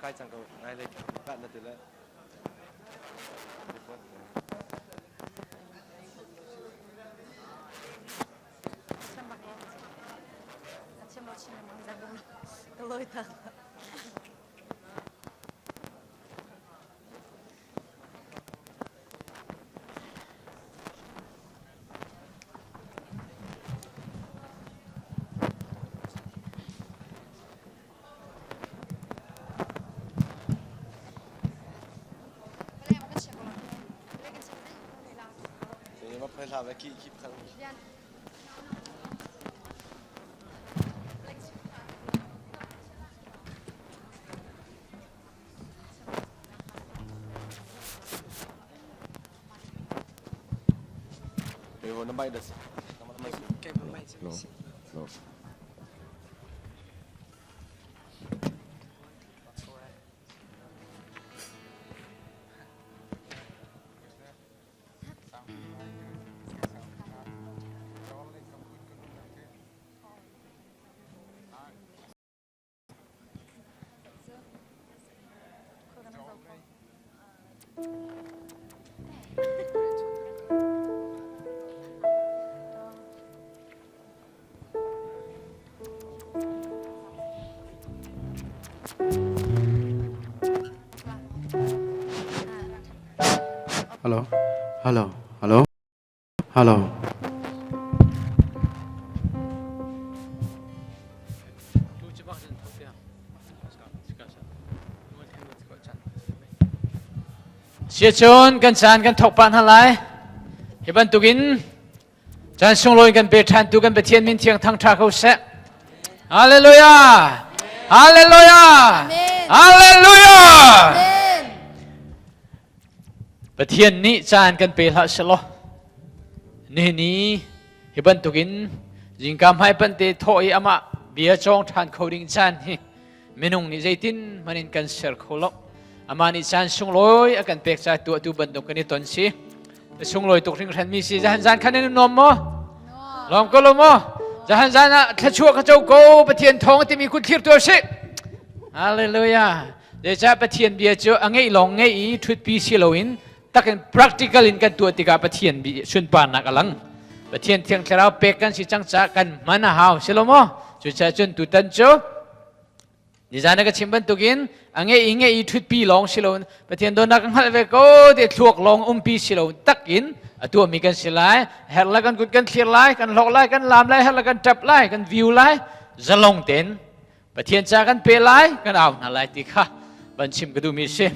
Kai cang ko ngai le kat na ti le. Hello, hello, hello, hello. Siacun kan caan kan thok pah hna lai. Hi bantukin caan sunglawi kan pe ṭhan tu kan Pathian min thiang thangṭha ko seh. Hallelujah! Hallelujah! Hallelujah! Pathian nih caan kan pe hlah selaw nihin ni hi bantukin zingka hmai pante thawh i amah bia cawng ṭhan kho ding caan hi minung nih zeitin hmanh in kan ser kho lo amah nih caan sunglawi a kan pek ca tuahtu bantuk kan i ton si sunglawi tuk hringhran mi si zahan zan khan in nuam maw lawm ko lo maw zahan zan ah thluachuah ka co ko pathian thawng timi kut thlir tuah si hallelujah zeicah pathian bia cu a ngeih lawng ngeih i ṭhutpi si loin takin practical in kan tuah tikah pathian sunparnak a lang pathian thiang thlarau pek kan si cang caah kan hman a hau si lo maw cucaah cun tutan cu nizan ka chim bantukin a ngei i ngei i ṭhutpi lawng si lo pathian dawtnak ka hngalh ve ko ti thluak lawng umpi si lo takin a tuahmi kan si lai herh la kan kut kan thlir lai kan hlok lai kan lam lai herh la kan ṭap lai kan view lai zalong ten Pathian ca kan pe lai kan au hna lai ti kha van chim ka duhmi si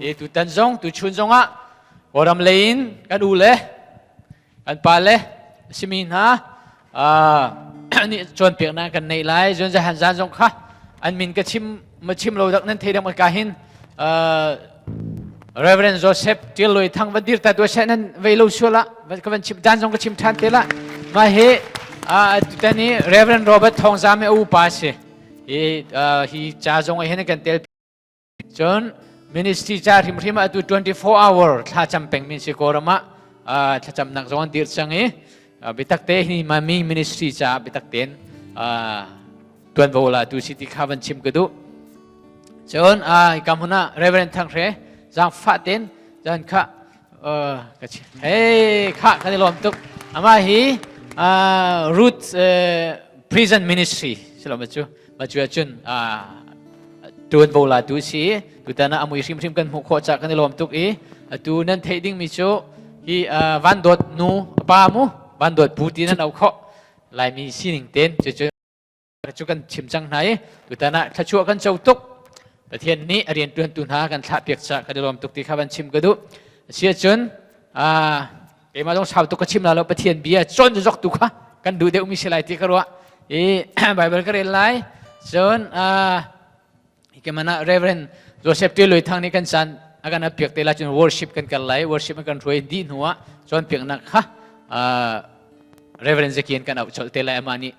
i tutan zong tuchun zong ah Kawlram lei in kan u le kan pa le simi hna nih cawnpiaknak kan neih lai zun zahan zan zong kha an min ka chim ma chim lo dak nan thei dang ka hin Reverend Joseph Tial Loi Thang van dir ta tu se nan vei lo suala ka van chim dan zong ka chim than te la ma hi tutan hi Reverend Robert Thong Zam u pa si hi hi cha zong hin kan tel cun ministry cha hrim hrim atu 24 hour thla cham peng min si korama thla cham nak zong an dir chang i bitak te hi mami ministry cha bitak ten tuanvo la tu si ti kha van chim ka duh cun ka hmun ah Reverend Thang Hre zaangfah ten zan kha ka chi hey kha kan i lawm tuk ama hi Root Prison Ministry silom cu ma cu cun tuanvo la tu si tutan ah amui hrimhrim kan hmuh khawh ca kan i lawm tuk i atu nan theih ding mi cu hi van dawt nu pa mu van dawt pu ti nan au khawh laimi sining ten cu cu kan chim cang hna i tutan ah thluachuah kan co tuk Pathian nih a rianṭuantu hna kan thlah piak ca kan i lawm tuk ti kha van chim ka duh asiahcun keimah zong sau tuk ka chim la lo Pathian bia cawn zok tu kha kan duh deuhmi si lai ti ka ruah i Bible ka rel lai cun Hikemana Reverend Joseph Te Loi Thang nih kan caan a kan piak te la cun worship kan kal lai worship kan hruai dih hnu ah cawnpiaknak kha Reverend Zakian kan auh colh te lai amah nih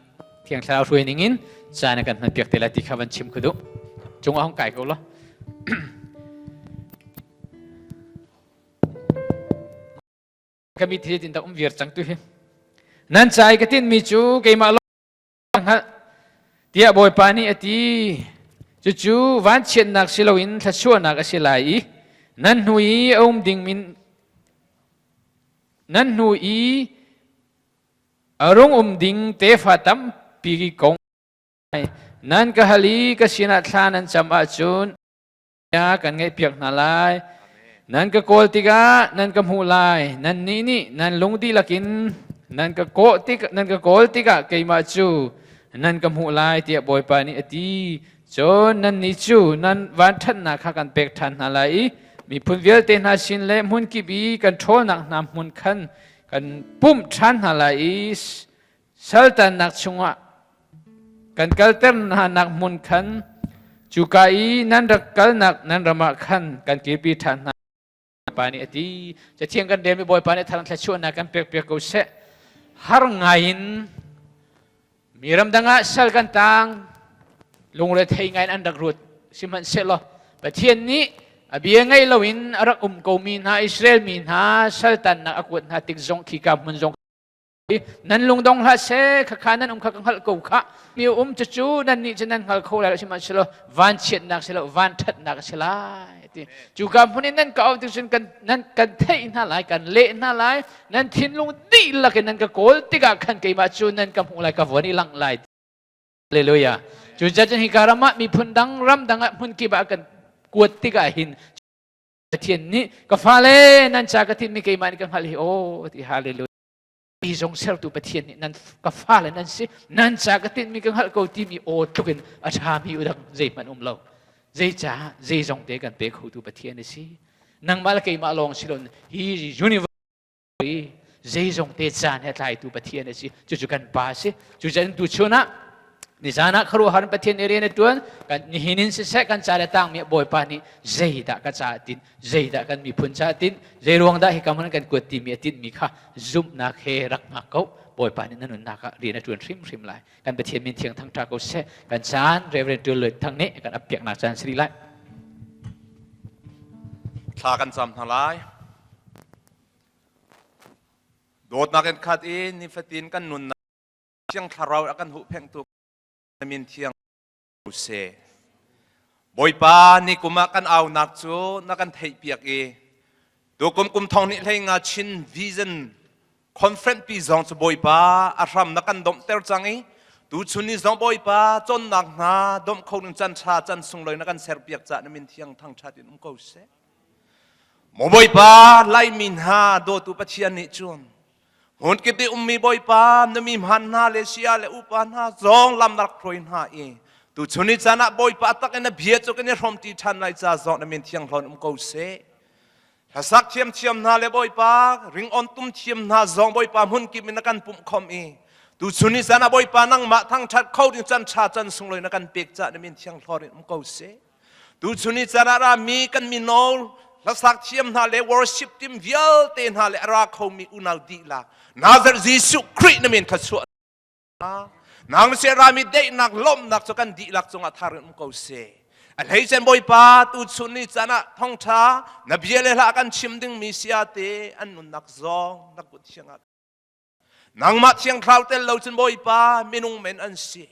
Thiang Thlarau hruai ning in caan a kan hman piak te lai ti kha van chim kha duh. Cung ah hong kai ko lo. Kami thil tin tak um vir cang tu hi. Nan cai ka tin mi cu keimah lawng hngalh tiah Bawipa nih a ti. Cucu vanchiatnak si loin thluachuahnak a si lai i nan hnu i a um dingmi nan hnu i a rung um ding tefa tampi kong nan ka hal i ka sinah thla nan cam ahcun kan ngaihpiak hna lai. Nan ka kawl tikah nan ka hmuh lai. Nannih nih nan lung dihlak in nan ka kawh tik nan ka kawl tikah keimah cu nan ka hmuh lai tiah Bawipa nih a ti. Cun nannih cu nan vanṭhatnak kha kan pek ṭhan hna lai i miphun vialte hna sin le hmunkip i kan ṭhawlnak hna hmun khan kan pumh ṭhan hna lai i saltannak chungah kan kalter hnanak hmun khan cuka i nan rak kalnak nan ram ah khan kan kirpi ṭhan hna pa nih a ti. Cathiang kan relmi Bawipa nih thar thluachuahnak kan pek piak ko seh. Har ngai in mi ramdang ah sal kan tang lungre thei ngai in an rak ruat sihmanhsehlaw Pathian nih a bia ngei loin a rak um komi hna Israel mi hna saltannak a kuat hna tik zong khika hmun zong Nan lungdong hlah seh, khakha nan um kha ka hngalh ko khah. Mi um cucu nan nih cu nan hngal kho lai lo sihmanhsehlaw vanchiatnak si lo vanṭhatnak a si lai ti. Cuka hmun in nan ka auh tik cun kan nan kan theih hna lai, kan leh hna lai. Nan thinlung dihlak in nan ka kawl tikah khan keimah cu nan ka hmuh lai, ka vuan i langh lai. Hallelujah. Cucaah cun hika ram ah miphun dang ram dang ah hmun kip ah kan kuat tikah hin Pathian nih ka fale nan ca ka tinmi keimah nih ka hngalh hi aw ti hallelujah. Mi zong sertu Pathian nih nan ka fale nan si nan ca ka tinhmi ka hngalh ko timi aw tluk in a ṭhami udang zeihmanh um lo. Zeicah zeizong te kan pe khotu Pathian a si. Nangmah le keimah lawng si lo hi universe i zeizong te caan he tlaitu Pathian a si. Cucu kan pa a si. Cucaah tuchun ah nizan ah khuaruahhar in Pathian nih rian a ṭuan kan nihin in siseh kan ca le tangmi Bawipa nih zeidah ka caah tin zeidah kan miphun caah tinh zei ruang dah hika hmun kan kuat timi a tinhmi kha zumhnak he rak hngak ko Bawipa nih na nunnak ah rian a ṭuan hrimhrim lai kan Pathian min thiang thangṭha ko seh kan caan Reverend Ṭul Luai Thang nih kan appiaknak caan si lai. Thla kan cam hna lai. Dawtnak in khat i nifatin kan nunnak Thiang Thlarau a kan huhphengtu na min thiang seh. Bawipa ni kum ah kan aunak cu na kan theihpiak i tukum kum thong nih hlei nga Chin Vision Conference pi zong cu Bawipa a hram na kan domhter cang i tuchun ni zong Bawipa cawnnak hna domh kho ning can ṭha can sunglawi na kan serpiak caah na min thiang thangṭhat in um ko seh. Maw Bawipa Laimi hna dawtu Pathian nih cun Hmunkip i ummi Bawipa na mi hmaan hna le sia le upa hna zong lam na rak hruai hna i tuchun ni caan ah Bawipa tak in na bia cu kan i hrawmṭi ṭhan lai ca zong na min thianghlawn um ko seh. Hlasak thiamthiam hna le Bawipa ringawn tum thiam hna zong Bawipa hmunkip in na kan pumh khom i tuchun ni caan ah Bawipa nangmah thangṭhat kho ding can ṭha can sunglawi na kan pek ca na min thianghlawr in um ko seh. Tuchun ni caan ah rami kan mino hlasak thiam hna le worship team vialte hna le a ra khomi unau dihlak Nazareth Jesuh Khrih na min kha chuah nang se rami daihnak lawmhnak cu kan dihlak cungah thar in um ko seh. A hleicen Bawipa tuchun ni caan ah thawngṭha na bia le hla kan chim dingmi sia te an nunnak zong na kut thiang ah Nangmah thiang thlarau tel lo cun Bawipa minung men an si.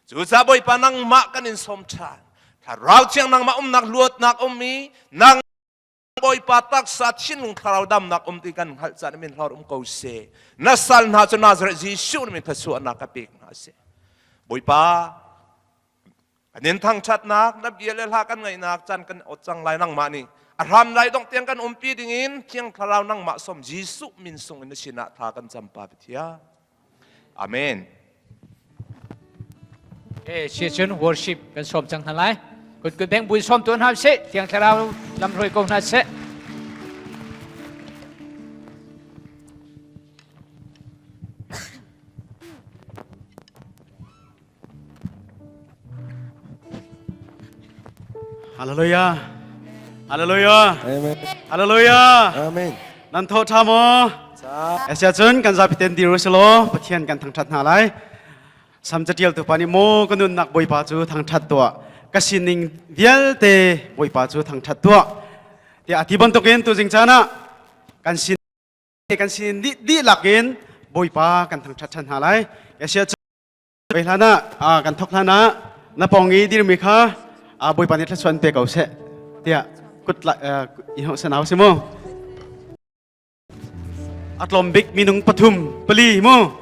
Cucaah Bawipa nangmah kan in sawm ṭhan. Thlarau thiang nangmah umnak luatnak um i nang Bawipa taksa thinlung thlarau damnak um ti kan hngalh caan min hlor um ko seh. Na sal hna cu Nazareth Jesuh min thluachuahnak ka pek hna seh. Bawipa Kan in thangṭhatnak na bia le hla kan ngaihnak caan kan ot cang lai nangmah nih a hram lai dong tiang kan umpi dingin Thiang Thlarau nangmah som Jesuh min sung in na sinah tha kan cam pa Pathian. Amen. Okay, cun worship kan sawm cang hna lai. Kut kut beng bui sawm tuan hna seh, Thiang Thlarau lam hruai ko hna seh. Hallelujah. Hallelujah. Amen. Hallelujah. Amen. Nan tho tha maw? Asia cun kan zapi ten dir usilo Pathian kan thangthat hna lai. Sam catial tu pa nih maw ka nunnak Bawipa cu thangthat tuah. Ka sining vialte Bawipa cu thangthat tuah. Tiah ati bantukin tuzing caan ah kan sin kan sin dih dihlak in Bawipa kan thangthat than hna lai. Asia Hlan ah kan thok hlan ah na pawng i dirmi kha Bawipa nih thluachuah an pe ko seh tiah kut i hau sanau si mu. A tlawm bik minung pathum pali mu.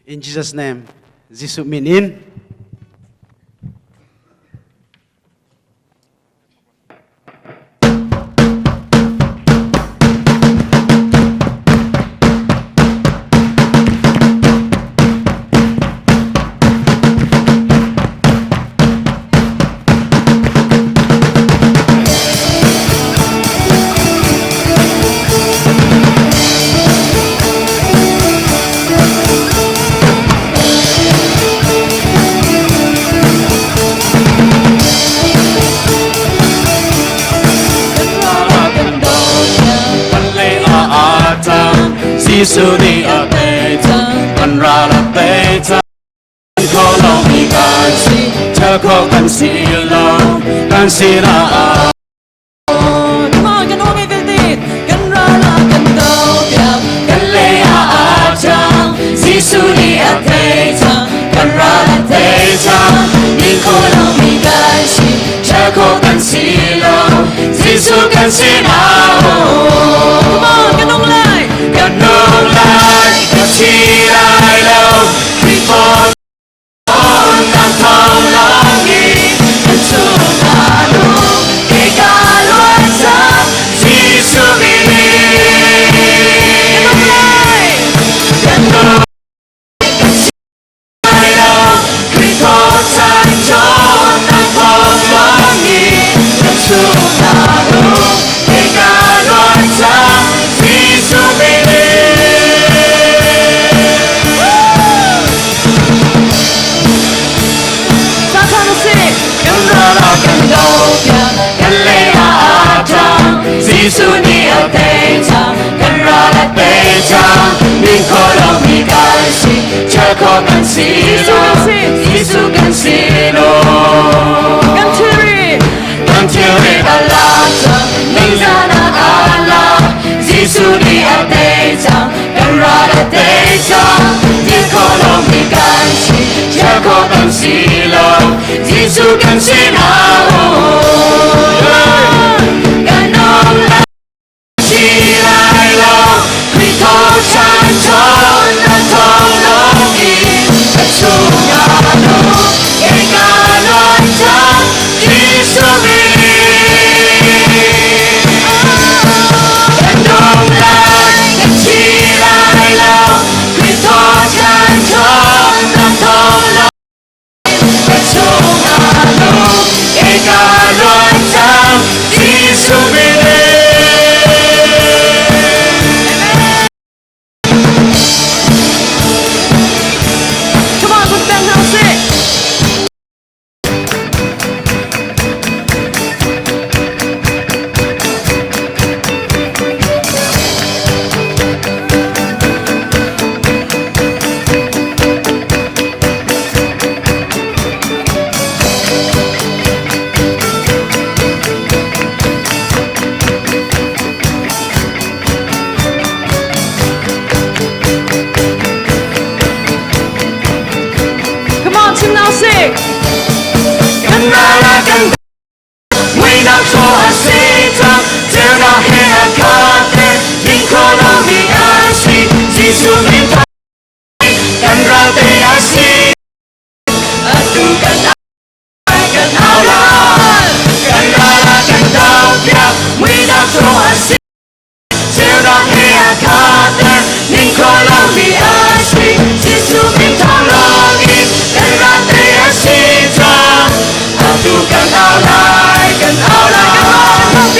In Jesus name, Jesuh min in. Jesuh nih a tei cang, kan ral a tei cang. Kho lo mi kan si, ṭhel kho kan si lo, kan sinah. Come on, kan ong vialte, kan ral a kan do piak, kan lei ah a cang, Jesuh nih a tei cang, kan ral a tei cang, min kho lo mi kan si, Ṭhel kho kan si lo, Jesuh kan sinah. Come on, kan ong lai, Kan nung lai, kan thi lai lo, Khrih thawng kan thawng langin, kan chungah nung, kei ka luat cang, Jesuh min in. Kan nung lai, Kan nung kan thi lai lo, Khrih thawng kan thawng langin, kan chungah nung, kei ka luat cang, Jesuh min in. Sa than u sih, kan ral a kan do piak, kan lei ah a ṭang, Jesuh nih a tei cang, kan ral a tei cang, Min kho lo mi kan si, ṭhel kho kan si lo, Jesuh kan si lo. Kan thilri, Kan thilri a lak cang, ningzahnak a lak, Jesuh nih a tei cang, kan ral a tei cang. Min kho lo mi kan si, ṭhel kho kan si lo, Jesuh kan si lo. Kan nung lai si lai lo, Khrih thawngṭhan ṭhawnnak thawng lawngin kan chungah nung, kei ka luat cang, Jesuh min in. Kan nung lai, kan thi lai lo, Khrih thawngṭhan ṭhawnnak thawng lawngin kan chungah nung, kei ka luat cang, Jesuh min in. Come on, put them down, sih. Come on, chim now, sih. Kan ral a kan muihnak thaw a si cang, ceunak he a khat te, ding kho lomi a si, Jesuh min thawng kan ral te a si. Atu kan kan au lai, kan ral a kan dohpiak, muihnak thaw a si, ceunak he a khat te, ning kho lomi a si, Jesuh min thawng lawngin kan ral te a si cang. Atu kan au lai, kan au lai,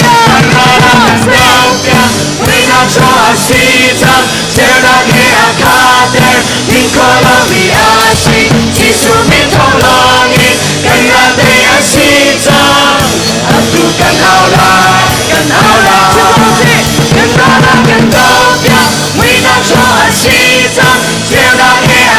kan ral a kan dohpiak, muihnak thaw a si cang, ceunak he a khat te, ning kho lomi a si, Jesuh min thawng lawngin kan ral te a si cang. Atu kan au lai, kan au lai, kan ral a kan dohpiak, muihnak thaw a si cang, ceunak he a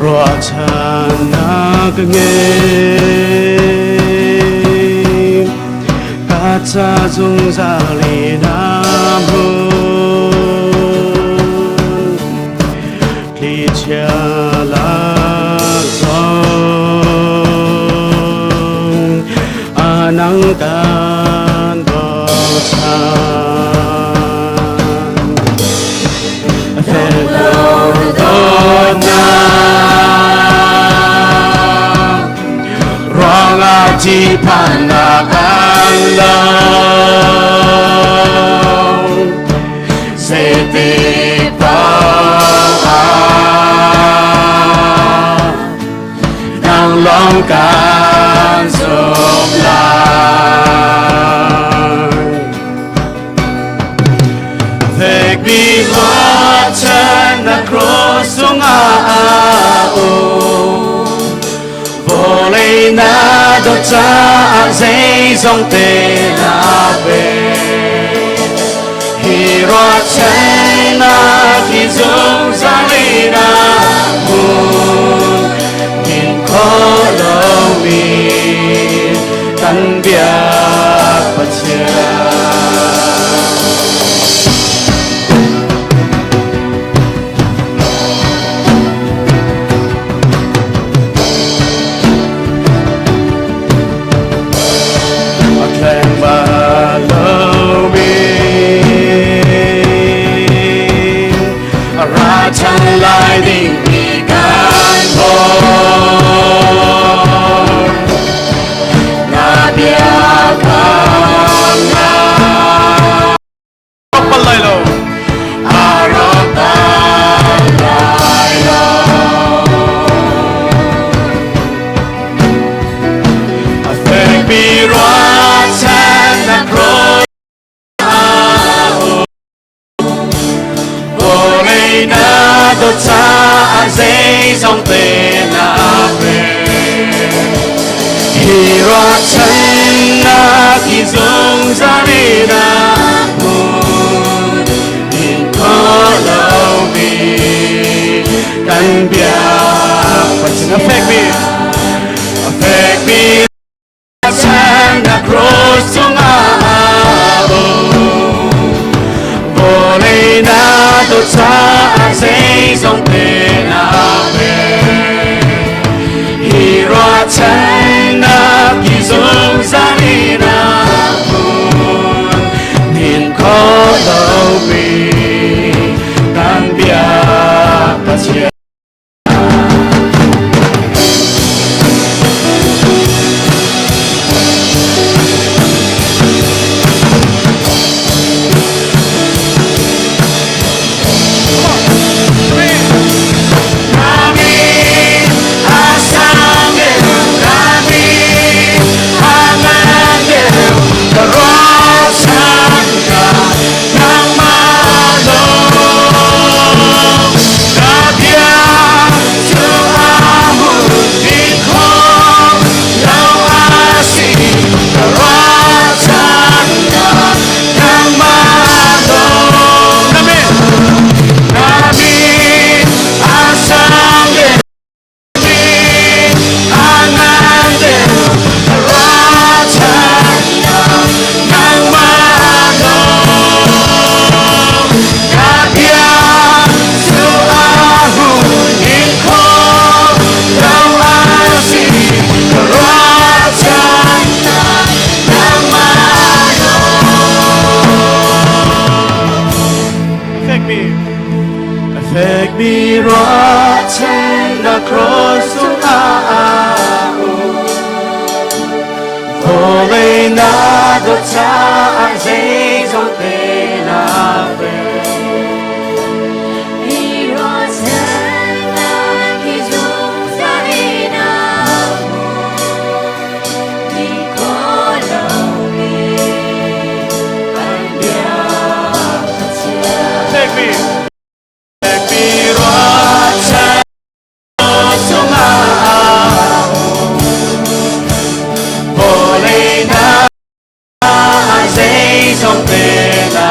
Ruahchannak ngei ka ca zungzal in a hmun thlichia lak zong a nang kan bochan. Ruangah ṭihphannak an lo zeitik paoh ah nang lawng kan zumh lai. Fekmi ruahchan na cross cungah a um. Vawlei na dawt caah zeizong te na pe. Hi ruahchannak hi zungzal in a hmun. Min khawh lomi kan biak Pathian. A thleng bal lomi a ra ṭhan lai ding mi kan bawm. Na biakamnak bal lai lo. A rawk bal lai lo. A fekmi ruahchannak rawl Vawlei na dawt caah zeizong te na pe. Hi ruahchannak hi zungzal in a hmun. In khawh lomi kan biak Pathian a fekmi a fekmi na cross cungah a um. Vawlei na dawt caah zeizong te na pe. Hi ruahchannak hi zungzal in a hmun. Nin khawh lomi kan biak Pathian. Fekmi ruahchannak cross cungah a um. Vawlei na dawt caah zeizong te na pe. Hi ruahchannak hi zungzal in a hmun. Ni khawh lomi kan biak Pathian. Fekmi fekmi ruahchannak cungah a um. Vawlei na zeizong te na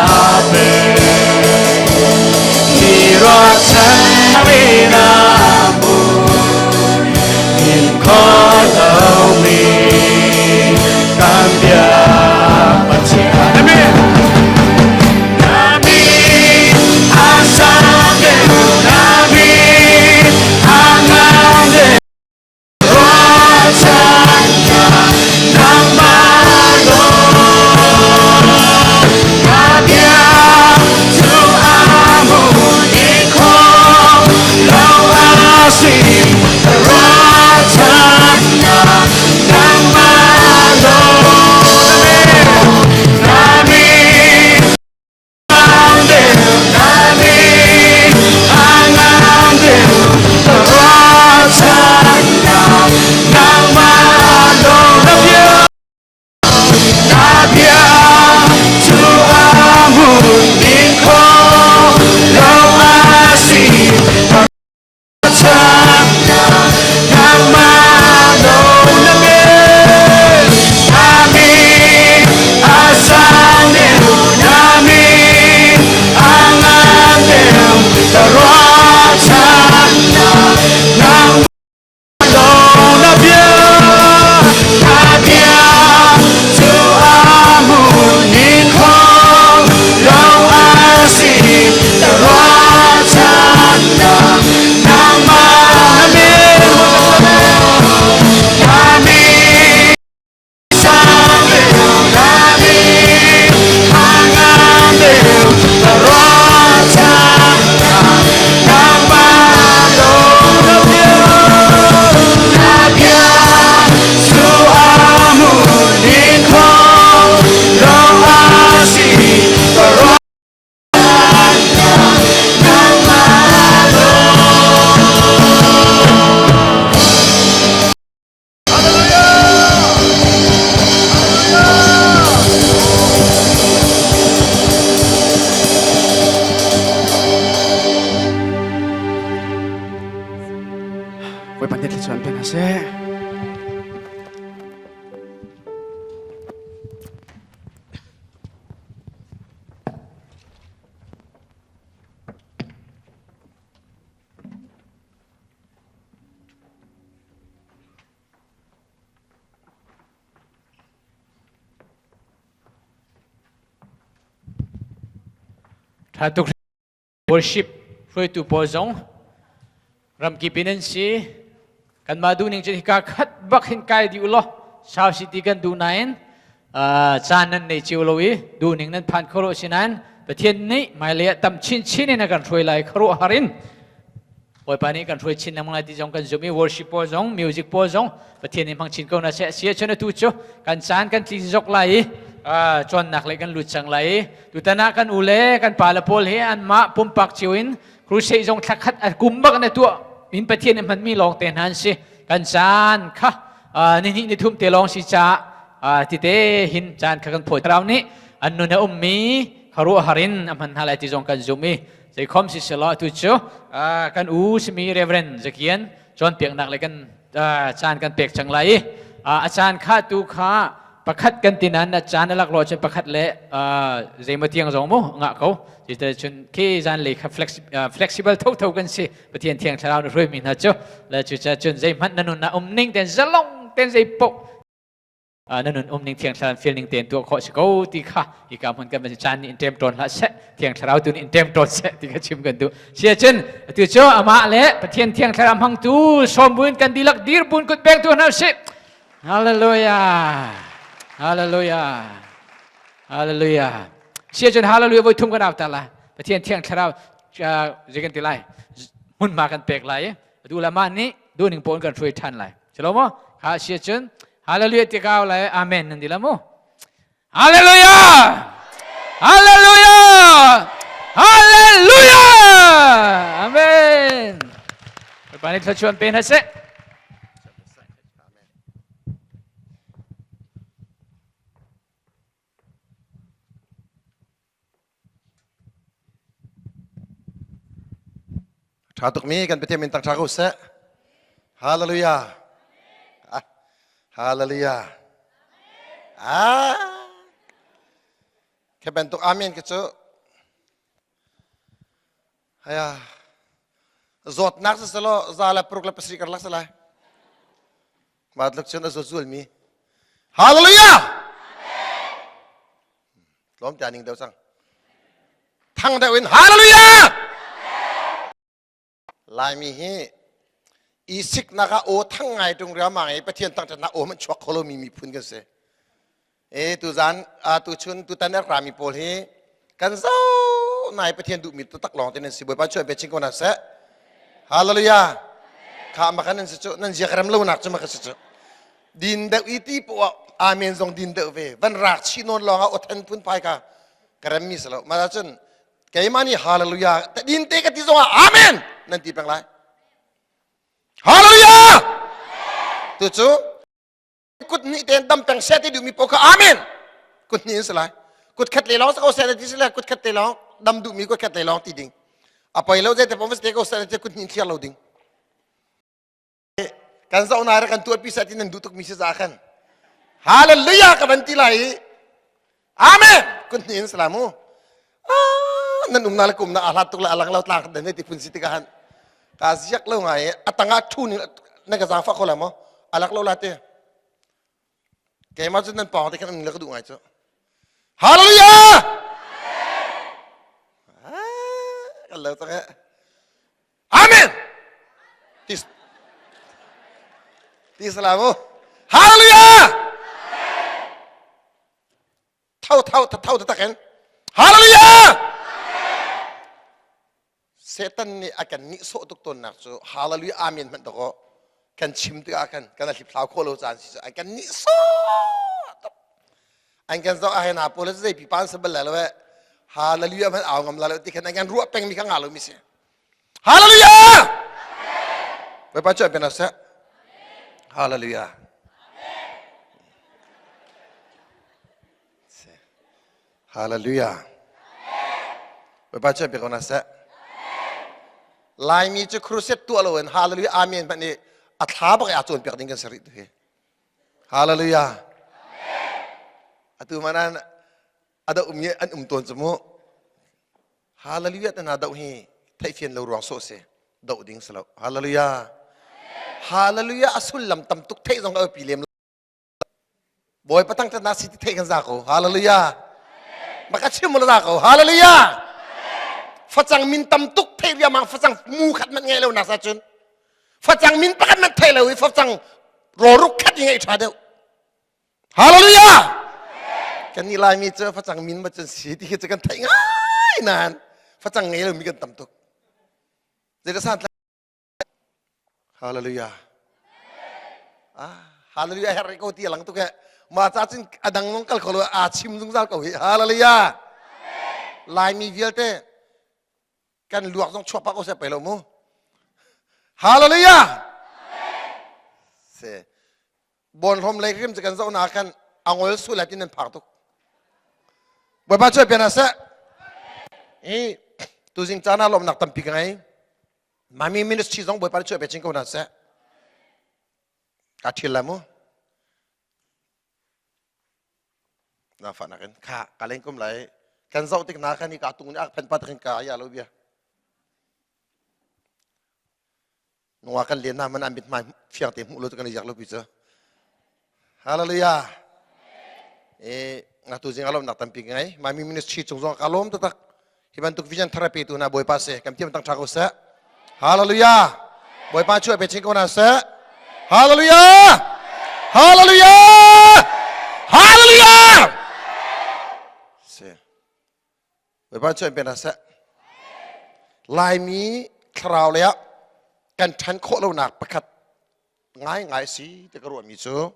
Bawipa nih thluachuah in pe hna seh. Tha tuk worship hruaitu pawl zong ramkip in an si kanmah duhning cun hika khat bak hin kai dih ulaw South City kan duh nain caan nan nei cio lo i duhning nan phan kho lo sinain Pathian nih hmailei ah tam chinchin in a kan hruai lai khuaruahhar in Bawipa nih kan hruai chin lengmang lai ti zong kan zum i worship pawl zong music pawl zong Pathian nih hmang chin ko na seh si ahcun atu cu kan caan kan tli zok lai i cawnnak lei kan lut cang lai i tutan ah kan u le kan pa le pawl hi anmah pumpak cio in crusade zong thla khat a kum bak na tuah in Pathian nih hmanmi lawng te hna an si kan caan kha ni hnih ni thum te lawng si caah tite hin caan kha kan phawi thlarau nih an nun a ummi khuaruahhar in a hman hna lai ti zong kan zum i Zeikhom si selaw atu cu kan u simi Reverend Zakian cawnpiaknak le kan caan kan pek cang lai i a caan kha tu kha pakhat kan tinan a caan a lak lo cun pakhat le zeimaw tiang zong mu ngah ko cun khi zan lei kha flexible tho tho kan si Pathian thiang thlarau na hruai mi hna cu le cu cun zeihmanh na nun ah um ning ten zalong ten zei poh na nun um ning thiang thlarau feel ning tein tuah khawh si ko ti kha hika hmun kan van caan nih in ṭem ṭawn hlah seh thiang thlarau tu nih in ṭem ṭawn seh ti kha chim kan duh sia cun atu cu amah le Pathian thiang thlarau hmangtu sawm buin kan dihlak dir bun kut beng tu hna usih hallelujah hallelujah hallelujah sia cun hallelujah voi thum kan au ta la Pathian thiang thlarau zei kan ti lai hmunhma kan pek lai atu le mah nih duhning pawn kan hruai ṭhan lai si lo maw kha sia cun Hallelujah ti kau lai amen nan ti la mu. Hallelujah! Hallelujah! Hallelujah! Amen. Bapak nih thluachuan pe hna seh. Ṭha tukmi kan Pathian min tang ṭha ko seh. Hallelujah. Ah, hallelujah. Ah. Khi bantuk amen ka cu haya zawtnak si selaw za le paruk le pasarih karlak si lai. Mah tluk cun a zawt zulmi. Hallelujah. Tlawm te ning deuh cang. Thang deuh in hallelujah! Laimi hi i siknak ah aw thang ngai tung riamang i Pathian tangṭhatnak aw hmanh chuak kho lomi miphun kan si. E tuzan tu chun tutan er rami pawl hi kan zo nai Pathian duhmi taktak lawng te nan si Bawipa chuan pe chin ko na seh. Hallelujah. Kha makan nan si cu nan ziak rem lo nak cu maka si cu. Din deuh i ti poah amen zong din deuh ve van rak chih nawn lawng ah awthen phun phai kha ka rem mi si lo mah cun keimah nih hallelujah din te ka ti zong ah amen nan ti peng lai hallelujah tu cu kut hnih ten dam peng seh ti duhmi paoh kha amen kut hnih in si lai kut khat le lawng ko seh ti si lai kut khat te lawng dam duhmi kut khat le lawng ti ding a poi lo zei te paoh te ko seh ti kut hnih thliar lo ding kan zoh nai kan tuahpi seh ti nan duh tukmi si za khan hallelujah ka van ti lai i amen kun hnih in salam u nan umna le kumna a hlat tuk le a lang lo tlang dan ti phun si tikah han ka ziak lo ngai a tangah thu ning na ka zaangfah kho la maw a lak lo la te keimah cu nan pawng te khan um le ka duh ngai cu hallelujah kan lo tak Amen. Ti ti salamu. Hallelujah. Thau thau thau tak in. Hallelujah. Satan nih a kan nih sawh tuk tawnnak cu hallelujah amen hmanh dakaw kan chim tikah kan kan a hlipthlau khawh lo caan si cu an kan nih sawh tuk an kan zoh ah hna pawl zei pipa an si bal lai lo eh hallelujah hmanh au ngam la lo ti khan an kan ruah peng mi kha nga lo mi si hallelujah Bawipa cu ben seh hallelujah hallelujah Bawipa cu ben ko seh Laimi cu crusade tuah lo in hallelujah amen hmanh i A thla bak i aa cawnpiak ding kan si rih tu hi. Hallelujah. Atu man a doh mi an um tawn cu mu. Hallelujah te hna doh hi theihfian lo ruang sawh si. Doh ding si lo. Hallelujah. Hallelujah a sullam tam tuk theih zong a pi lem Bawipa thangṭhatnak si ti theih kan za ko. Hallelujah. Maka chim la za ko. Hallelujah. Facang min tam tuk theih riamang facang mu khat man ngei lo nak sa cun. Facang min pakhat man thei lo i facang rawruk khat i ngei ṭha deuh. Hallelujah. Kan nih Laimi cu facang min ma cun si ti khi cu kan theih ngai nain facang ngei lo mi kan tam tuk. Zeidah san Hallelujah. Ah, hallelujah herh ko ti lang tuk he. Ma ca cun adang nong kal kho lo a chim zungzal ko hi. Hallelujah. Laimi vialte kan luak zong chuak pa ko se pai lo mu. Hallelujah. Se Bawnhlawm lei hrim cu kan zoh na khan angol sul tin nan phak tuk. Bawipa cu pian seh. Hi tuzing caan ah lawmnak tampi ka ngei. Mami ministry zong Bawipa cu pe chin ko na seh. Ka thil la mu. Na fa nakin kha ka leng kum lai kan zoh tik na khan i ka tung ni ak phen pa takin ka ya lo bia. Nungak kan len na man an mithmai fiang te hmuh lo tu kan i ziak lo pi cu. Hallelujah. E ngatu zing alom nak tampi ngai. Mami ministry cung zong ka lawm taktak. Hi bantuk vision therapy tu na Bawipa se kan tiam tang tha ko seh. Hallelujah. Bawipa chu pe chin ko na seh. Hallelujah. Hallelujah. Hallelujah. Se. Bawipa cu an pe hna seh. Laimi thlarau lei ah kan ṭhan khawh lonak pakhat ngaingai si ti ka ruahmi cu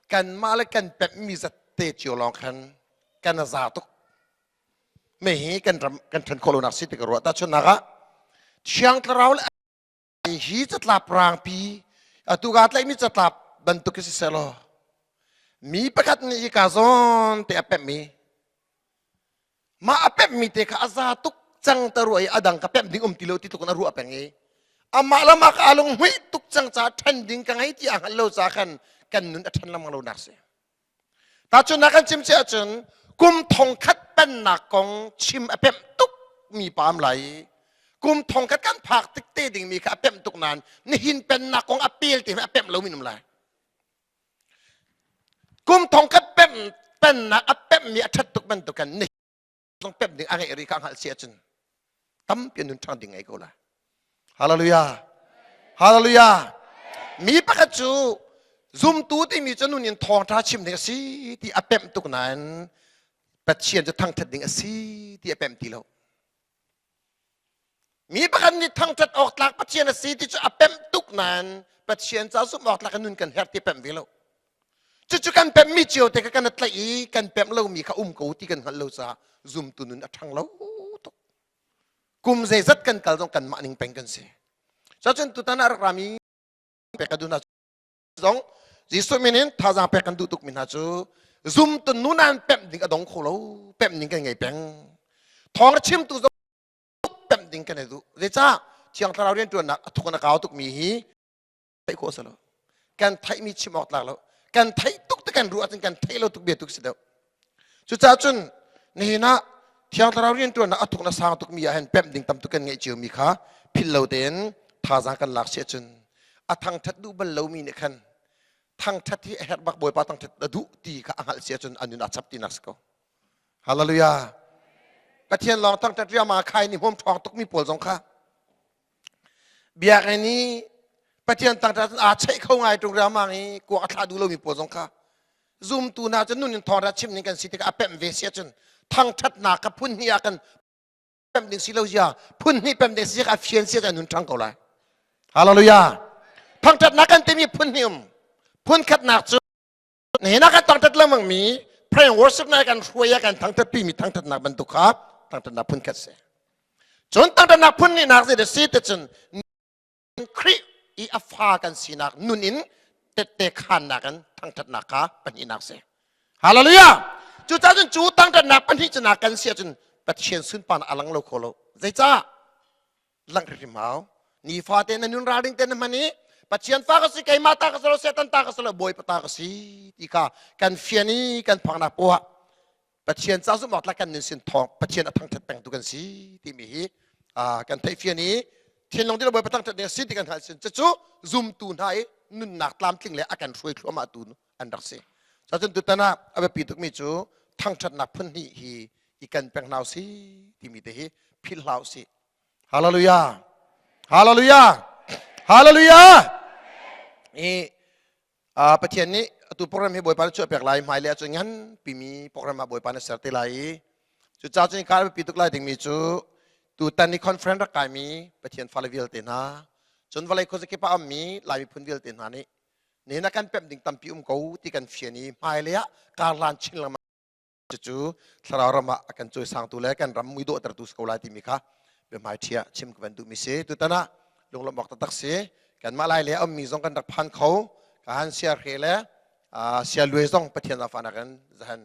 kanmah le kan pemhmi zat te cio lawng khan kan a za tuk. Me hi kan ram kan ṭhan khawh lonak si ti ka ruah. Tahchunhnak ah Thiang Thlarau le hi catlap rangpi atu kaa tlaihmi catlap bantuk hi siseh law mi pakhat nih hika zawn te a pemh i mah a pemhmi te kha a za tuk cang ta ruah i a dang ka pemh ding um ti lo ti tluk in a ruah peng i amah le mah ka aa lunghmuih tuk cang caah ṭhen ding ka ngei ti aa hngalh lo caah khan kan nun a ṭhen lengmang lo nak si. Tahchunhnak kan chim si ahcun kum thongkhat pennak kong chim a pemh tuk mi pa am lai i kum thongkhat kan phak tik te ding mi kha a pemh tuk nain nihin pennak kong a pel te a pemh lo min um lai. Kum thongkhat pemh pennak a pemh mi a ṭhat tuk bantuk kan nihin zong pemh ding a ngeih rih kha hngalh si ahcun tampi nun ṭhang ding ngei ko lai. Hallelujah. Hallelujah. Mi pakhat cu zumtu timi cu nun in thawngṭha chim ding a si ti a pemh tuk nain Pathian cu thangṭhat ding a si ti a pemh ti lo. Mi pakhat nih thangṭhat awk tlak Pathian a si ti cu a pemh tuk nain Pathian ca zumh awk tlak in nun kan herh ti pemh ve lo. Cucu kan pemhmi cio te kha kan tlaih i kan pemh lomi kha um ko ti kan hngalh lo caah zumtu nun a ṭhang lo tuk. Kum zeizat kan kal zong kanmah ning peng kan si. Cun tutan ah rak rami pek ka duh hna zong Jesuh min in thazaang pek kan duh tukmi hna cu zumtu nun an pemh ding a dong kho lo pemh ding kan ngei peng. Thawng a chimtu zong pemh ding kan i duh. Zeicah Thiang Thlarau rianṭuannak a thuk in a kau tukmi hi theih khawh si lo kan theihmi chim awk tlak lo kan theih tuk te kan ruah ahcun kan theih lo tuk bia tuk si deuh cucaah cun nihin ah thiang thlarau rianṭuannak a thuk na sang tukmi ah hin pemh ding tam tuk kan ngeih ciomi kha philh lo tein thazaang kan lak si ahcun a thangṭhat duh bal lomi nih khan thangṭhat hi a herh bak bawipa thangṭhat a duh ti kha a hngalh si ahcun a nun aa chap tinak si ko hallelujah pathian lawng thangṭhat riama khai ni hmawm ṭhawng tukmi pawl zong kha Biakinn i Pathian tangṭa cun aa cheih kho ngai ṭung riangmang i kuak a thlah duh lomi pawl zong kha zumtu hna cu nun in thawngṭha chim ning kan si tikah a pemh ve si ahcun thangṭhatnak kha phun hnih ah kan pemh ding si lo zia phun hnih pemh ding si a fian si ahcun nun ṭhang ko lai. Hallelujah. Thangṭhatnak kan timi phun hnih um. Phun khatnak cu nihin ah kan thangṭhat lengmang mi pray and worship na kan hruai ah kan thangṭhat pimi thangṭhatnak bantuk kha thangṭhatnak phun khat si. Cun thangṭhatnak phun hnihnak zei dah si ti cun Khrih i a fa kan sinak nun in tette khannak in thangṭhatnak kha pahnihnak si. Hallelujah! Cucaah cun cu thangṭhatnak pahnih cu na kan si ahcun Pathian sunparnak a lang lo kho lo. Zeicah? Langh hrimhrim hau. Nifate na nun ralring te na hman i Pathian fa ka si keimah ta ka si lo Satan ta ka si lo Bawipa ta ka si ti kha kan fian i kan phaknak poah Pathian ca zumh awk tlak kan nun sin thawng Pathian a thangthat pengtu kan si timi hi kan theih fian i thinlung dilo Bawipa thangthat ding a si ti kan hngalh sin cucu zumtu hna i nunnak tlamtling le a kan hruai thluahmah tu an rak si. Cun tutan ah a biapi tukmi cu thangthatnak phun hnih hi i kan peng hna si timi te hi philh hlah usih. Hallelujah. Hallelujah. Hallelujah. I Pathian nih atu program hi Bawipa na chuah piak lai hmailei ahcun ngan pimi program ah Bawipa na ser te lai i cucaah cun ka biapi tuk lai dingmi cu tutan i conference rak kaimi Pathian fale vialte hna cun vawlei khuazakip ah ummi Lai miphun vialte hna nih nihin ah kan pemh ding tampi um ko ti kan fian i hmailei ah karlan chin lengmang Cucu thlarau ram ah a kan cawisangtu le kan ram mui dawhtertu si ko lai timi kha biahmai ṭhi ah chim ka van duhmi si. Tutan ah lunglawmh awk taktak si. Kanmah lai le a ummi zong kan rak phan kho. Ka han sia hre le sia luai zong Pathian zaangfahnak in zahan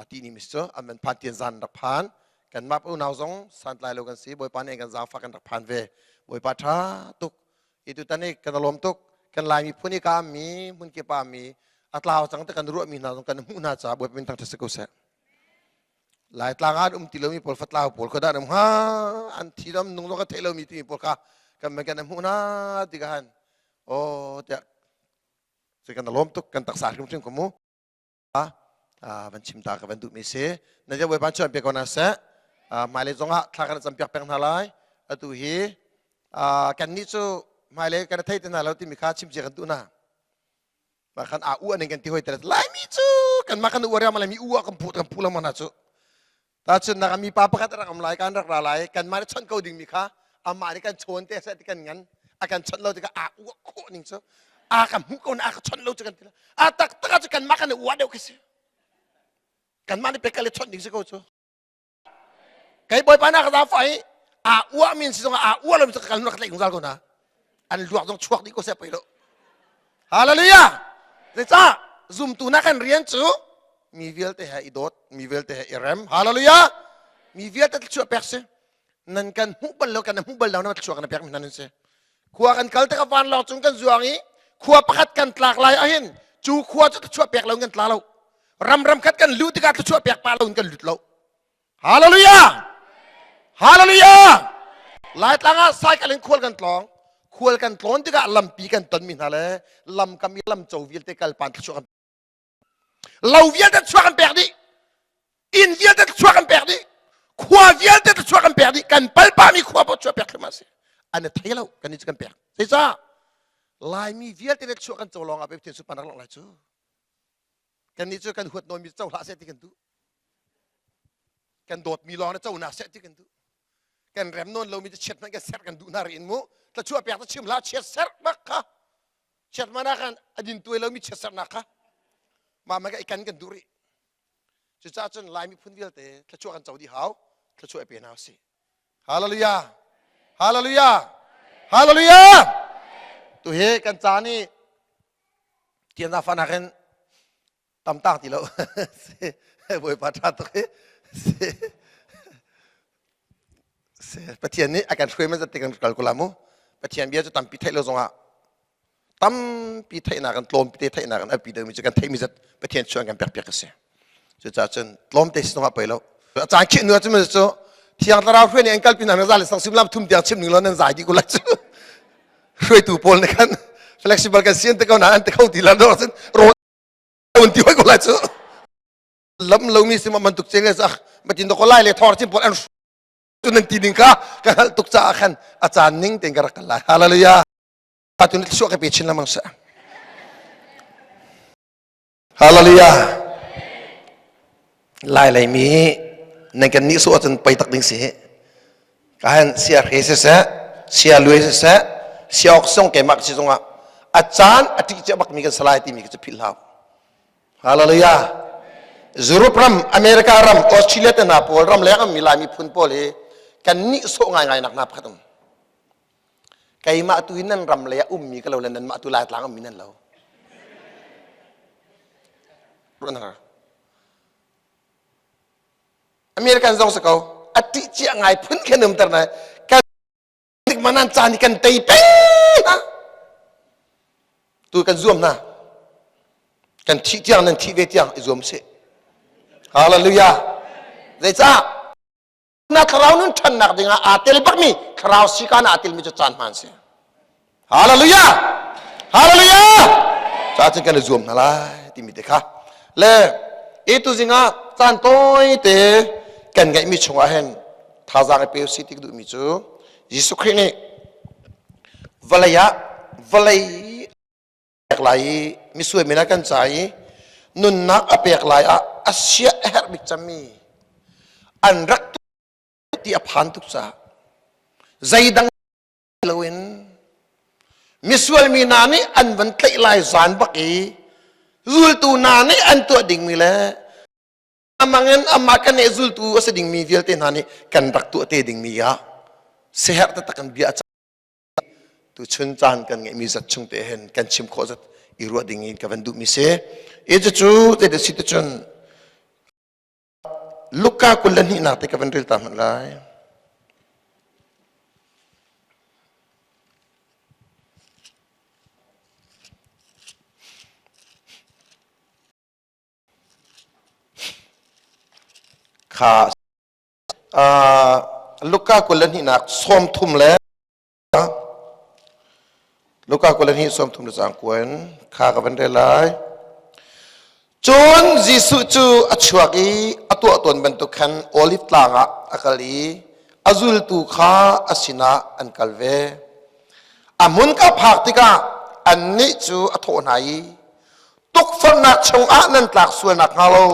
ti ni mis cu an van phan tian zan rak phan. Kanmah unau zong santlai lo kan si. Bawipa nih kan zaangfah kan rak phan ve. Bawipa ṭha tuk. I tutan i kan lawm tuk. Kan Lai miphun i ka mi hmun kip ah mi a tlau cang te kan ruahmi hna zong kan hmuh hna caah Bawipa min thangṭhat si ko seh. Laitlang ah an um ti lomi pawl fatlau pawl kha dah an um hnga an thi dam nung zong kan theih lomi timi pawl kha kan man kan hmuh hna ti ka han aw tiah cu kan lawm tuk kan taksa hrimhrim ko mu van chim ta ka van duhmi si na dia Bawipa chuan pe ko na seh hmailei zongah thla kan campiak peng hna lai atu hi kan nih cu hmailei kan thei te hna lo timi kha chim cia kan duh na mah khan a u aning kan ti hoi te laimi cu kan mah kan uar ya malai mi u ah kan pu kan pu lengmang hna cu Tahchunhnak ah mipa pakhat a rak um lai, kan rak ra lai, kanmah nih chawnh ko dingmi kha amah nih kan chawn te seh ti kan ngan, a kan chawnh lo tikah aa uah khawh ning cu a kan hmuh ko na a ka chawnh lo cu kan ti a taktak ah cu kanmah kan i uah deuh khi si. Kanmah nih pekal i chawnh ding si ko cu. Kei bawipa na ka zaangfah i aa uah min si zongah aa uah lo mi cu ka kal hnu ka tlaih zungzal ko na. An luak zong chuak dih ko seh pei lo. Hallelujah! Zeicah zumtu na kan rian cu mi vialte he i dawt, mi vialte he i rem. Hallelujah! Mi vialte thluachuah pek si. Nan kan hmuh bal lo, kan hmuh bal lo, na thluachuah kan pek mi hna nan si. Khua kan kal tikah vanlawng cung kan zuang i khua pakhat kan tlak lai ahhin cu khua cu thluachuah pek lo in kan tla lo. Ram ram khat kan luh tikah thluachuah pek pa lo in kan lut lo. Hallelujah! Hallelujah! Laitlang ah cycle in khual kan tlawng. Khual kan tlawn tikah lampi kan tonmi hna le lam kam i lam co vialte kalpan thluachuah kan lo vialte thluachuah kan pek dih. Inn vialte thluachuah kan pek dih. Khua vialte thluachuah kan pek dih. Kan palpami khua paoh thluachuah pek thluahmah a si. An i thei lo kan i cu kan pek. Zeicah? Laimi vialte le thluachuah kan co lawng ah Pathian sunparnak lawng lai cu. Kannih cu kan huat nawnmi co hlah seh ti kan duh. Kan dawtmi lawng na co na seh ti kan duh. Kan rem nawn lomi cu chiat hmanh kan serh kan duh hna rin mu. Thlachuah pek cu chim hlah chiat serh bak kha. Chiat mana kan a din tuai lomi chiat serhnak kha. Mah man ka i kan kan duh rih. Cucaah cun Lai miphun vialte thluachuah kan co dih hau. Thluachuah i pe hna usih. Hallelujah. Hallelujah. Hallelujah. Tu hi kan ca nih Tian fanak in tam tak ti lo. Bawipa ṭha tuk hi. Pathian nih a kan hruai man zat kan kal ko la mu. Pathian bia cu tampi theih lo zongah tampi theihnak in tlawmte theihnak in api deuhmi cu kan theihmi zat Pathian chuan kan pek piak a si. Cucaah cun tlawmte si zongah poi lo. A caan khih hnu ah cun cu Thiang Thlarau hruai nih an kalpi hna za le sang sim lam thum tiang chim ning lo nan zai dih ko lai cu. Hruaitu pawl nih khan flexible kan si an ti ko na an ti kho ti lo cun rawl un ti hoi ko lai cu. Lam lomi si ma bantuk cheng le sak matin do ko lai le thor chin pawl an cu nan ti ding kha ka hngalh tuk caah khan a caan ning tein ka rak kal lai. Hallelujah. Atu ni thluachuah ka pe chin lengmang seh. Hallelujah. Lai lei mi nan kan nih suh ahcun pei tak ding si. Ka han sia hre siseh, sia luai siseh, sia ok song keimah si zongah a caan a ṭih cia bak mi kan salai timi ka cu philh hau. Hallelujah. Europe ram, America ram, Australia te hna pawl ram leng mi Lai miphun pawl hi kan nih sawh ngaingai nak hna pakhat um. Keimah tu in nan ram lei ah ummi ka lo le nanmah tu Laitlang ummi nan lo. American zong si ko a ṭih cia ngai phun khin umter na kan dik manan caan hi kan tei peng hna. Tu kan zuam hna. Kan thih tiang nan thih ve tiang i zuam sih. Hallelujah. Zeicah? Na thlarau nun ṭhannak dingah aa tel bakmi thlarau sikaan aa telmi cu caan hmaan si. Hallelujah! Hallelujah! Ca cun kan i zuam hna lai timi te kha. Le e tu zingah caan tawi te kan ngeihmi chungah hin thazaang i pe usih ti ka duhmi cu Jesuh Khrih nih vawlei ah vawlei pek lai i misuai min ah kan ca i nunnak a pek lai ah a sia a herh bik cemmi an rak ti a phan tuk caah zeidang loin misual mi hna nih an van tlaih lai zan bak i zultu hna nih an tuah dingmi le amangin amah kan nih zultu a si dingmi vialte hna nih kan rak tuah te dingmi ah siherh taktak in bia a Tuchun caan kan ngeihmi zat chung te hin kan chim khawh zat i ruah ding in ka van duhmi si. I cucu zeidah si ticun Luka 22 nak te ka van rel ta hmanh lai. Kha uh, Luka 22 sawm thum le Luka 22 sawm thum le cang kuan kha ka van rel lai. Cun Jesuh cu a chuak i a tuah tawn bantuk khan Oliv tlang ah a kal i a zultu kha a sinah an kal ve. A hmun ka phak tikah annih cu a thawh hna i tukforhnak chungah nan tlak sual nakhnga lo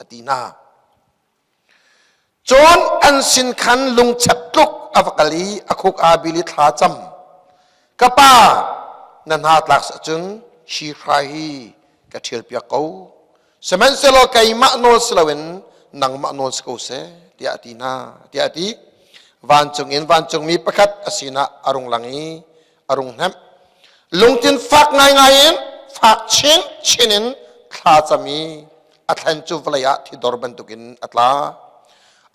a ti hna. Cun an sin khan lungchep tluk a va kal i a khuk aa bil i thla cam. Ka pa, na hna tlak ahcun hi hrai hi ka ṭhialpiak ko. Sihmanhsehlaw keimah nawl si loin nangmah nawl si ko seh, tiah a ti hna, tiah a ti. Vancung in vancungmi pakhat a sinah a rung lang i a rung hnemh. Lungthin fak ngaingai in fak chin chin in thla cam i a thlan cu vawlei ah thidor bantukin a tla.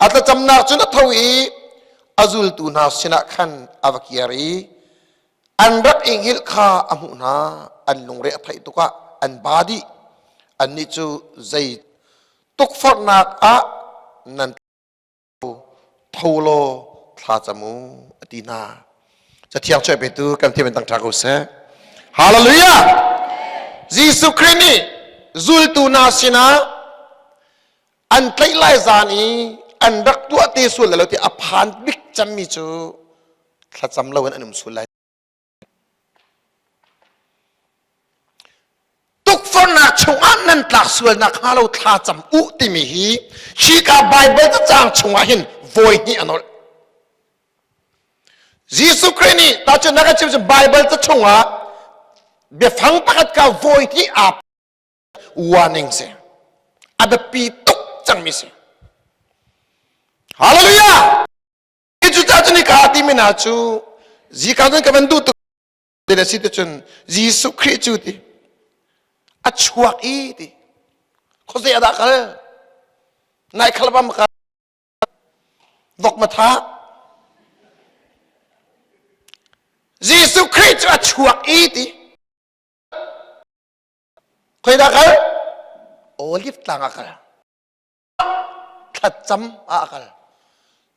A thlacamnak cun a tho i a zultu hna sinah khan a va kir i an rak i hngilh kha a hmuh hna. An lungre a theih tukah an ba dih. Annih cu zei tukforhnak ah nan tho law thla cam u a ti hna. Cathiang chuah petu kan thiam in tang ṭha ko seh. Hallelujah! Jesuh Khrih nih zultu hna sinah an tlaih lai zan i an rak tuah te sual lo ti a phan bik cemmi cu thlacam loin an um sual lai. Tukforhnak chungah nan tlak sual nakhnga lo thla cam u timi hi hika Baibal cacang chungah hin vawi hnih a nolh. Jesuh Khrih nih tahchunhnak a chim cu Baibal ca chungah biafang pakhat ka vawi hnih aa warning si. A biapi tuk cangmi si. Hallelujah! Cucaah cun hika timi hna cu zika cun ka van duh tuk ti le si ticun Jesuh Khrih cu ti a chuak i ti khuazei ah dah kal nai khal bam kal vok ma tha Jesuh Khrih cu a chuak i ti khoi dah kal Olive tlang ah kal thlacam ah a kal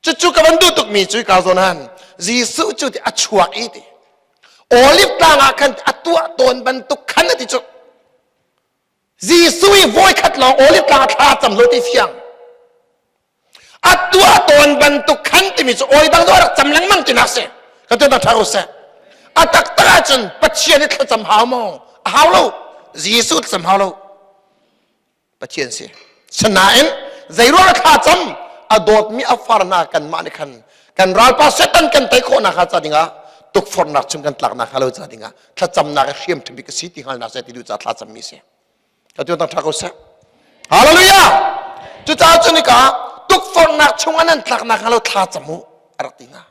cucu ka van duh tukmi cu ka zawn han Jesuh cu ti a chuak i ti Olive tlang ah khan a tuah tawn bantuk khan a ti cu Jesuh i voikhat lawng Olive tlang ah thla cam lo ti fiang a tuah tawn bantuk khan timi cu oi dang rak cam lengmang ti nak si ka tu ṭha ko seh a taktak ahcun Pathian i thlacam hau maw a hau lo Jesuh thlacam hau lo Pathian si. Sinain zeiruang thla cam a dawtmi a far hna kanmah nih khan kan ralpa Satan kan tei khawhnak hnga ca dingah tukforhnak chung kan tlaknak hnga lo ca dingah thlacamnak i hriam ṭhabik a si ti hngalnak seh ti duh ca thla cammi si. Ka tu tang ṭha ko seh. Hallelujah! Cucaah cun hika tukforhnak chung an tlaknak hnga lo thla cam u a rak ti hna.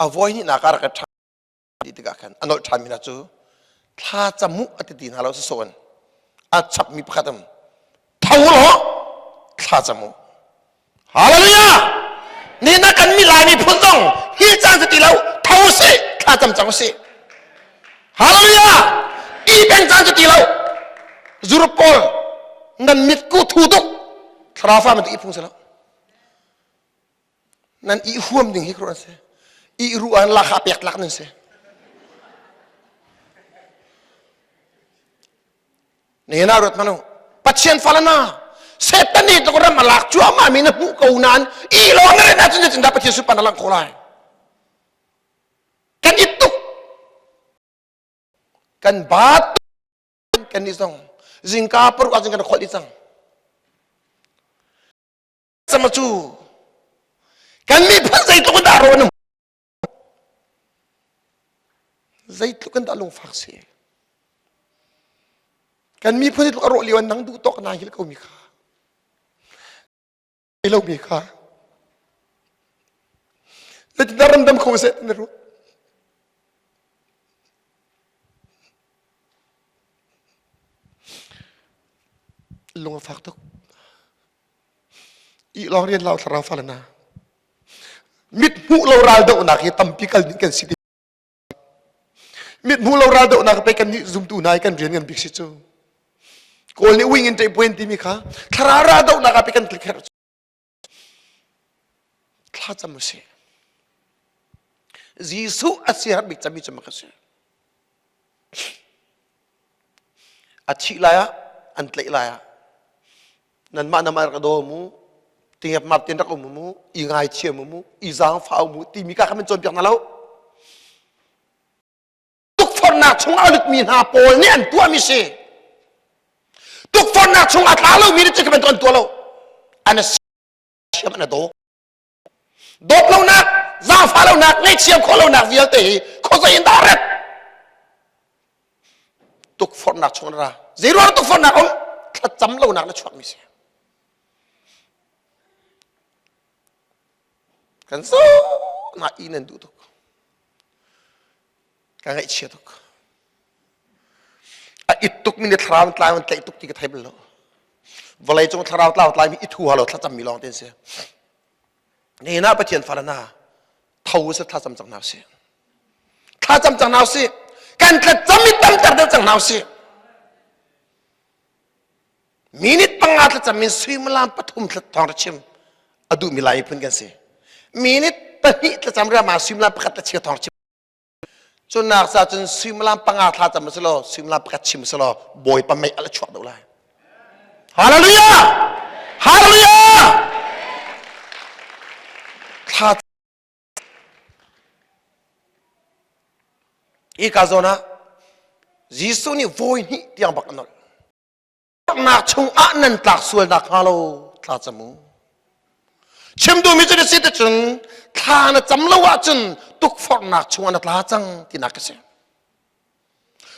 A voi hnihnak ah rak ṭha ti tikah khan a nolh ṭhanmi hna cu thla cam u a ti ti hna lo sawsawh in a chapmi pakhat um tho law thla cam u hallelujah ni na kan mi lai miphun zong hi caan. cam cang usih. Hallelujah! I peng caan cu ti lo. Zuruk pawl nan mit ku thu tuk thlarau fa bantuk i phung si lo. Nan i huam ding hi kruan si. I ru an lakha pek tlak nan si. Nihin ah ruat hmanh u. Pathian fale na Satan nih tluk ram a lak cuahmah mi na hmuh ko nain i lawng na ren ahcun zeitindah Pathian sunparnak na langh khawh lai? Kan i tuk. Kan baat kan nih zong zingka paruk ahcun kan kholh i cang. Sama cu kan miphun zeitluk in dah rawh na Zeitluk in dah lungfak si. Kan miphun hi tluk a rawh lio nang duh tawk na hil ko mi kha. Lo mi kha. Zeitindah ramdam kho seh na ruah. Lung a fak tuk. I lawng rian lau thlarau fale na. Mit hmuh lo ral dohnak hi tampi kal ding kan si ti. Mit hmuh lo ral dohnak pe kan nih zumtu hna i kan rian ngan bik si cu. Kawl nih wing in ṭe puen timi kha thlarau ral dohnak ah pe kan tlik herh cu. Thla cam usih. Jesuh a siaherh bik cami cu mak a si. A thih lai ah an tlaih lai ah nanmah namah rak daw mu tingep map tin rak um mu i ngaithiam mu i zaangfah mu timi ka kha man cawnpiak hna lo tukforhnak chung a lutmi hna pawl nih an tuahmi si tukforhnak chung a tla lomi nih cu bantuk an tuah lo an siam an daw dawt lonak zaangfah lonak ngaihchiam khawh lonak vialte hi khuazei in dah rat tukforhnak chung ra zei ruang tukforhnak um thlacam lonak na chuakmi si kan zo na i nan duh tuk ka ngaihchia tuk a it tuk mi ni thlarau tlai an tlaih tuk ti ka thei bal lo vawlei cung thlarau tlau tlai mi i thu halo thlacam mi lawng te si ni na pathian fala na tho se thlacam cang hna si thlacam cang hna si kan thlacam i tamter deuh cang hna si minute panga thlacam in suimilam pathum thawng ra chim a duhmi lai miphun kan si minute pahnih thlacam ria ma suimilam pakhat la chia thawng chim Cunak ca cun suimilam panga thla cam si law suimilam pakhat chim si law Bawipa mei a la chuak deuh lai. Hallelujah! Hallelujah! Thla Hi ka zawn ah Jesuh nih vawi hnih tiang bak a nolh. Nak chungah nan tlak sual nak hnga lo thla cam u. Chim duhmi cu na si cun thla na cam lo ahcun tukforhnak chungah na tla cang tinak ka si.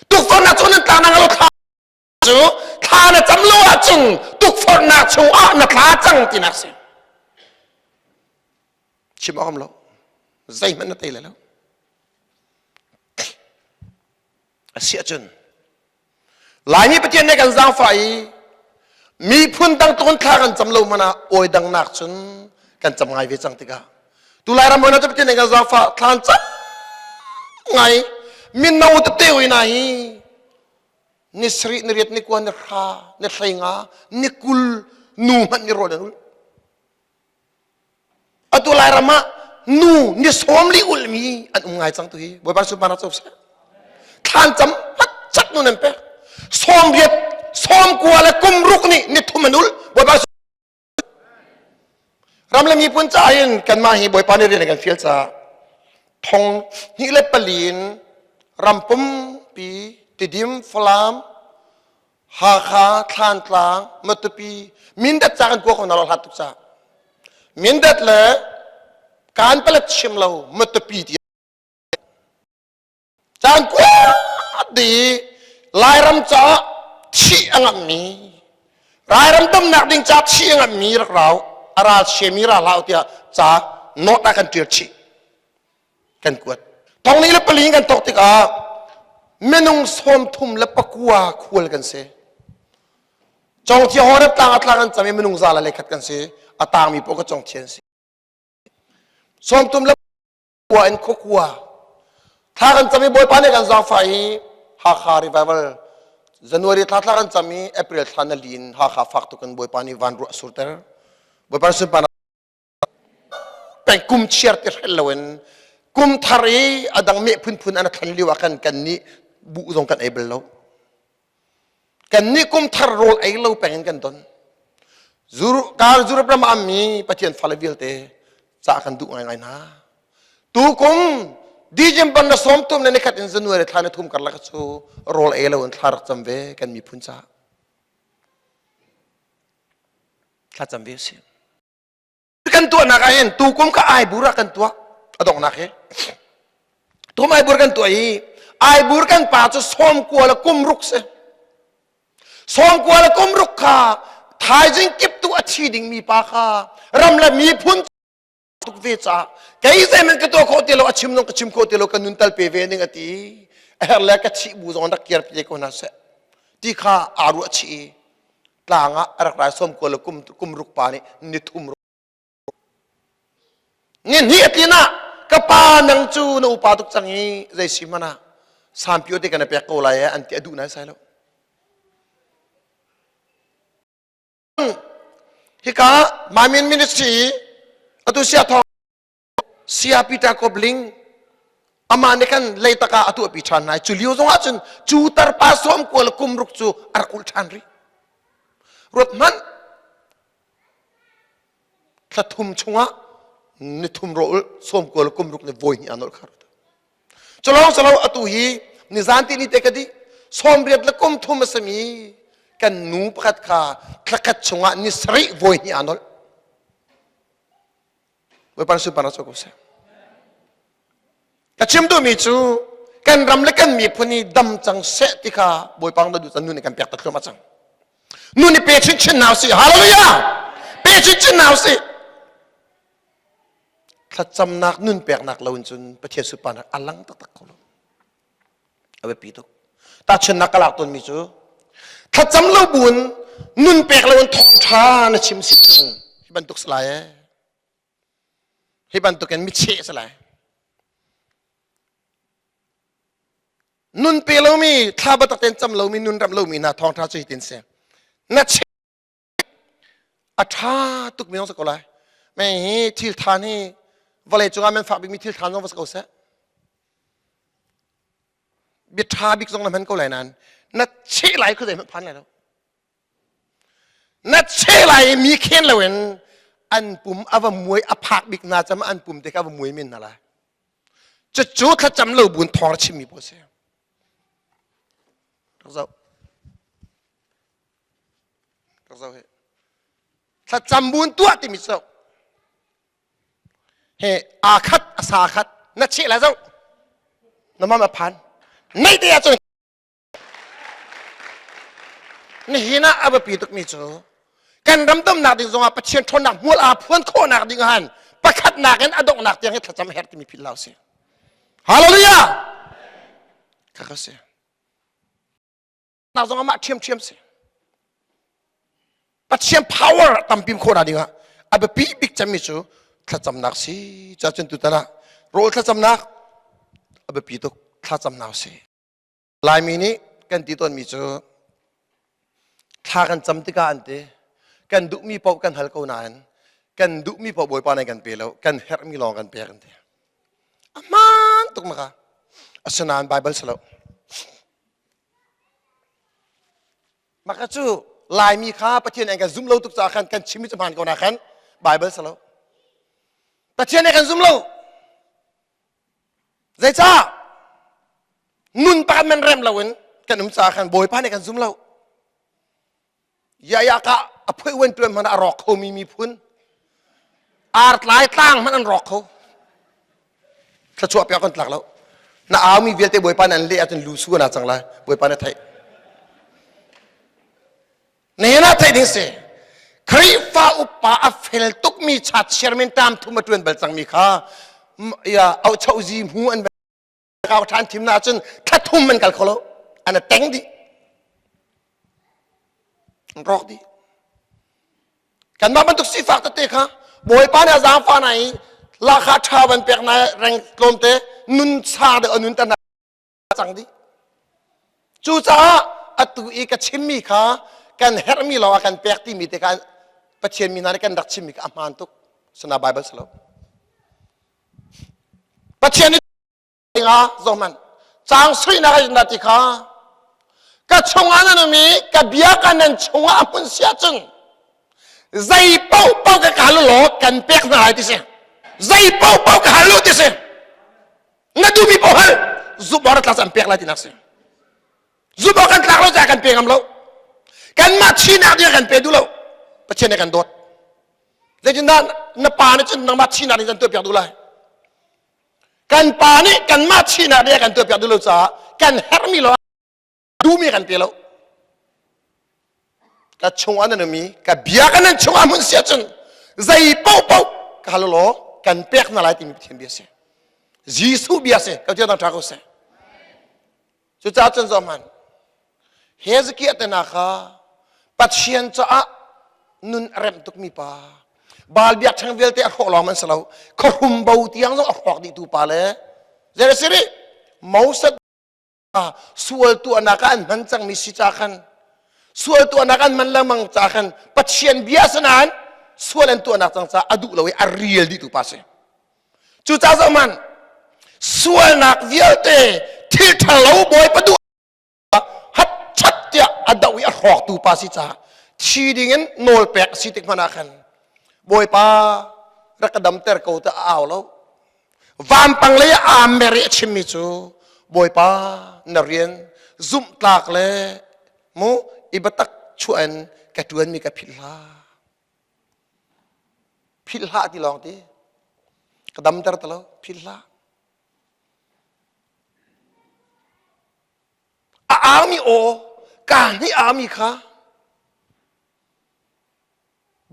Tukforhnak chung nan tla nak lo thla cu thla na cam lo ahcun tukforhnak chungah na tla cang tinak si. Chim awk lo. Zeihmanh na tei lai lo. A si ahcun Laimi Pathian nih kan zaangfah i miphun dang tlun thla kan cam lo hmanh ah awi dang nak cun kan cam ngai ve cang tikah tu Lairam hna cu Pathian nih kan zaangfah thla an cam ngai mino tete oi na hi ni sarih ni riat ni kua ni hra ni hlei nga ni kul nu hmanh ni rawl an ul Atu Lairam ah nu ni sawmli ulmi an um ngai cang tu hi Bawipa sunparnak co seh. Thlan cam chat nu nan pek. Sawmriat sawmkua le kum ruk nih ni thum an ul Bawipa ram le miphun caah hin kanmah hi Bawipa nih rian a kan fial caah thong hnih le pali in ram pumpi Tidim Falam Hakha, Thlantlang, Matupi, Mindat ca kan kua ko na lo hlat tuk ca. Mindat le kan palet chim lo Matupi ti caan kua di Lairam caah thih a ngamhmi Lairam damnak ding ca thih a ngamhmi rak rau a ral siami ra hlah tiah ca note ah kan ṭial chih kan kuat thongli le pali kan thawk tikah minung 34 khual kan si congthia horeb tlang a tlang an cam i minung za le khat kan si a tangmi paoh ka congthia an si 34 in khua kua. Thla kan cam i Bawipa nih kan zaangfah i Hakha revival January thla thla kan cam i April thla na lin Hakha fak tuk in Bawipa nih van ruah surter. Bawipa sunparnak peng kum chiar ti hrel loin kum thar i a dang meh phunphun an thlan lio ah khan kan nih buh zong kan ei bal lo. Kan nih kum thar rawl ei lo peng in kan don. Kar Europe ram ah mi Pathian fale vialte ca kan duh ngaingai hna. Tu kum December na sawm tum na nikhat in January thla na thum karlak cu rawl ei lo in thla rak cam ve kan miphun ca. Thla cam ve si. Kan tuahnak ah hin tukum kha aibur ah kan tuah a donghnak hi. Tukum aibur kan tuah i aibur kan pa cu sawm kua le kum ruk si. Sawm kua le kum ruk kha thaizing kip tu a thi dingmi pa kha ram le miphun tuk ve caah kei zeihmanh ka tuah khawh ti lo a chim zong ka chim khawh ti lo ka nun tal pe ve ning a ti a herh le ka thih bu zong rak kiar pi ko hna seh ti kha aa ruah chih i tlang ah a rak rai som ko le kum kum ruk pa nih ni thum ni hnih a tlin ah ka pa nang cu na upa tuk cang i zei si hmanh ah sampio te kan pek ko lai an ti a duh nai sai lo Hika Mamin Ministry atu sia thawng sia Peter Kobling amah nih kan leitak ah atu api ṭhan nai cu lio zong ah cun cu tarpa sawm kual kum ruk cu a rak ulh ṭhan rih ruat hmanh thla thum chungah ni thum ro ul sawm kual kum ruk ni vawi hnih a nolh kha Culawng silo atu hi nizan ti ni te ka dih sawmriat le kum thum a simi kan nu pakhat kha thlakhat chungah ni sarih vawi hnih aa nolh. Bawipa sunparnak cu ko seh. Ka chim duhmi cu kan ram le kan miphun hi dam cang seh ti kha Bawipa na duh cang nu nih kan pek ta thluahmah cang. Nu nih pe chinchin hna usih. Hallelujah! Pe chinchin hna usih. Thlacamnak nun peknak lo in cun Pathian sunparnak a lang taktak kho lo. A biapi tuk. Tahchunhnak ka lak tawnmi cu thlacam lo buin nun pek lo in thawngṭha na chim si cun hi bantuk si lai ee. Hi bantukin micheh si lai. Nun pe lomi, thla biatak tein cam lomi, nun ramh lomi hna thawngṭha cu hitin si. Na A ṭha tukmi zong si ko lai. Mei hi thil than hi vawlei cungah men fak bikmi thil than zong va si ko seh. Bia ṭha bik zong na hman ko lai nain na cheh lai khuazei hmanh phan lai lo. Na cheh lai i mi khen loin an pum a va muai a phak bik hna cam an pum te kha a va muai men hna lai. Cucu thlacam lo buin thawng a chimmi pawl si. Rak zoh. Rak zoh hi. Thlacam buin tuah timi cu he aa khat a sa khat na cheh la zoh na mam a phan nei te ahcun nihin ah a biapi tukmi cu kan ram damnak ding zongah Pathian ṭhawnnak hmual aa phuan khawhnak ding han pakhatnak in a donghnak tiang hi thlacam a herh timi philh hlah usih. Hallelujah! Kha ka si. Nak zong amah ṭhiamṭhiam si. Pathian power tampi khawhnak dingah a biapi bik cemmi cu thlacamnak si. Cuahcun tutan ah rawl thlacamnak a biapi tuk thlacamnak si. Laimi nih kan ti tawnmi cu thla kan cam tikah an ti kan duhmi paoh kan hal ko nain kan duhmi paoh Bawipa nih kan pe lo kan herhmi lawng kan pek an ti. A hmaan tuk maka. Asinain Baibal si lo. Maka cu Laimi kha Pathian an kan zum lo tuk caah khan kan chimmi cu hmaan ko na khan Baibal si lo. Pathian nih kan zum lo. Zeicah? Nun pakhat man rem loin kan um caah khan Bawipa nih kan zum lo. Yaya ka a phui uen tuan hmanh a rawk kho mi miphun. Artlai tlang hmanh an rawk kho. Thluachuah piak kan tlak lo. Na au mi vialte Bawipa nan leh ahcun lu su na cang lai. Bawipa na theih. Nihin ah theih ding si. Khrihfa upa a fel tukmi cha chairman tam thum a tuan bal cangmi kha ya au chau zi mu an kau than thim na cun thla thum an kal kho lo an a teng dih an rawk dih kanmah bantuk sifak tete kha bawipa nih a zaangfah hna i. Lahkhah ṭha van pek na reng tlawmte nun sang deuh a nun ter cang dih. Cucaah atu i ka chimmi kha kan herhmi lawng ah kan pek timi te kha Pathian mi hna nih kan rak chimmi kha a hmaan tuk. Sana Bible si lo. Pathian nih nga zohman caang suinak a na ti kha ka chungah nan um i ka bia ka nan chungah a hmun si ahcun zei paohpaoh ka ka hal law kan pek hna lai ti si zei paohpaoh ka hal ti si na duhmi paoh hal zumh awk tlak an pek lai tinak si zumh awk kan tlak lo caah kan pe ngam lo kanmah chinak ding kan pe duh lo Pathian nih kan dawt zeitindah na pa nih cun nangmah chinak ding kan tuahpiak duh lai kan pa nih kanmah chinak ding kan tuahpiak duh lo caah kan herhmi lo duhmi kan pe lo ka chungah nan um i ka bia ka nan chungah hmun si ahcun zei paohpaoh ka hal law kan pek hna lai timi Pathian bia si Jesuh bia si ka tiang ṭha ko seh cucaah cun zoh hmanh Hezekiah te hna kha Pathian caah nun a remh tukmi pa Baal biakṭheng vialte a hrawh lawng man si lo khuahrum bo tiang zong a hrawk dihtu pa le zei a si rih Moses sual tuahnak ah an hman cangmi si ca khan sual tuahnak an hman lengmang ca khan Pathian bia sinain sual an tuahnak cang caah a duh lo i a rial dih tu pa si cucaah zohman sualnak vialte thil ṭhalo bawipa duh hat chat tiah a doh i a hrawktu pa si caah thi dingin nawl pek si tik hmanh ah khan bawipa rak ka damter ko te a au lo Vampang lei ah aa mer i a chimmi cu Bawipa na rian zumhtlak le mu i biatak chuah in ka ṭuanmi ka philh hlah. Philh hlah ti lawng ti. Ka damter ti lo, philh hlah. A aumi aw, kaa hnih aumi kha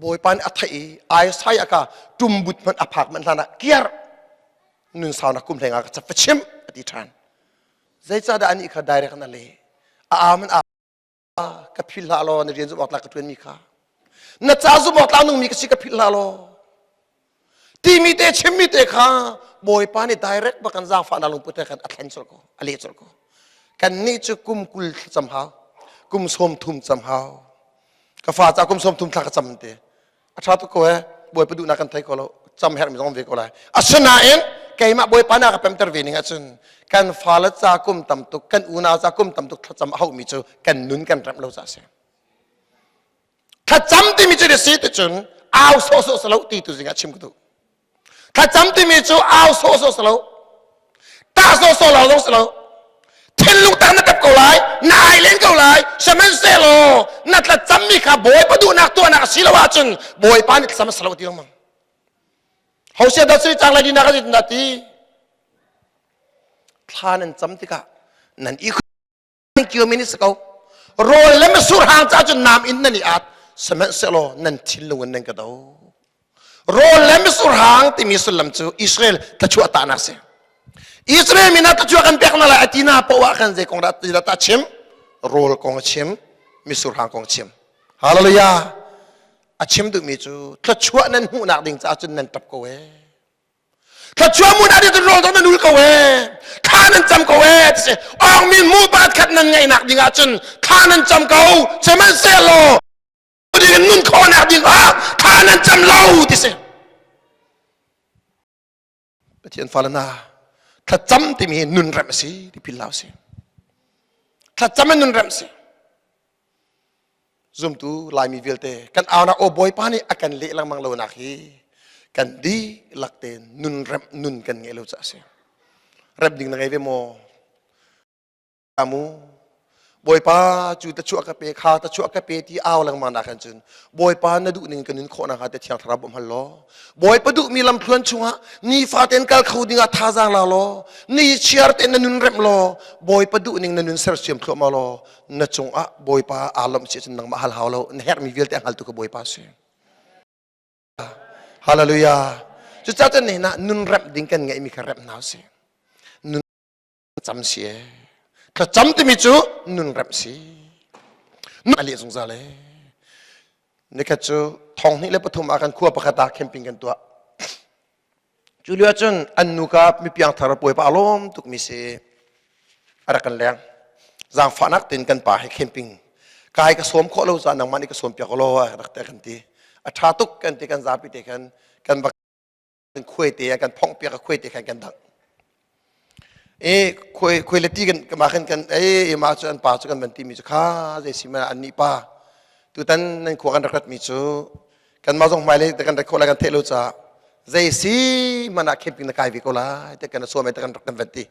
Bawipa nih a theih i Isaiah ka ṭumbut hmanh a phak manh hlan ah kiar nun saunak kum hleng ah ka va chim a ti ṭhan. Zeicahdah anih kha direct in a leh? A aam in a ka philh hlah law na rian zumh awk tlak ka ṭuanmi kha na ca zumh awk tlak nungmi ka si ka philh hlah law timi te chimmi te kha Bawipa nih direct bak kan zaangfahnak lungput he khan a thlen colh ko a leh colh ko kannih cu kum 20 thlacam hau kum 30 cam hau ka fa ca kum 30 thla ka cam te a ṭha tuk ko he Bawipa duhnak kan thei ko lo cam herhmi zong ve ko lai asinain keimah Bawipa na ka pemter ve ning ahcun kan fale ca kum tam tuk kan unau ca kum tam tuk thlacam a hauhmi cu kan nun kan remh lo ca a si Thlacam timi cu si ti cun au sawhsawh si lo ti tu zingah chim ka duh. Thlacam timi cu au sawhsawh si lo, tah sawhsawh lo zong si lo. Thinlung tak na tap ko lai, na ai len ko lai, sihmanhsehlaw na thlacammi kha Bawipa duhnak tuahnak a si lo ahcun Bawipa nih thlacam a si lo ti lengmang. Hosea dah sui cang lai dina ka na ti. Thla nan cam tikah nan i kio min si ko rawl le masur hang ca cun nam in nan i at sihmanhsehlaw nan thinlung in nan ka do rawl le misur hang timi sullam cu Israel thlachuah tahnak si Israel min ah thlachuah kan pek na lai ati na poah kan zei kong dah ta chim rawl kong a chim misur hang kong a chim hallelujah a chim duhmi cu thlachuah nan hmuhnak ding caah cun nan tap ko ee Thluachuah mun ah cun rawl nan ul ko ee thla nan cam ko ee ti si awng min mu pat khat nan ngeihnak ding ah cun thla nan cam ko sihmanhsehlaw ding in nun khawhnak ding ah thla nan cam lo ti si Pathian fale na thlacam timi hi nun remh a si ti phil hlah usih thlacam in nun remh si Zumtu Laimi vialte kan aunak aw Bawipa nih a kan leh lengmang lonak hi kan dihlak tein nun remh nun kan ngeih lo caah a si. Remh ding na ngei ve maw? Mu Bawipa cu ta chuah ka pe kha ta chuah ka pe ti au lengmang nak khan cun Bawipa na duh ning ka nun khawh nakhnga te thiang thlarau bawmh hal law Bawipa duhmi lamthluan chungah nifa tein kal kho dingah thazaang la law ni chiar tein na nun remh law Bawipa duh ning na nun sersiam thluahmah law na cungah Bawipa aa lawmh si cun nangmah hal hau lo na herhmi vialte a hngaltu ka Bawipa si Hallelujah cucaah cun nihin ah nun remh ding kan ngeihmi kha remh hna usih nun cam si e thlacam timi cu nun remh si nun a leh zungzal e nikhat cu thong hnih le pathum ah kan khua pakhat ah camping kan tuah. Cu lio cun an nu ka mi piangthar puaipa a lawm tukmi si a rak kan leng. Zaangfahnak tein kan pa he camping kai ka sawm khawh lo caah nangmah nih ka sawm piak law a rak te kan ti. A ṭha tuk kan ti kan zapi te khan kan va kan khuai te kan phongh piak a khuai te khan kan dangh. E khuai khuai le ti kan ma khan kan e ma cu an pa cu kan van ti mi cu kha zei si ma an nih pa tutan nan khua kan rak rat mi cu kan mah zong hmailei te kan rak khawh lai kan theih lo caah zei si hmanh ah camping na kai ve ko lai te kan sawm te kan rak kan van ti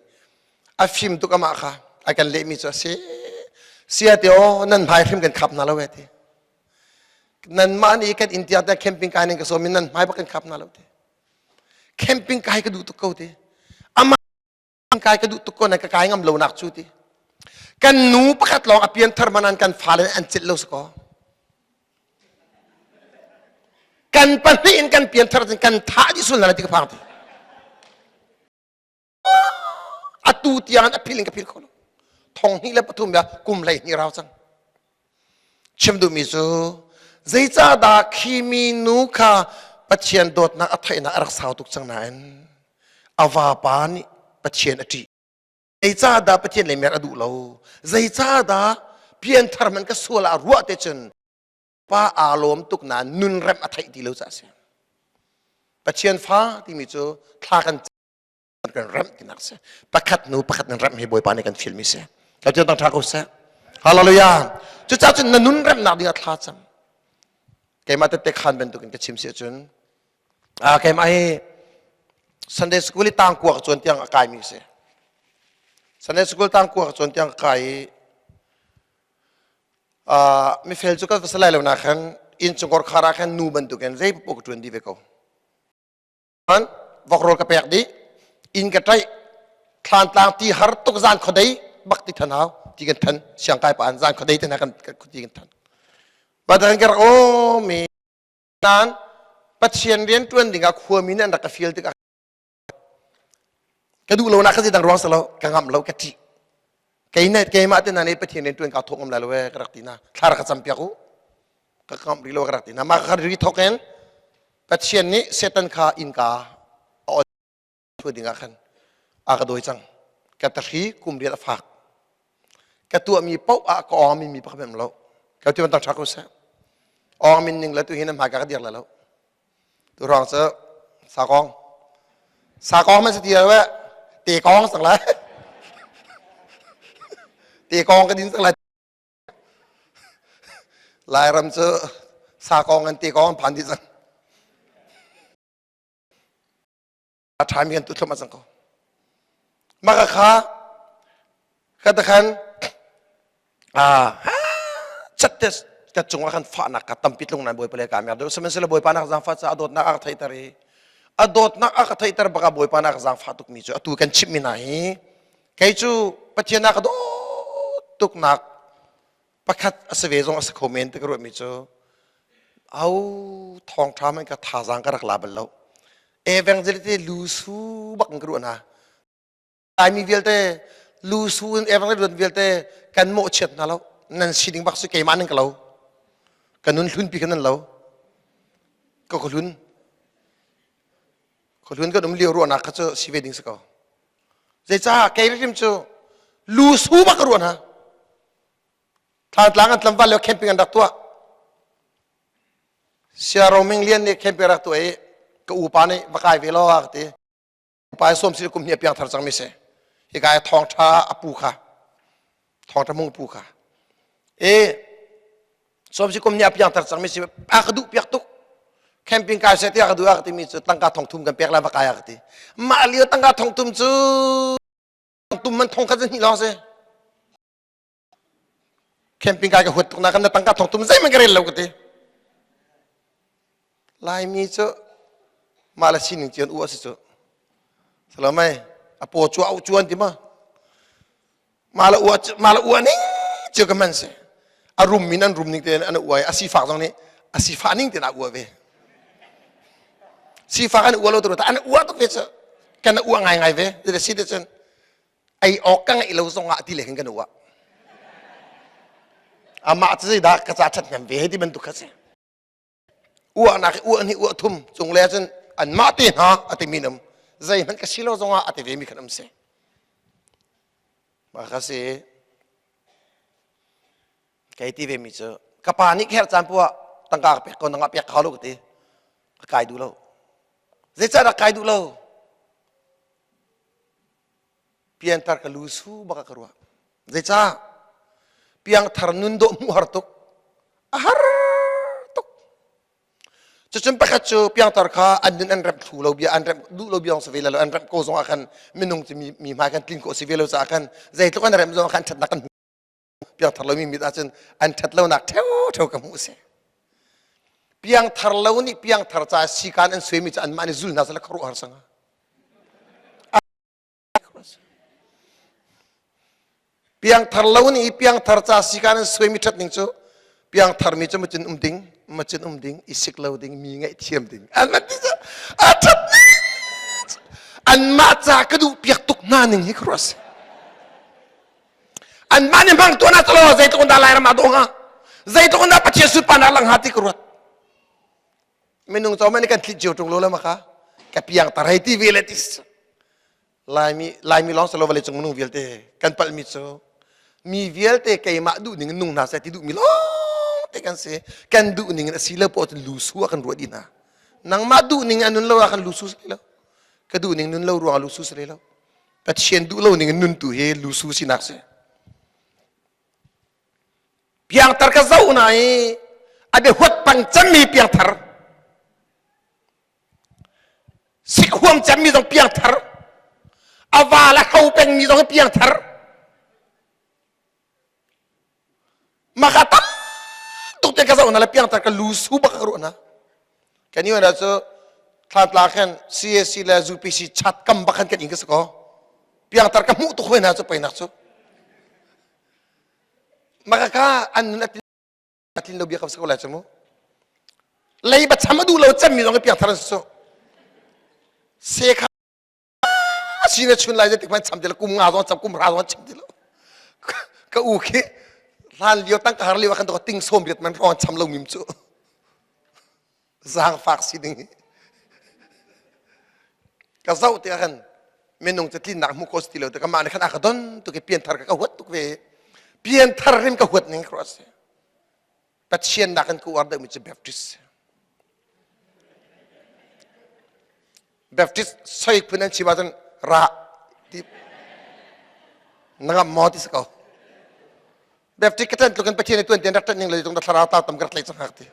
a fim tuk amah kha a kan lehmi cu a si sia te aw nan hmai hrim kan khap hna lo e ti nan mah nih kan inn tiang te camping kai ning ka sawm in nan hmai bak kan khap hna lo ti camping kai ka duh tuk ko ti amah kai ka duh tuk ko nan ka kai ngam lo nak cu ti kan nu pakhat lawng a pianthar manan kan fale an cilh lo sakaw kan pahnih in kan pianthar cun kan thah dih sul na ti ka phang ti atu tiang a phil in ka phil kho lo thong hnih le pathum ya kum hlei hnih rau cang Chim duhmi cu zeicahdah khi minu kha Pathian dawtnak a theihnak a rak sau tuk cang nain a vapa nih Pathian a ṭih. Zeicahdah Pathian lei mer a duh lo? Zeicahdah pianthar man ka sual ah ruah te cun pa aa lawm tuk nain nun remh a theih ti lo caah a si. Pathian fa timi cu thla kan kan remh tinak si pakhat nu pakhat nan remh hi bawipa nih kan filmi si ka tiang tang tha ko seh hallelujah cucaah cun na nun remnak ding ah thla cam keimah tette khan bantukin ka chim si ahcun ah keimah hi Sunday school i tang kua ka cawn tiang a kaimi si Sunday school tang kua ka cawn tiang ka kai i mifel cu ka va salai lo na khan inn chungkhar khar ah khan nu bantukin zei paoh ka ṭuan dih ve ko Vok rawl ka pek dih inn ka ṭaih thlantlang ti har tuk zan khuadei bak ti than hau ti kan than siang kai pa an zan khuadei te hna kan ti kan than badan ka rak o mi nan Pathian rian ṭuan dingah khuami nih an rak ka fial tikah ka duh lo nak ka dang ruang salo ka ngamh lo ka ṭih kei ne keimah te na nih Pathian rian ṭuan ka thawk ngam lai lo e ka rak ti na thla rak ka cam piak u ka ngamh rih lo ka rak ti na mah ka ri thawk in Pathian nih Satan kha innka a on thu ding ah khan a ka dawi cang ka tahri kum riat a fak ka tuahmi paoh ah ka awng mi pakhat hmanh lo ka tu tang tha ko seh awng min ning le tu hin hmai ka ka dir la lo tu ruang cu sakong sakong man si ti lo te kong sang lai te kong ka din sang lai Lairam cu sakong an te kong an phan dih cang a ṭhami kan tu thlum a cang ko mah ka kha ka ta khan chat te ka cungah khan fahnak ka tampi tlung nan bawipa le ka mer deuh sihmanhsehlaw bawipa nak zaangfah ca a dawtnak a ka theihter i a dawtnak a ka theihter bak ah bawipa nak zaangfah tukmi cu atu kan chimhmi hna hi kei cu Pathian a ka dawt tuknak pakhat a si ve zong a si kho men ti ka ruahmi cu au thawngṭha man ka thazaang ka rak la bal lo evangelist lu su bak in ka ruah hna Laimi vialte lu su in evangelist vialte kan mawhchiat hna lo nan sining bak si keimah nan ka lo ka nun hlun pi kha nan lo ka ka hlun ka hlun kan um lio ruahnak kha cu si ve ding si ko Zeicah kei hrim cu lu su bak ka ruah hna. Thlantlang an tlangval lio camping an rak tuah. Sia Roming Lian nih camping rak tuah i ka upa nih va kai ve law a ka ti. Upa sawm si kum hnih a piang thar cangmi si. Hika i thawngṭha a pu kha. Thawngṭha mung pu kha. E sawm si kum nih a piangthar cangmi si a ka duh piak tuk camping kai seh tiah ka duh a ka timi cu tangka thong thum kan pek lai va kai a ka ti mah lio tangka thong thum cu tum man thong khat hnih lawng si camping kai ka huat tuk na kan na tangka thong thum zeihmanh ka rel lo ka ti Laimi cu mah le sining cio an uah si cu salamai a paw cu a cuan ti ma mah le uah mah le uah ning cio ka man si a rum min an rum ning tein an uai a sifak zong nih a sifah ning tein a uah ve sifak an uah lo tu an uah tuk ve cu kan uah ngai ngai ve ti si te cun ei awk ka ngeih lo zong ah ti le khin kan uah amah cu zeidah ka ca ṭhat hnem ve hei ti bantuk kha si uahnak uah hnih uah thum cung le cun anmah te hna a timi um. Zeihmanh ka si lo zongah a ti ve mi khan um si. Mah kha si kei ti ve mi cu ka pa nih kher caan puah tangka ka pek ko nangah pek kha lo ka ti. Ka kai duh lo. Zeicahdah kai duh lo? Pianthar ka lu su bak ka ruah. Zeicah? Piangthar nun dawh hmuh har tuk. A har tuk. Cucun pakhat cu piangthar kha an nun an remh thlu lo bia an remh duh lo bia si ve lo an remh ko zong ah khan minung cu mi, mi hmai kan tlin ko si ve lo caah khan zeitluk an remh zong ah khan ṭhatnak kan hmu piangthar lomi mit ahcun an ṭhat lonak ṭheu ka hmuh si. Piangthar lo nih piangthar ca sikan an suaimi cu anmah nih zul hna seh khuaruahhar sanga. Piangthar lo nih piangthar ca sikan an suaimi ṭhat ning cu piangthar mi cu macun um ding macun um ding i sik lo ding mi ngaihthiam ding an ti cu a ṭhat ning anmah ca ka duh piak tuk hna ning hi khuaruah si. Anmah nih hmang tuan ah calaw zeitluk in dah Lairam ah dawh hnga zeitluk in dah Pathian sunparnak lang hnga ti ka ruat minung caw man kan thlit cio ṭung lo le maka ka piang tar hei ti ve le ti Laimi Laimi lawng salo vawlei cung minung vialte kan palhmi cu mi vialte keimah duh ning in nung hna seh ti duhmi lawng te kan si kan duh ning in a si lo poah cun lusu ah kan ruah dih hna nangmah duh ning a nun lo ah kan lusu si lo ka duh ning nun lo ruang ah lusu si lo Pathian duh lo ning in nun tu hi lusu sinak si. Piangthar ka zoh na i a bia huat pang cemmi piangthar. Sik huam cemmi zong piangthar. A val a hro pengmi zong piangthar. Maka tam tuk te ka zoh na le piangthar ka lu su bak ka ruah na. Kan i na cu thlatla khan CAC le UPC chat kam bak khan kan in ka si ko. Piangthar ka hmuh tuk hoi na cu peinak cu. Maka ka an nun a tlin lo bia ka si ko lai cu mu. Leiba cham a duh lo cemmi zong hi piangthar an si cu. Sekha si na chun lai zeitik hmanh cham ti lo kum nga zong cham kum ra zong chim ti lo ka u khi hlan lio tangka har lio ah khan to ting som riat man ron cham lo mim cu zaangfak si ding hi ka zoh te ah khan minung cu tlinnak hmu ko si ti lo te ka mah nih khan a ka don tuk i pianthar ka ka huat tuk ve pianthar rim ka huat ning ka si Pathian nakin ka uar deuhmi cu Baptist. Baptist soi phun an chim ahcun ra ti na ngam maw ti si ko. Baptist ka ṭan tluk in Pathian i tuan tian rak ṭanh ning le tung da thlarau tau tam ka rak tlai cang hak ti.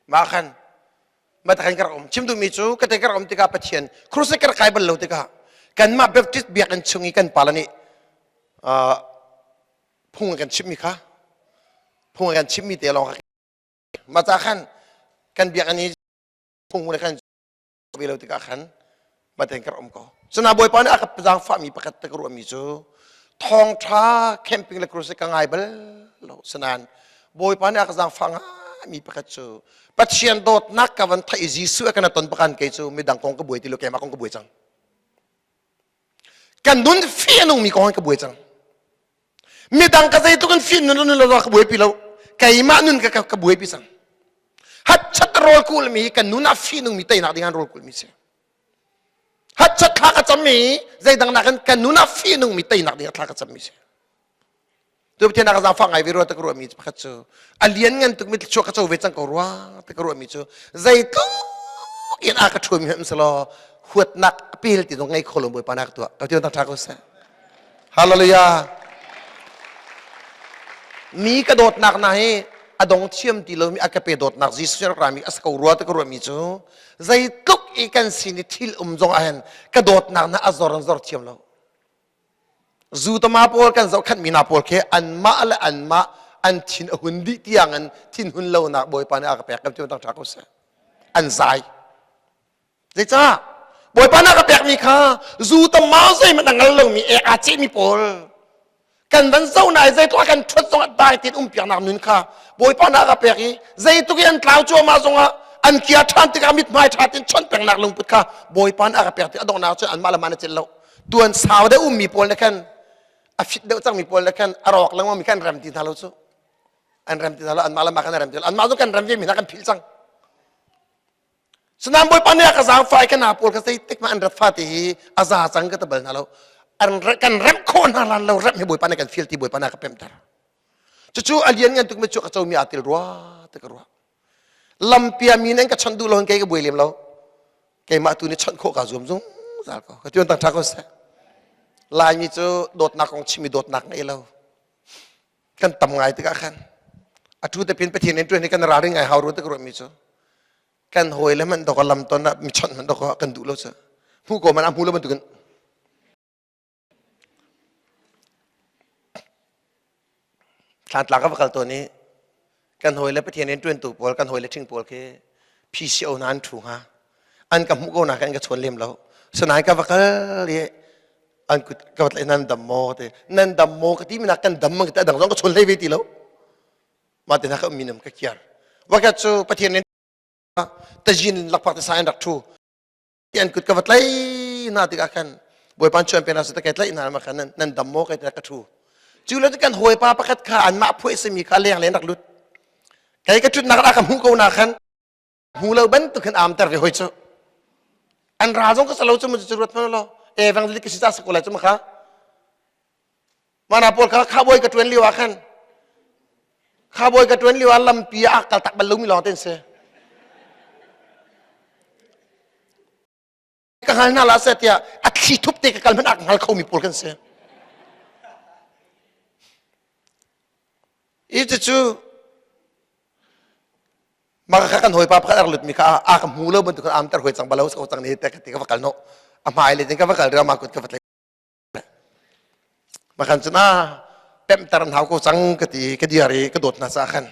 Mah khan matakan ka rak um chim duhmi cu ka te ka rak um tikah Pathian crusade ka rak kai bal lo tikah kanmah Baptist biakinn chung i kan pala nih phung kan chimmi kha phung kan chimmi te lawng mah ca khan kan biakinn i phung le kan ve lo tikah khan maten ka rak um ko cuna bawipa nih a ka zaangfahmi pakhat te ka ruahmi cu thawngṭha camping le crusade ka ngai bal lo sinain bawipa nih a ka zaangfah ngaimi pakhat cu Pathian dawtnak ka van theih Jesuh a kan ton bakan kei cu midang kong ka buai ti lo keimah kong ka buai cang kan nun fi a nungmi kong ka buai cang midang ka zeitluk in fi nun nun lo ka buaipi lo keimah nun ka ka buaipi cang hatchat rawl kulmi kan nun ah fi nungmi teinak ding an rawl kulmi si hatchat thla ka cammi zeidang nakin kan nun ah fi nungmi teinak ding thla ka cammi si tu Pathian ka zaangfah ngai ve rua te ka ruahmi pakhat cu a lian ngan tuk mi thluachuah ka co ve cang ko rua te ka ruahmi cu zeitluk in a ka ṭhuami hmanh selaw huatnak a pel ti zong ngei kho lo Bawipa nak tuah ka ti ṭha ko seh Hallelujah mi ka dawtnak na hi a dong thiam ti lomi a ka pe dawtnak Jesuh rak rami a ko rua te ka ruahmi cu zeitluk i kan sin i thil um zong ah hin ka dawtnak na a zor an zor thiam lo Zutama pawl kan zohkhanhmi hna pawl khi anmah le anmah an thin a hun dih tiang in thinhun lonak Bawipa nih a ka pek kan ti tang ṭha ko seh. An zai. Zeicah? Bawipa nih a ka pekmi kha zu tam mau zeihmanh a ngal lomi ek aa cehmi pawl kan van zoh na i zeitluk kan ṭhuat zongah dai tein um piaknak nun kha Bawipa nih a ka pek i zeitluk i an tlau cuahmah zongah an kia ṭhan tikah mithmai ṭha tein chawnh pengnak lungput kha Bawipa nih a ka pek ti a donghnak cun anmah le mah na celh lo tuan sau deuh ummi pawl nih khan a fit deuh cangmi pawl nih khan a rawk lengmang mi khan rem ti hna lo cu an rem ti hna lo anmah le mah kan rem ti lo anmah cu kan rem ve mi hna kan philh cang. Sinain Bawipa nih a ka zaangfah i ka hna pawl kha zeitik hmanh an rat fate hi a za cang ka ti bal hna lo. An kan remh khawh hna lan lo remh hi Bawipa nih kan fial ti Bawipa nih a ka pemhter. Cucu a lian ngan tuk mi cu ka comi aa tel rua ti ka ruah. Lampia mi nan ka chawnh duh lo kei ka buai lem lo. Keimah tu nih chawnh khawh kaa zuam zungzal ko. Ka tuan tang ṭha ko seh. Laimi cu dawtnak kong chimmi dawtnak ngei lo. Kan tam ngai tikah khan a tu te pin Pathian in ṭuan hi kan ralring ngai hau ru ti ka ruahmi cu kan hawi le hmanh dok lam ton ah mi chawnh hmanh dok kan duh lo cu hmu ko man a hmu lo bantukin Thlantlang ka va kal tawn i kan hawi le Pathian in ṭuantu pawl kan hawi le ṭhing pawl khi PCO hna an ṭhu hnga an ka hmuh ko na kan ka chawn lem lo sinain ka va kal i an kut ka va tlaih nan dam maw te nan dam maw ka ti mi nak kan dam mang te dang zong ka chawn hlei ve ti lo mah te hna ka ummi nam ka kiar wakat cu Pathian in tajin lakphak te sa in rak ṭhu an kut ka va tlai hna tikah khan bawipa chuan pe hna su ta kai tlaih hna ma khan nan dam maw kai ka ṭhu cu lo kan hawipa pakhat kha anmah phuai simi kha leng len rak lut kai ka ṭhutnak ah ka hmuh ko na khan hmu lo bantuk khan am ter ve hoi cu an ra zong ka salo cu mu cu ruat hmanh lo evangelist ka si ca sa ko lai cu ma kha mana pawl kha khabawi ka ṭuan lio ah khan khabawi ka ṭuan lio ah lampi ah kal tak bal lomi lawng te an si ka hngal hna la seh tiah a thli thup te ka kal hmanh ah ka hngal khomi pawl kan si i cucu maka kha kan hawipa pakhat a rak lutmi kha a ka hmu lo bantuk am ter hoi cang balo ko cang ni te ka ti ka va kal no a hmai le ka va kal ria ma kut ka va tlai Makhan cun ah pemhter an hau ko cang ka ti ka diar i ka dawt hna caah khan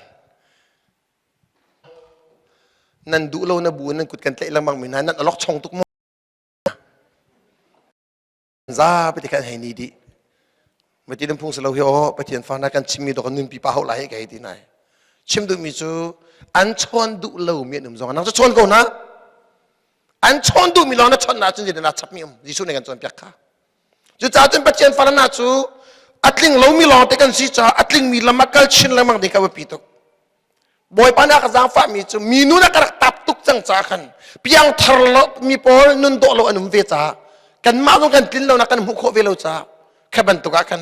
nan duh lo na bu nan kut kan tlaih lengmang mi hna nan alok chong tuk maw zapi te khan hei ni dih mati nan phung silo hi aw pathian fa na kan chimmi dok nunpi pa hau lai he ka hei ti nai chim duhmi cu an chawn duh lo mi an um zong nang cu chawn ko hna an chawn duhmi lawng na chawnh ahcun zeidah naa chapmi um Jesuh nih kan cawnpiak kha cucaah cun Pathian fale hna cu a tling lomi lawng te kan si caah a tlingmi lam ah kal chin lengmang ding kha biapi tuk Bawipa nih a ka zaangfahmi cu mi nun a ka rak tap tuk cang caah khan piangthar lo mi pawl nun dawh lo an um ve caah kanmah zong kan tlin lonak kan hmuh khawh ve lo caah kha bantuk ah khan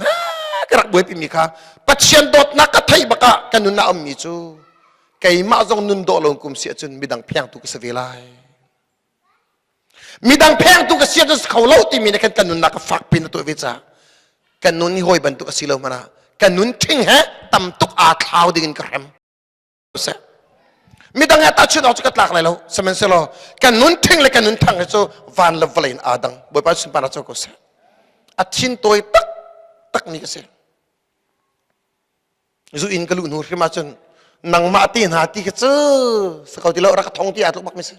ka rak buaipimi kha Pathian dawtnak ka theih bak ah ka nun ah ummi cu keimah zong nun dawh lo kum si ahcun midang phengtu ka si ve lai midang phengtu ka si ahcun si kho lo timi nih khan kan nunnak ka fak pin a tuah ve caah kan nun hi hawi bantuk a si lo hmanh ah kan nun ṭhing he tam tuk aa thlau ding in ka hrem seh midang he tahchunh awk cu ka tlak lai lo sihmanhsehlaw kan nun ṭhing le kan nun thang hi cu van le vawlei in aa dang bawipa sunparnak co ko seh a thin tawi tak tak mi ka si Zu inn ka luh hnu hrim ahcun nangmah te hna ti kha cu si ko ti lo rak ka thong ti aa tluk bak mi si.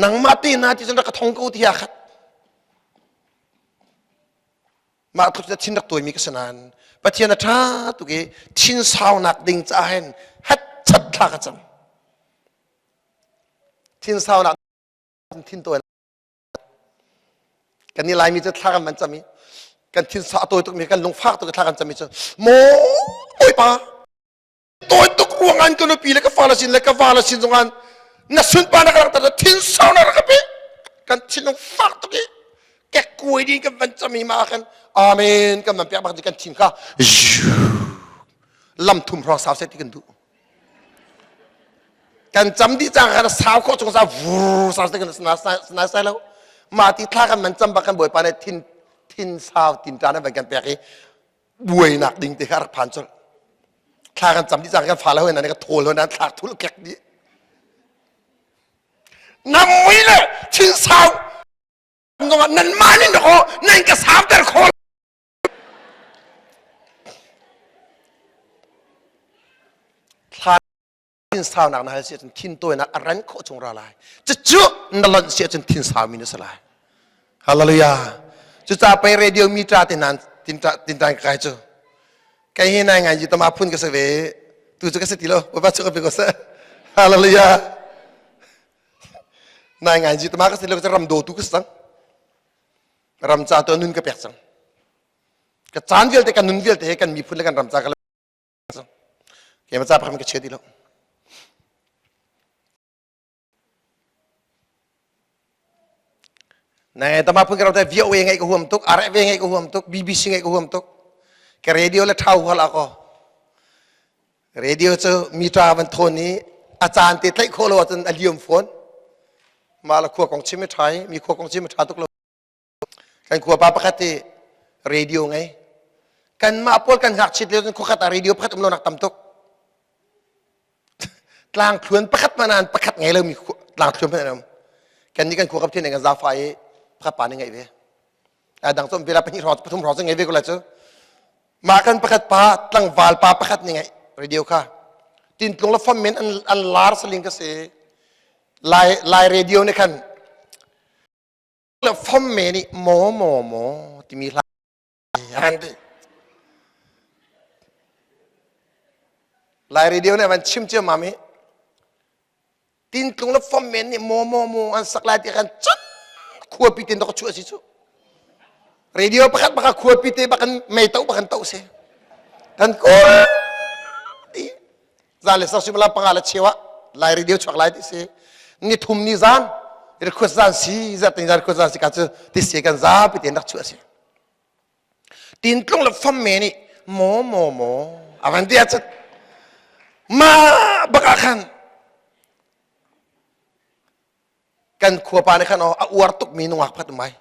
Nangmah te hna ti cun rak ka thong ko ti aa khat. Mah tluk cu thin rak tuaimi ka si nain Pathian a ṭha tuk i thin saunak ding caah hin hat chat thla ka cam. Thin saunak thin tawi Kan nih Laimi cu thla kan van cam i kan thin sa a tawi tukmi kan lungfak tuk i thla kan cam i cu maw Bawipa tawi tuk ruangah ka nupi le ka fale sin le ka vale sin zongah na sunparnak ka langhter thin sau na rak ka pe kan thinlung fak tuk i kekkuai ding kan van cam i mah khan amen kan van pek bak kan thin kha lam thum hrawng sau seh ti kan duh Kan cam dih cang khan sau khawh chung sa vur sau kan sana sai lo. Mah ti thla kan man cam bak kan bawipa nih thin thin sau tin ta na van kan pek i buainak ding te kha rak phan colh. Thla kan cam dih cang kan fa le hoi na ka thawl hoi na thlak thul kek dih. Nam mui le thin sau nan mah nih nan ka sauter kho Thla thin saunak na hal si ahcun thin tawinak a ran khawh chung ra lai. Cucu na lonh si ahcun thin saumi na si lai. Hallelujah. Cucaah pei radio mitra te nan tintan kai cu. Kai hi nai ngai ji tama phun ka si ve. Tu cu ka si ti lo. Bawipa cu ka pe ko seh. Hallelujah. Nai ngai ji tama ka si lo ka ram dawtu ka si cang. Ram ca tu nun ka pek cang. Ka caan vialte kan nun vialte he kan miphun le kan ram ca ka keimah ca pakhat ka chia ti lo. Nai tama phun ka VOA ngai ka huam tuk, RFA ngai ka huam tuk, BBC ngai ka huam tuk. Ka radio le thau hal ako. Radio cu mita van thawn i a caan te tlaih khawh lo ahcun a liam fawn. Mah la khua kong chim i ṭha i mi khua kong chim i ṭha tuk lo. Kan khua pa pakhat i radio ngei. Kanmah pawl kan ngakchit lio cun khuakhat ah radio pakhat um lo nak tam tuk. Tlang thluan pakhat hmanh an pakhat ngei lomi tlang thluan hmanh an um. Kan nih kan khua kap thin kan zafa i pakhat pa nih ngeih ve. A dang cu um ve la pahnih hrawng pathum hrawng cu ngei ve ko lai cu. Mah kan pakhat pa tlangval pa pakhat nih ngeih radio kha. Tintlung le fam men an, an lar saling ka si. Lai, Lai radio nih khan le fam me nih maw maw maw timi hla an ti. Lai radio nih van chim cio mami tintlung le fom men nih maw maw maw an sak lai ti khan cun khuapi tin dok chuah si cu radio pakhat baka khuapi te bakan mei to bakan to si kan kawl ti zan le sak suimilam panga le cheu ah lai radio chuak lai ti si ni thum ni zan request zan si zat ni zan request zan si ka cu ti si kan zapi ten rak chuah si Tintlung le fam me nih maw maw maw a van ti ahcun mah bak ah khan kan khuapa nih khan a uar tukmi nungak pakhat um ai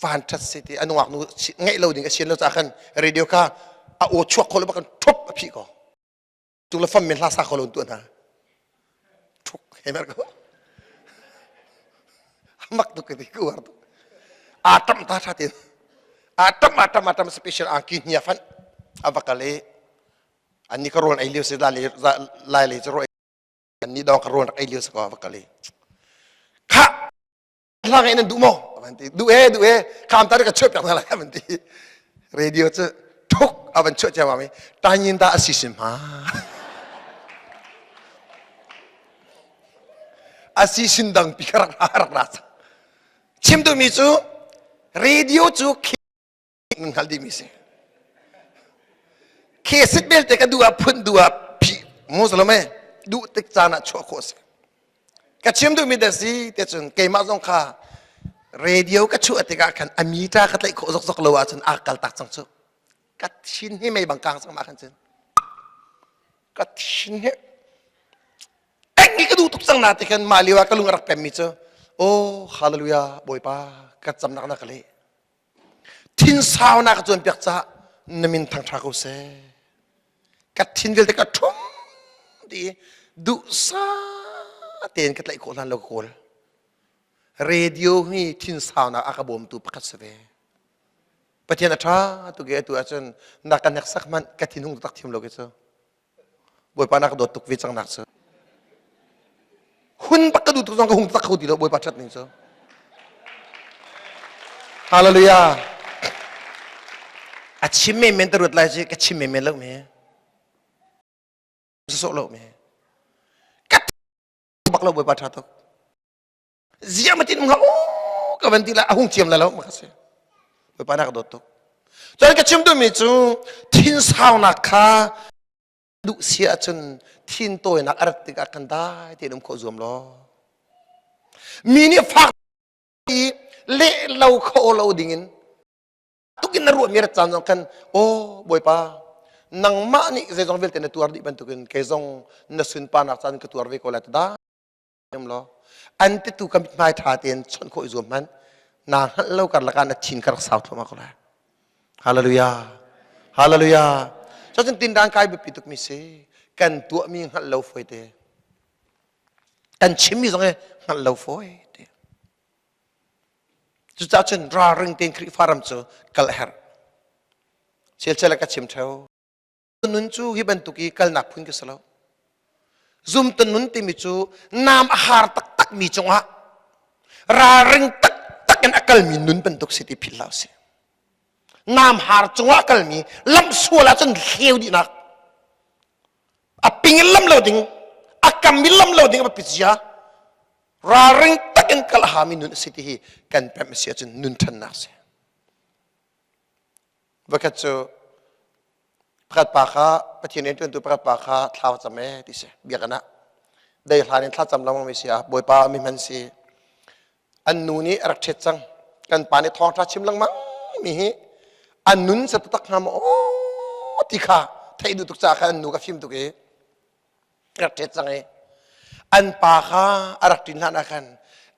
van ṭhat si ti a nungak nu ngeih lo ding a sian lo caah khan radio kha a aw chuak kho lo bak in ṭhup a phih ko Tu le fam men hla sa kho lo tu hna. Thuk he mer ko. Mak tuk ti ku war tuk. A tam ta tha tin. A tam a tam a tam special angki hnia fan. A vakale an ni ka ron ei liu se la le lai le chu ro an ni dong ka ron ei liu se ko vakale. Kha hla ngai nan duh maw a van ti duh e duh e kham ta ka chuah piak hna lai a van ti radio cu thuk a van chuah ciammam i tanyin da a si sim ha a si sin dang pi ka rak rak ra chim duhmi cu radio cu nan hngalh dihmi si khesit belte ka duh ah phun duh ah phih mu salome duh tik caan ah chuah khawh si ka chim duhmi da si te cun keimah zong kha radio ka chuah tikah khan a mita ka tlaih khawh zokzok lo ahcun aa kal tak cang cu ka thin hi mei bang kang cang ma khan cun ka thin hi eng ka duh tuk cang na ti khan mah lio ah ka lung a rak pemmi cu oh hallelujah bawipa ka camnak na ka leh Thinsaunak ka cawnpiak caah na min thangṭha ko seh. Ka thin vialte ka ṭhum ti duhsah tein ka tlaih khawh hlan lo ka kawl. Radio hi thinsaunak a ka bawmtu pakhat si ve. Pathian a ṭha tuk i atu ahcun na ka hneksak hmanh ka thinhung tak thiam lo ke cu. Bawipa na ka dawt tuk ve cang nak cu. Hun bak ka duh tuk zong ka hung tak kho ti lo Bawipa ṭhat ning cu. Hallelujah. A chim men men ta ruat lai ci ka chim men men lo me. Sawh lo me. Ka bak lo Bawipa ṭha tuk. Zia ma tin hlah ka van ti la a hung ciam la lo ma ka si. Bawipa na ka dawt tuk. Cun ka chim duhmi cu thinsaunak kha duh si ahcun thin tawinak a rat tikah kan dai tein um khawh zuam law. Mi nih fak i leh lo kho lo dingin tukin na ruahmi rat caan zong khan aw bawipa nangmah nih zeizong vialte na tuar dih bantukin kei zong na sunparnak caan ka tuar ve ko lai ta da um law an titu ka mithmai ṭha tein chawnh khawh i zuam hmanh naa hngalh lo karlak ah na thin ka rak sau thluahmah ko lai hallelujah hallelujah cun tindan kai biapi tukmi si kan tuahmi hngalh lo fawi te kan chimmi zong hi hngalh lo fawi te cucaah cun ralring tein Khrihfa ram cu kal a herh chelchel ka chim theo nun cu hi bantuk i kalnak phun ka si lo zumtu nun timi cu nam a har taktak mi cungah ralring taktak in a kalmi nun bantuk si ti philh hlah usih nam har cungah a kalmi lamsual ahcun hleu dihnak a ping in lam lo ding a kam in lam lo ding a biapit zia ralring tak in kal a hami nun a si ti hi kan pemh a si ahcun nun ṭhannak si Voikhat cu pakhat pa kha Pathian rianṭuantu pakhat pa kha thla va cam ee ti si biakinn ah dei hlan in thlacam lengmang mi si ah Bawipa mi hman si. An nu nih a rak ṭhet cang. Kan pa nih thawngṭha chim lengmang mi hi an nun sa taktak hnga maw ti kha theih duh tuk caah khan an nu ka fim tuk i rak ṭhet cang i an pa kha a rak ṭin hlan ah khan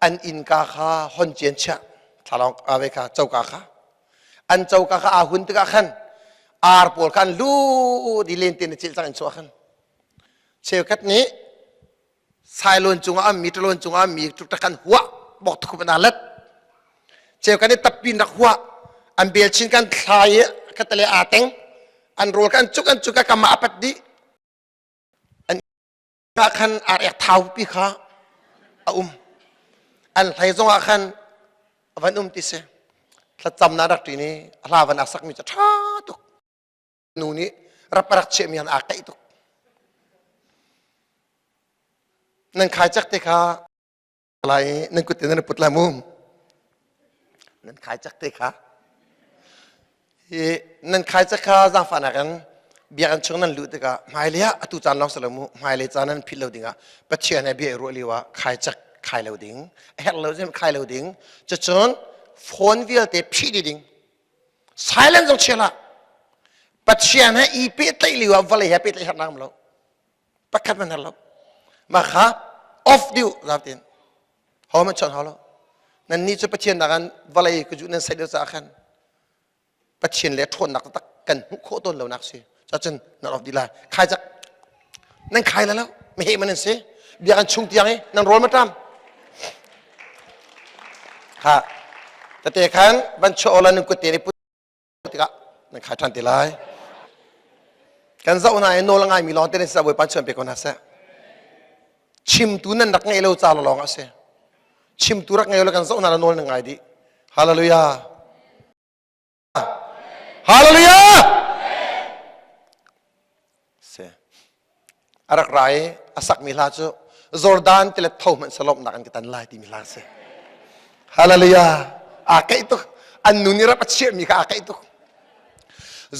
an innka kha hon cian chiah thlalawng ave kha coka kha an coka kha aa hun tikah khan ar pawl kha an lut i len tein a cilh cang in chuah khan cheukhat nih sailawn cungah ammi ṭalawn cungah ammi tuk kan huah bok thup na let cheukhat nih tappin rak huah an bel chin kan thla i khatale aa teng an rawl kan cuk an cuk ka kam ah a pat dih An ah khan ar ek thau pi kha a um. An hlei zongah khan a van um ti si. Thlacam na rak ṭin i a hla van a sakmi cu ṭha tuk. Nu nih rap a rak chiahmi han aa kaih tuk. Nan khai cak te kha lai i nan kut in nan put lai mu. Nan khai cak te kha. Hi nan khai cak kha zaangfahnak in biakinn chung nan luh tikah hmailei ah atu caan lawng si lo mu hmailei caan nan philh lo dingah Pathian he bia i ruah lio ah khai cak khai lo ding a herh lo zem khai lo ding cucun phone vialte phih dih ding silent zong chia hlah Pathian he i pehtlaih lio ah vawlei he pehtlaih herhnak um lo pakhat man har lo mah kha off dih zautin ho man chon hau lo nan ni cu Pathian nak an vawlei ka ju nan sai deuh caah khan Pathian le ṭhawnnak taktak kan hmuh khawh tawn lonak si cacun nan off dih lai khai cak nan khai la lo meheh man an si biakinn chung tiang i nan rawl ma ṭam ha tete khan van chuah ola nan kut te nih put tikah nan khai ṭhan te lai kan zoh hna i nawl a ngaimi lawng te nan si Bawipa chuan pe ko hna seh chimtu nan rak ngeih lo ca lawng a si chimtu rak ngei lo kan zoh hna la nawl nan ngai dih hallelujah hallelujah si a rak ra i a sakmi hla cu Jordan tilet tho hmanh salomnak an ka tan lai timi hla a si. Hallelujah. Aa keih tuk. An nu nih rap a chiahmi kha aa keih tuk.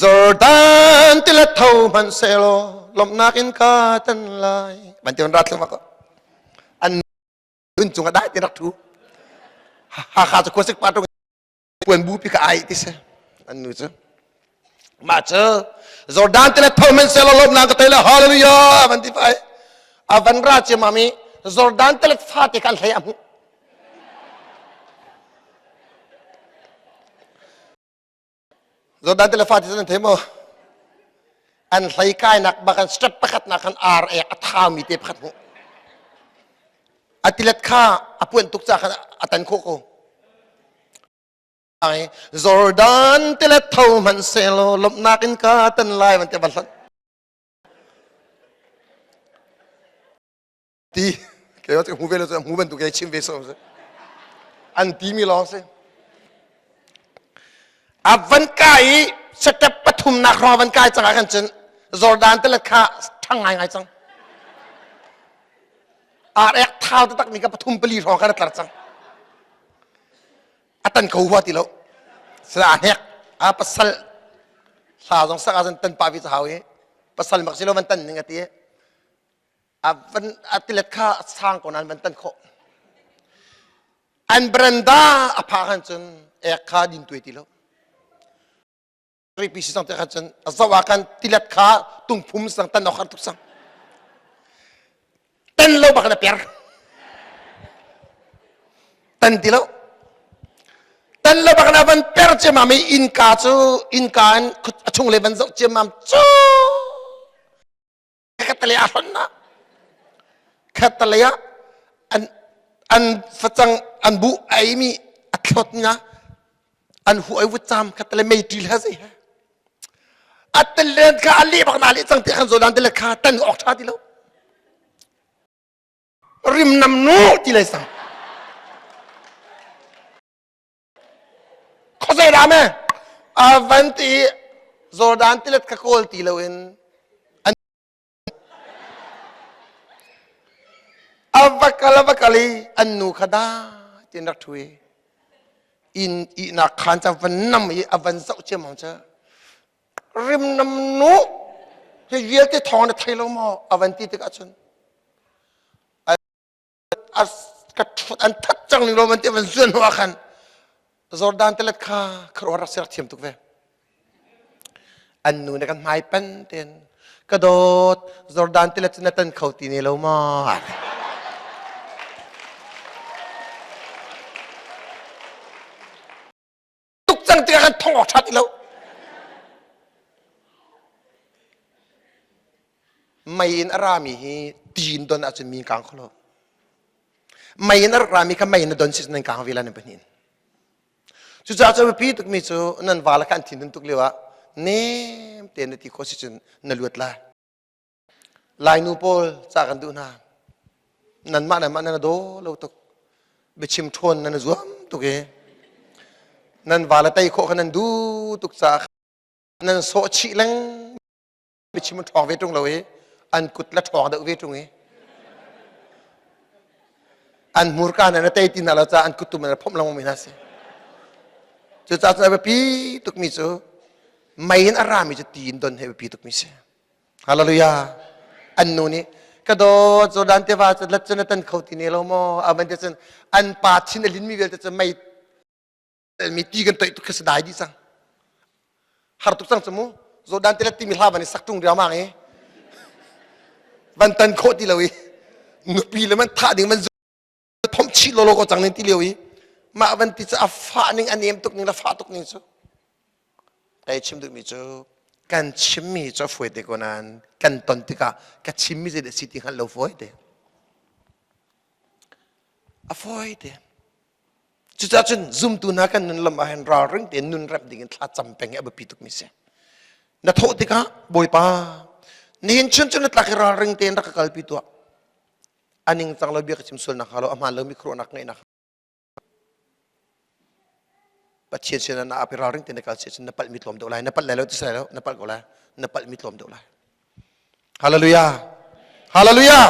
Jordan tilet tho hmanh selaw lawmhnak in ka tan lai. Ban ti rat thlumak An nun cung ah dai ti rak thu. Hakha cu khuasik pa tung puan bu pi ka ai ti si an nu cu mah cu Jordan tile tho men sel lom na ka tele hallelujah van ti fai a van ra che mami Jordan tile fa te kan hlei a hmu Jordan tile fa te nan thei mo an hlei kai nak bakan step pakhat nak khan ar ek a thau mi te pakhat hmu a tilet kha a puan tuk ca khan a tan khawh ko Jordan tilet tho hmanh selaw lawmhnak in ka tan lai van ti van hlat ti ke wa hmu ve lo hmu bantuk ke chim ve so an ti mi lawng si a van kai i step pathum nak hrawng van kai cang ah khan cun Jordan tilet kha ṭhang ngai ngai cang ar ek thau taktak mi ka pathum pali hrawng khan a tlar cang a tan kho hua ti lo sila a hnek a pasal hla zong sak ahcun tan pa vi hau i pasal mak si lo van tan ning a ti a van a tilet kha a sang ko nan van tan khawh an branda a pha khan cun ek kha din tuai ti lo ripi si sang te khan cun a zoh ah khan tilet kha tungphum sang tan awk har tuk sang tan lo bak na per tan ti lo tan lo bak na van per ciamam i innka cu innka in a chung le van zoh ciamam cu khatalei ah hron na khatalei ah an an facang an bu ei mi a thlot na an hu ai vut cam khatalei mei ṭil ha zei ha a telen kha a leh bak na leh cang te khan zodan tele kha tan ok tha ti lo rim nam nu ti lai sang Khuazei dah me? A van ti Jordan tilet kha kawl ti loin an a va kal a va kal i an nu kha da tin rak ṭhu i inn ihnak khaan ca van nam i a van zoh ciammam cu rimnam nu hi vialte thawng na thei lo maw a van ti tikah cun a ka ṭhut. fut an that cang ning lo man te van zuan hnu ah khan Jordan tilet kha kharuah rak ser thiam tuk ve. An nu ne kan hmai pan ten ka dawt Jordan tilet cu na tan kho ti ne lo ma. Tuk cang tikah kan thong awk ṭha ti lo. Mei in a rami hi ti in don ahcun mi kang kho lo. Mei in a rak rami kha mei in a don si nan kang ve la nan pahnih. Cucaah cu biapi tukmi cu nan vala kha an thinhun tuk lio ah nem tein na ti khawh si cun na luat lai. Lainu pawl ca kan duh hna. Nanmah nanmah nan daw lo tuk. Biachim ṭhawn nan zuam tuk i nan vala tei khawh kha nan duh tuk caah nan sawh chih leng biachim an ṭhawng ve ṭung lo i an kut la ṭhawng deuh ve ṭung i an hmurka na na tei ti hna lo caah an kuttum in a phomh lengmang mi hna si. Cucaah cun a biapi tukmi cu mei in a rami cu ti in don hi a biapi tukmi si. Hallelujah. An nu nih ka dawt Jordan tiva cu lat cu na tan kho ti ne lo maw? A van ti cun an pa thin a linmi vialte cu mei mi ti kan toih tuk kha si dai dih cang. Har tuk cang cu mu. Jordan tilet timi hla van i sak ṭung riangmang i van tan khawh ti lo i nupi le man thah ding man phomh chih lawlaw ko cang ning ti lio i mah van ti cu a fah ning a nem tuk ning le fah tuk ning cu kai chim duhmi cu kan chimmi cu a fawi te ko nain kan ton tikah ka chimmi zeidah si ti hngalh lo fawi te a fawi te Cucaah cun zumtu hna kan nun lam ah hin ralring tein nun remh ding in thla cam peng hi a biapi tukmi si. Na thawh tikah Bawipa nihin chun cu na tlak i ralring tein rak ka kalpi tuah. A ningcang lo bia ka chim sual nak hnga lo, a hmaan lomi khuaruahnak ngeihnak Pathian sinah na ap i ralring tein na kal si cun na palhmi tlawm deuh lai. Na palh lai lo ti si lai lo, na palh ko lai. Na palhmi tlawm deuh lai. Hallelujah. Hallelujah.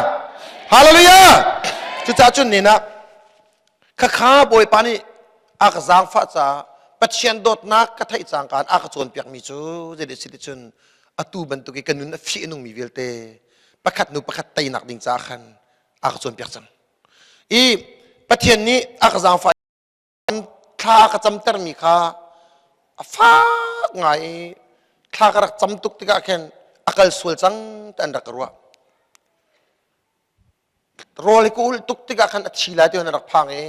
Hallelujah. Cucaah cun ni nak khakha Bawipa nih a ka zaangfah caah Pathian dawtnak ka theih cangka a ka cawnpiakmi cu zeidah si ti cun atu bantuk i ka nun a fih a nungmi vialte pakhat hnu pakhat teinak ding caah khan a ka cawnpiak cang. I Pathian nih a ka zaangfah thla a ka camtermi kha a fak ngai i thla ka rak cam tuk tikah khin a kal sual cang ti an rak ka ruah. Rawl i ka ulh tuk tikah khan a thi lai ti an rak phang i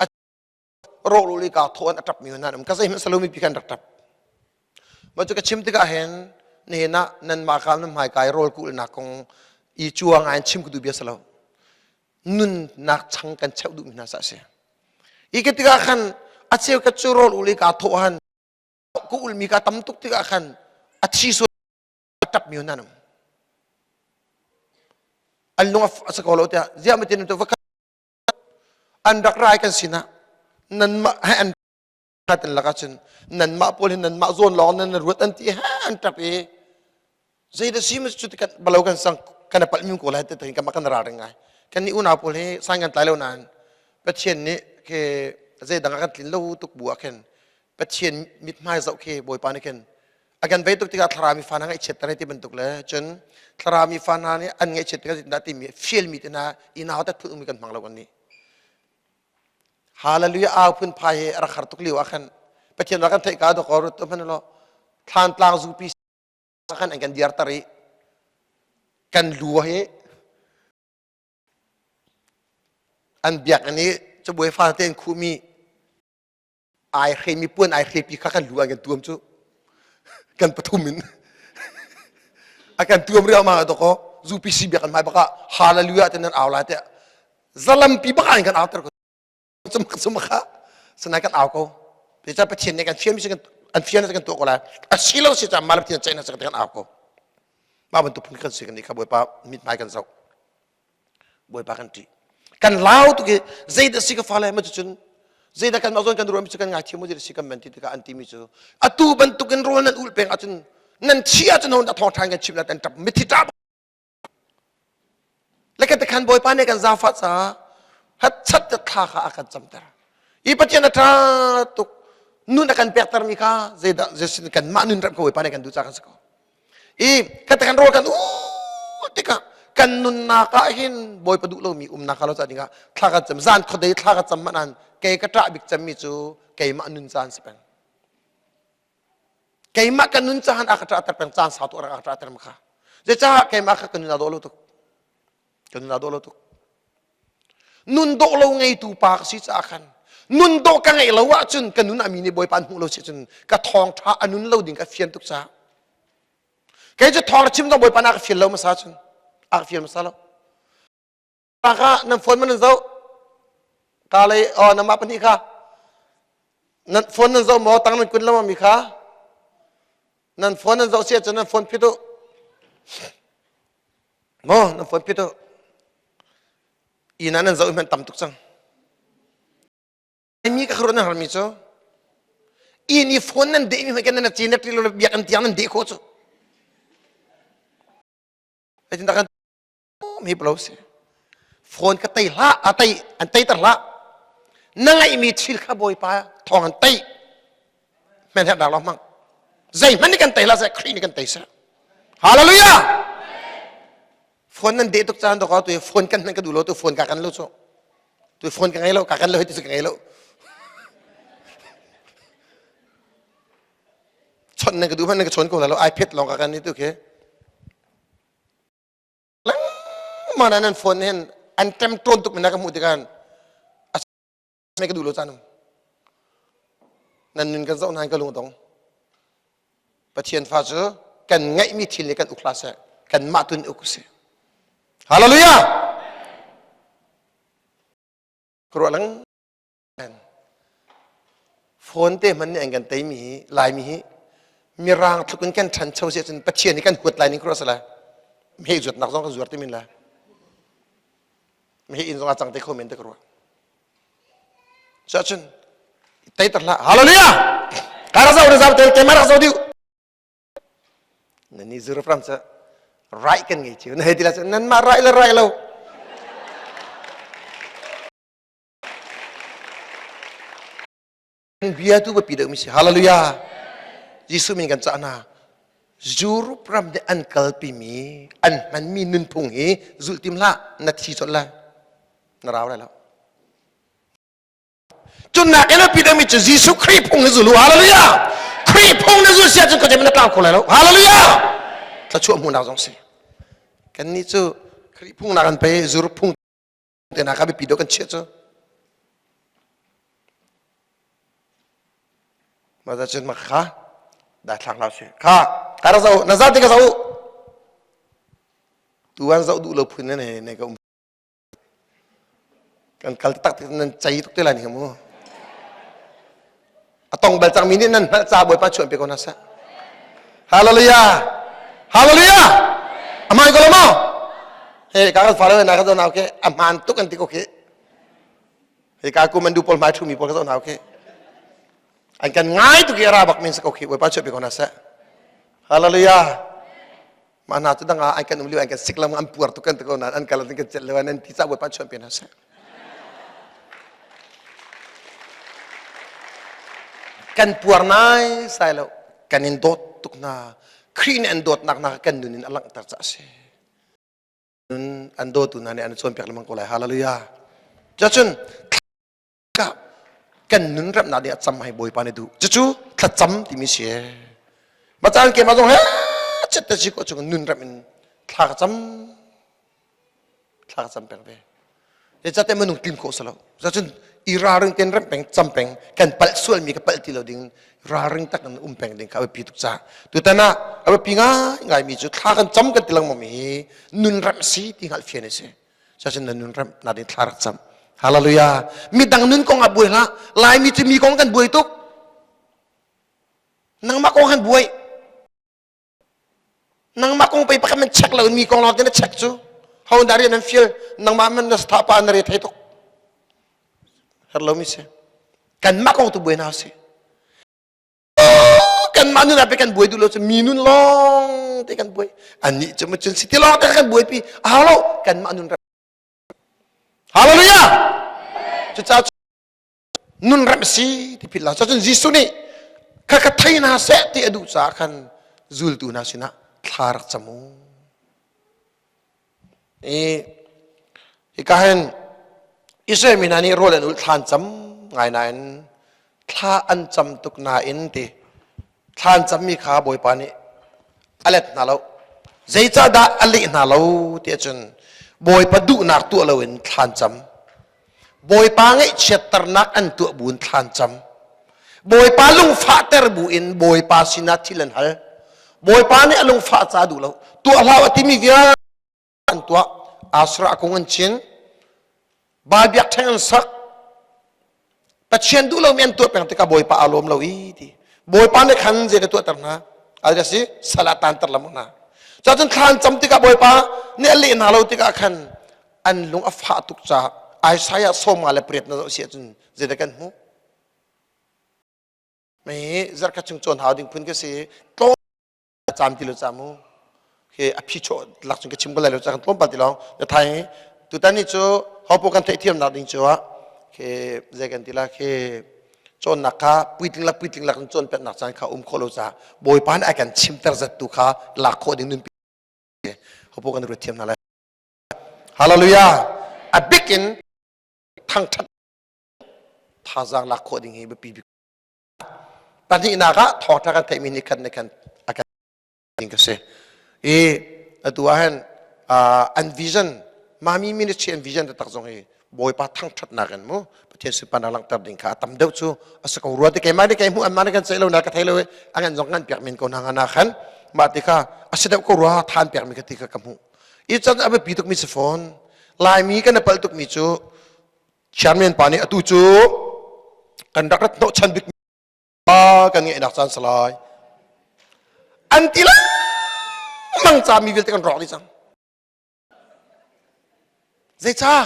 a rawk i kaa thawh an a ṭapmi an um. Ka zeihmanh salomi pi khan rak ṭap. Mah cu ka chim tikah hin nihin ah nanmah ka nan hmaika i rawl ka ulhnak kong i cuang ngai in chim ka duh bia si lo. Nunnak chang kan cheuh duhmi hna sah a si. I ka tikah khan a cheu ka cu rawl ul i kaa thawh han ka ulmi ka tam tuk tikah khan a thi sual a ṭapmi nan um. An lung a si ko lo tiah ziah matin va an rak rai kan sinah nanmah he an tan lakah cun nanmah pawl hi nanmah zawn lawng nan ruat an ti ha an ṭap i zeidah si mas cu kan balo kan sang kan palh mi ko lai te kan kan ral ring ngai kan ni unau pawl hi sang kan tlai lo nain Pathian nih ke zeidang kan tlin lo tuk bu ah khin Pathian mithmai zoh khi Bawipa nih khin a kan vei tuk tikah thlarami fa hna ngaihchiat ter ti bantuk le cun thlarami fa hna nih an ngaihchiat tikah zeitindah timi fialmi te hna i nau tat phun ummi kan hmang lo kan nih Hallelujah au phun phai he a rak har tuk lio ah khan Pathian rak kan theih ka dawk rut hman lo thlan tlang zupi khan an kan diarter i kan lu hi an biakinn i cabuai fate an khuhmi ai hremi puan ai hrepi kha kan lu an kan tuam cu kan pathum in a kan tuam riangmang a doko UPC biak an hmai baka hallelujah te nan au lai te zalampi baka in kan au ter ko cumak cumak kha sanai kan au ko te cha pathian nih kan fian mi kan an fian kan tuah ko lai a si lo si cha mal pathian chaina sa kan au ko ma bantuk phun kan si kan ni kha bawipa mithmai kan zoh Bawipa kan ṭih. Kan lau tuk i zeidah si ka fale ma cucun zeidah kan mah zawn kan ruah mi cu kan ngaithiam mu zeidah si kan men ti tikah an timi cu atu bantukin rawl nan ulh peng ahcun nan thi ahcun hon thawng ṭhan kan chim la kan ṭap mithi ṭap le kan tekhan Bawipa nih kan zaangfah caah hatchat te thla kha a kan camter i Pathian a ṭha tuk nun a kan pektermi kha zeidah zeisin kan mah nun rem ko Bawipa nih kan duh caah kan si ko i kan tekhan rawl kan u tikah. Kan nunnak ah hin Bawipa duh lomi umnak kha lo ca dingah thla kan cam. Zan khuadei thla ka cam hmanh an kei ka ṭah bik cemmi cu keimah nun caan si peng. Keimah ka nun caan a ka ṭahter peng caan sau tuk a rak a ka ṭahter ma kha. Zeicah keimah kha ka nun a dawh lo tuk. Ka nun a dawh lo tuk. Nun dawh lo ngeitu pa ka si caah khan nun dawh ka ngeih lo ahcun ka nun a mi nih Bawipa an hmuh lo si cun ka thawngṭha a nun lo ding ka fian tuk caah kei cu thawng chim zong Bawipa na ka fial lo hmasa cun a ka fial hmasa lo. Kha nan phone man nan zoh ka lei oh namah pahnih kha nan phone nan zoh maw tang nan kun lo mi kha nan phone nan zoh si ahcun nan phone phit u maw nan phone phit u inn ah nan zoh hmanh tam tuk cang mi ka kharuah nan harmi cu inn i phone nan deh mi hmanh kan nan cin na ṭi lo biakinn tiang nan deh khawh cu Zeitindah kan mi lo si phone ka tei hlah a tei an teiter hlah na ngeihmi thil kha bawipa thawng an tei men herh dak lo hmang zeihmanh nih kan tei hlah seh Khrih nih kan tei seh hallelujah phone nan deh tuk caan to ka tu phone kan hman ka duh lo tu phone ka kan lo cu tu phone ka ngei lo ka kan lo hi tu ka ngei lo chon nan ka duh hmanh nan ka chawn ko la lo iPad lawng ka kan ni tu khi lengmang nan phone hin an ṭem ṭawn tuk mina ka hmuh tikah a ka duh lo caan um nan nun kan zoh nain ka lung dong Pathian fa cu kan ngeihmi thil nih kan uk hlah seh kanmah tun uk si Hallelujah ka ruah leng Phone te hmanh nih an kan teimi hi Laimi hi mirang tluk in kan ṭhancho si ahcun Pathian hi kan huat lai ning ka ruah si lai. Meheh zuatnak zong kan zuar ti men lai. Meheh inn zong a cang te kho men te ka ruah. Cuahcun teiter hlah. Hallelujah! Ka rak zoh na zau tel keimah rak zoh dih. Nan ni zuru ram cu right kan ngei cio. Na hei ti lai cu nanmah right le right lo. Bia tu biapi deuhmi si. Hallelujah. Jesuh min kan cah hna. Europe ram nih an kalpimi, an hmanmi nunphung hi zulh tim hlah, na thi colh lai. Na rau lai lo. Cun nakin a pi deuhmi cu Jesuh Khrih phung hi zul u. Hallelujah. Khrih phung na zul si ahcun khuazei na tlau kho lai lo. Hallelujah. Thluachuah hmuhnak zong si. Kannih cu Khrih phung nak an pe, Europe phung te hna kha biapi deuh kan chiah cu mah cun mah kha dah thlak hlah sih kha ka rak zoh na zat te ka zoh tu an zoh duh lo phun ne ne ka um kan kal tak te nan cei tuk te lai ni mu a tong bal cangmi nih nan hngalh ca Bawipa chuan pe ko hna seh hallelujah hallelujah amai ko lo maw he ka kan fale na ka zo na ke a hmaan tuk an ti ko khi he ka ku man du pawl hmai thu mi pawl ka zo na ke an kan ngai tuk i ra bak min sa ko khi Bawipa chuan pe ko hna seh hallelujah mah hna cu dang ah an kan um lio an kan sik lam an puar tuk kan ti ko nain an kal an kan celh lio an ti ca Bawipa chuan pe hna seh Kan puar nai sai lo kan in dawt tuk hna Khrih nih an dawtnak hna kan nun in a langhter caah a si nun an dawtu hna nih an cawnpiak lengmang ko lai hallelujah cun kan nun remnak ding a cam hai bawipa nih duh cucu thlacam timi si ma caan ke ma zong he chet te si ko chung nun rem in thla ka cam thla ka cam peng ve zeicahtiah minung tlim khawh si lo cun i ralring ten rem peng cam peng kan palh sualmi ka palh ti lo ding ralring tak in um peng ding kha a biapi tuk caah tutan ah a biapi ngai ngaimi cu thla kan cam kan ti lengmang mi hi nun remh si ti hngalh fian a si cun na nun remh na ding thla rak cam hallelujah midang nun kong ah buai hlah laimi cu mi kong kan buai tuk nangmah kong kan buai Nangmah kong pei pakhat man check lo mi kong lawng te na check cu. Ho dah rian an fial nangmah man na tha pa na re thei tuk. Her lo mi si. Kanmah kong tu buai hna si. Kanmah nun ah pe kan buai duh lo cu mi nun lawng te kan buai. Annih cu ma cun si ti lawng te kan buai pi. A hau lo kanmah nun Hallelujah! Cucaah nun remh si ti philh lo cun Jesuh nih kha ka thei hna seh ti a duh caah khan zultu hna sinah thla rak cam u. I hika hin Israel mi hna nih rawl an ulh thla an cam ngai nain thla an cam tuk nain ti thla an cammi kha Bawipa nih a let hna lo. Zeicahdah a leh hna lo ti ahcun Bawipa duhnak tuah loin thla an cam. Bawipa ngaihchiatternak an tuah buin thla an cam. Bawipa lungfahter buin Bawipa sinah thil an hal. Bawipa nih a lungfah ca duh lo. Tuah hlah a timi vialte an tuah. Asra kung an cin. Baal biakṭheng an sak. Pathian duh lomi an tuah peng tikah Bawipa aa lawm lo i ti. Bawipa nih khan zei na tuahter hna? Al si sal ah taanter lam hna. Cacun thla an cam tikah Bawipa nih a leh hna lo tikah khan an lung a fah tuk caah Isaiah 58 na zoh si ahcun zeidah kan hmuh? Mei zarkhat chung cawn hau ding phun ka si. Tlawm cam ti lo ca mu. Khi a phi chaw lak chung ka chim ko lai lo ca kan tlawmpal ti lawng. Na thai tutan ni cu hopo kan theihthiam nak ding cu ah khi zei kan ti la khi cawnnak kha puitling lak puitling lak in cawn nak caan kha um khawh lo ca Bawipa nih a kan chimter zat tu kha lak khawh ding nunpi hopo kan ruat thiam hna lai. Hallelujah. A bik in thangthat thazaang lak khawh ding hi biapi bik. Pahnihnak ah thawngtha kan theihmi nih khan nih khan a kan ding ka si. I atu ah hin an vision mami ministry an vision taktak zong hi Bawipa thangthatnak in mu Pathian sunparnak langhter ding kha a tam deuh cu a si ko rua ti keimah nih kei hmuh anmah nih kan ceih lo na ka thei lo i a ngan zong ngan piak men ko hna nga na khan mah ti kha a si deuh ko rua than piak mi ka ti kha ka hmuh i can a biapi tukmi si fawn Laimi kan i palh tukmi cu chairman pa nih atu cu kan rak rat hnawhchan bik kan ngeihnak caan salai an ti lengmang ca mi vialte kan rawk dih cang zeicah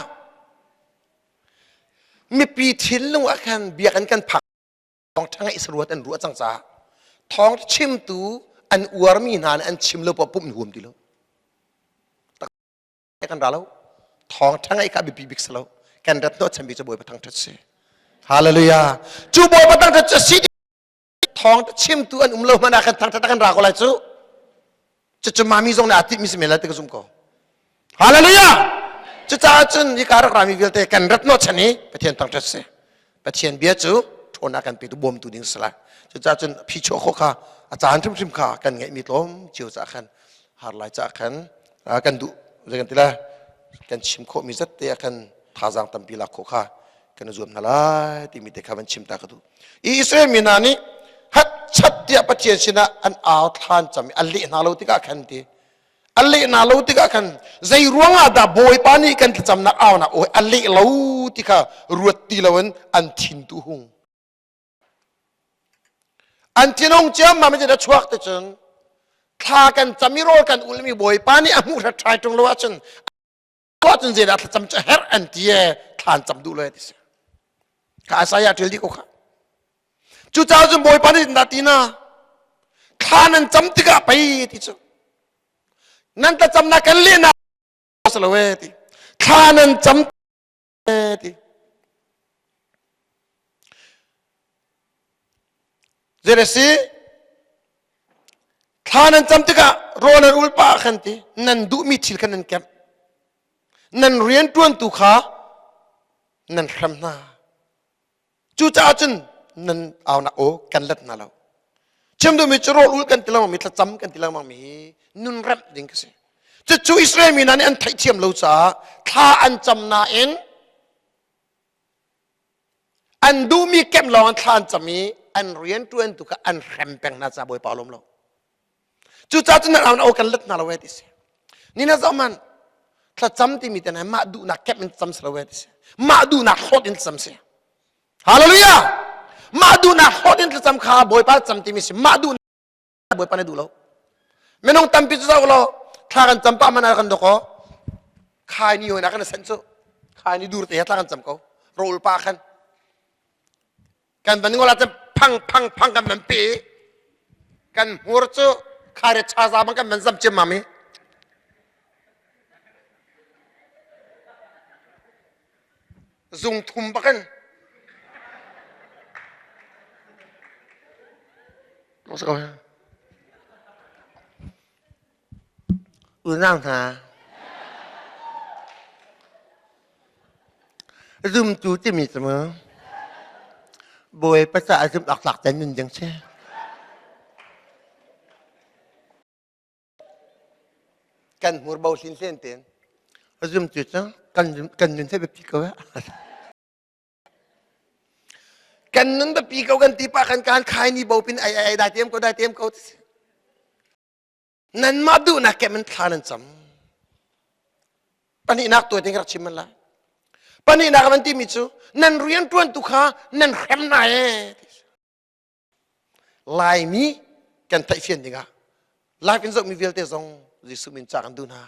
mipi thinlung ah khan biakinn kan phak thawngṭha ngaih saruat an ruah cang caah thawng chimtu an uarmi hna nih an chim lo poah pumh huam ti lo kan ra lo thawngṭha ngaih kha biapi bik si lo kan rat hnawh chan bik cu Bawipa thangṭhat si hallelujah cu Bawipa thangṭhat cu si thawng chimtu an um lo hmanh ah kan thangṭhat kan ra ko lai cu cucu mami zong nih aa timhmi si men lai ti ka zum ko hallelujah cucaah cun hika rak rami vialte kan rat hnawh chan i Pathian thangṭhat si Pathian bia cu ṭhawnnak kan petu bawmtu ding si lai cucaah cun phichuah khawh kha a caan hrimhrim kha kan ngeihmi tlawm cio caah khan har lai caah khan kan duh zei kan ti lai kan chim khawhmi zat te ah khan thazaang tampi lak khawh kha kan i zuam hna lai timi te kha van chim ta ka duh i Israel mi hna nih hat chat tiah Pathian sinah an au thlan cam i an leh hna lo tikah khan ti a leh na lo tikah khan zei ruangah dah Bawipa nih kan thlacamnak aunak aw a leh lo ti kha ruat ti loin an thin tu hung an thinhung ciammam in a chuak te cun thla kan cam i rawl kan ulmi Bawipa nih a hmuh hrat ṭhai ṭung lo ahcun ahcun zeidah thlacam cu herh an ti e thla an cam duh lo ti si kha Isaiah ṭial dih ko kha cucaah cun Bawipa nih dah ti na thla nan cam tikah pei ti cu nan thlacamnak kan lehnak si lo e ti thla nan cam ti zei si thla nan cam tikah rawl nan ul pah khan ti nan duhmi thil khan nan kemh nan rian ṭuantu kha nan hrem hna Cucaah cun nan aunak aw kan let hna lo. Chim duhmi cu rawl ul kan ti lengmang mi thlacam kan ti lengmang mi hi nun remh ding ka si. Cucu Israel mi hna nih an theihthiam lo caah thla an cam nain an duhmi kemh lawng an thla an cam i an rianṭuan tu kha an hrem peng hna caah Bawipa lawm lo. Cucaah cun nan aunak aw kan let hna lo eh ti si. Ni na zoh man thlacam timi te mah duhnak kemh in cam si lo eh ti si. Mah duhnak hlawt in cam si. Hallelujah! Mah duhnak hlawt in thlacam kha Bawipa cam timi si. Mah duhnak Bawipa nih duh lo. Minung tampi cu zoh law thla kan cam pah man ah kan dok khai ni hoi na kan sen cu khai ni dur te thla kan cam ko rawl pa khan kan van ngol ahcun phang phang phang kan van pe kan hmur cu khare chaza bang kan van zam ciammam i zung thum bakin unau hna. Zumtu timi cu mu Bawipa caah zumh awk tlak ten nun ding si. Kan hmur bo hrin hlen ten. Zumtu cu kan kan nun he biapi ko eh. Kan nun biapi ko kan ti pa kan kan khai ni bo pin ai ai dai tem ko dai tem ko. Nanmah duhnak kem in thla nan cam. Pahnihnak tuah ding rak chim man lai. Pahnihnak an timi cu nan rian ṭuantu kha nan hrem hna ee. Laimi kan theihfian dingah live in zohmi vialte zong Jesuh min ca kan duh hna.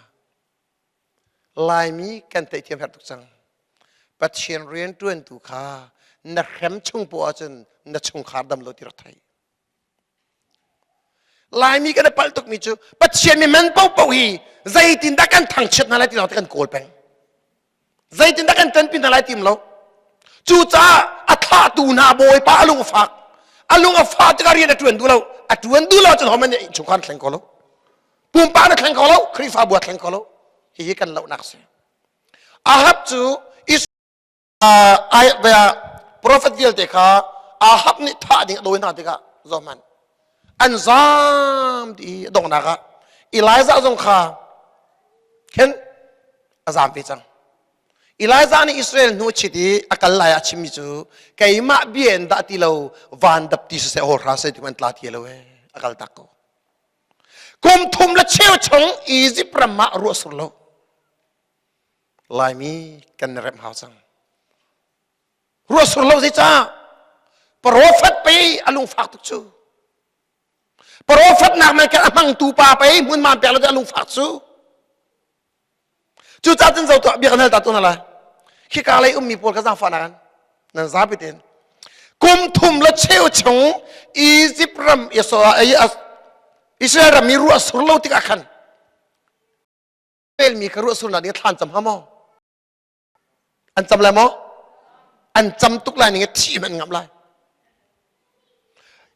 Laimi kan theihthiam herh tuk cang. Pathian rian ṭuantu kha na hrem chung poah ahcun na chungkhar dam lo ti rak thei. Laimi kan i palh tukmi cu Pathian mi man paohpaoh hi zeitindah kan thangchiat hna lai ti lawng kan kawl peng. Zeitindah kan ṭanpi hna lai tim lo. Cucaah a thlahtu hna bawipa a lung a fak. A lung a fah tikah rian a ṭuan duh lo. A ṭuan duh lo cun homan nih innchungkhar thleng ko lo. Pumpak na thleng ko lo, Khrihfabu a thleng ko lo. Hihi kan lohnak si. Ahab cu Prophet vialte kha Ahab nih thah ding a dawi hna tikah zohhmanh an zaam dih i donghnak ah Elijah zong kha khin a zaam ve cang. Elijah nih Israel hnu a chit i a kal lai ah a chimmi cu keimah bia in dah ti lo van dapti siseh hawhra seh ti an tla ti lo ee a kal tak ko. Kum thum le cheu chung Egypt ram ah ruah sur lo. Laimi kan i remh hau cang. Ruah sur lo zeicah? Profet pei a lungfak tuk cu. Profet nak man kan a hmangtu pa pei hmunhma pek lo a lungfak cu. Cucaah cun zo tuah bia kan hal ta tu hna lai. Khika lei ummi pawl kha zaangfah nak nan zapi tein kum thum le cheu chung Egypt ram Israel ram i ruah sur lo tikah khan Relmi kha ruah surnak ding thlan cam ha maw? An cam lai maw? An cam tuk lai ning thi hmanh ngam lai.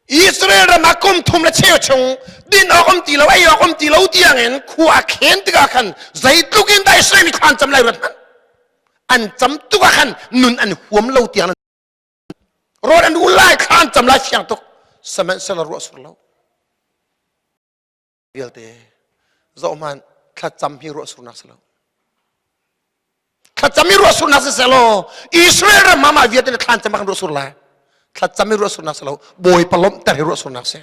Israel ram ah kum thum le cheu chung din awk um ti lo ei awk um ti lo tiang in khua a khen tikah khan zeitluk in dah Israel mi thlan cam lai ruat hmanh. An cam tuk ah khan nun an huam lo tiang rawl an ul lai thlan cam lai fiang tuk sihmanhsehlaw ruah sur lo vialte zohhmanh thlacam hi ruahsurnak si lo thlacam hi ruahsurnak si selaw Israel ram ah mah vialte na thlan cam ah kan ruahsur lai thlacam hi ruahsurnak si lo Bawipa lawmhter hi ruahsurnak si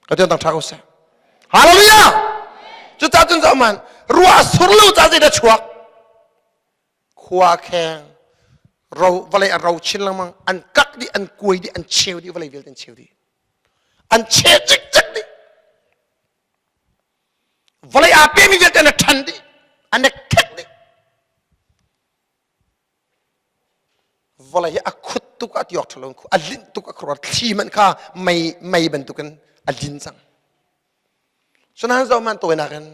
ka tiang tang tha ko seh hallelujah cucaah cun zohhmanh ruahsur lo ca zeidah chuak khua kheng ro vawlei a ro chin lengmang an kak dih an kuai dih an cheu dih vawlei vialte an cheu dih an cheh cikcek dih vawlei aa pemi vialte an ṭhan dih an khek dih vawlei hi a khut tuk a ti awk ṭhalo a linh tuk a khuaruah thli hmanh kha mei mei bantukin a lin cang cunain zoh man tawinak in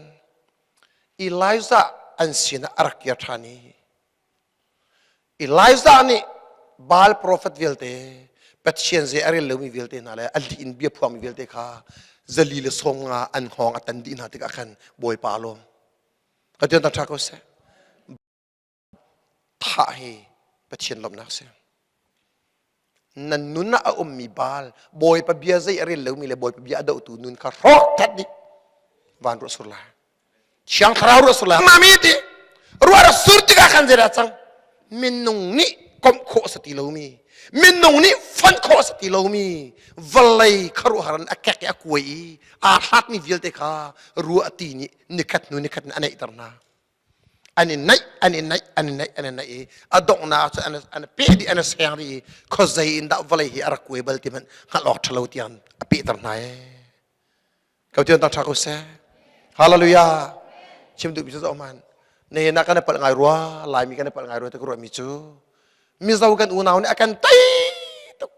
Elijah an sinah a rak kir ṭhan i Elijah nih Baal profet vialte Pathian zei a rel lomi vialte hna le a lih in bia phuangmi vialte kha zali le sawm nga an hngawng a tan dih hna tikah khan Bawipa a lawm. Ka tian ṭha ko seh. Thah hi Pathian lawmhnak si. Nan nun ah a ummi Baal Bawipa bia zei a rel lomi le Bawipa bia a dohtu nun kha hrawk that dih van ruah sur lai. Thiang Thlarau ruah sur lai. Mami ti ruah rak sur tikah khan zeidah cang? Minung nih komh khawh a si ti lomi, minung nih fonh khawh a si ti lomi vawlei khuaruahhar in a kek i a kuai i aa hlatmi vialte kha ruah ti nih nikhat hnu nikhat in a neihter hna. An i naih, an i naih, an i naih, an i naih i a donghnak ah cun an i peh dih, an i seng dih i khuazei in dah vawlei hi a rak kuai bal ti hmanh hngalh awk ṭhalo tiang a pehter hna ee. Kau tiang tang tha ko seh. Hallelujah. Chim duh mi cu zoh man. Ne na kan palh ngai rua, Laimi kan palh ngai rua te ka ruah mi cu Mizo kan unau nih a kan tei tuk.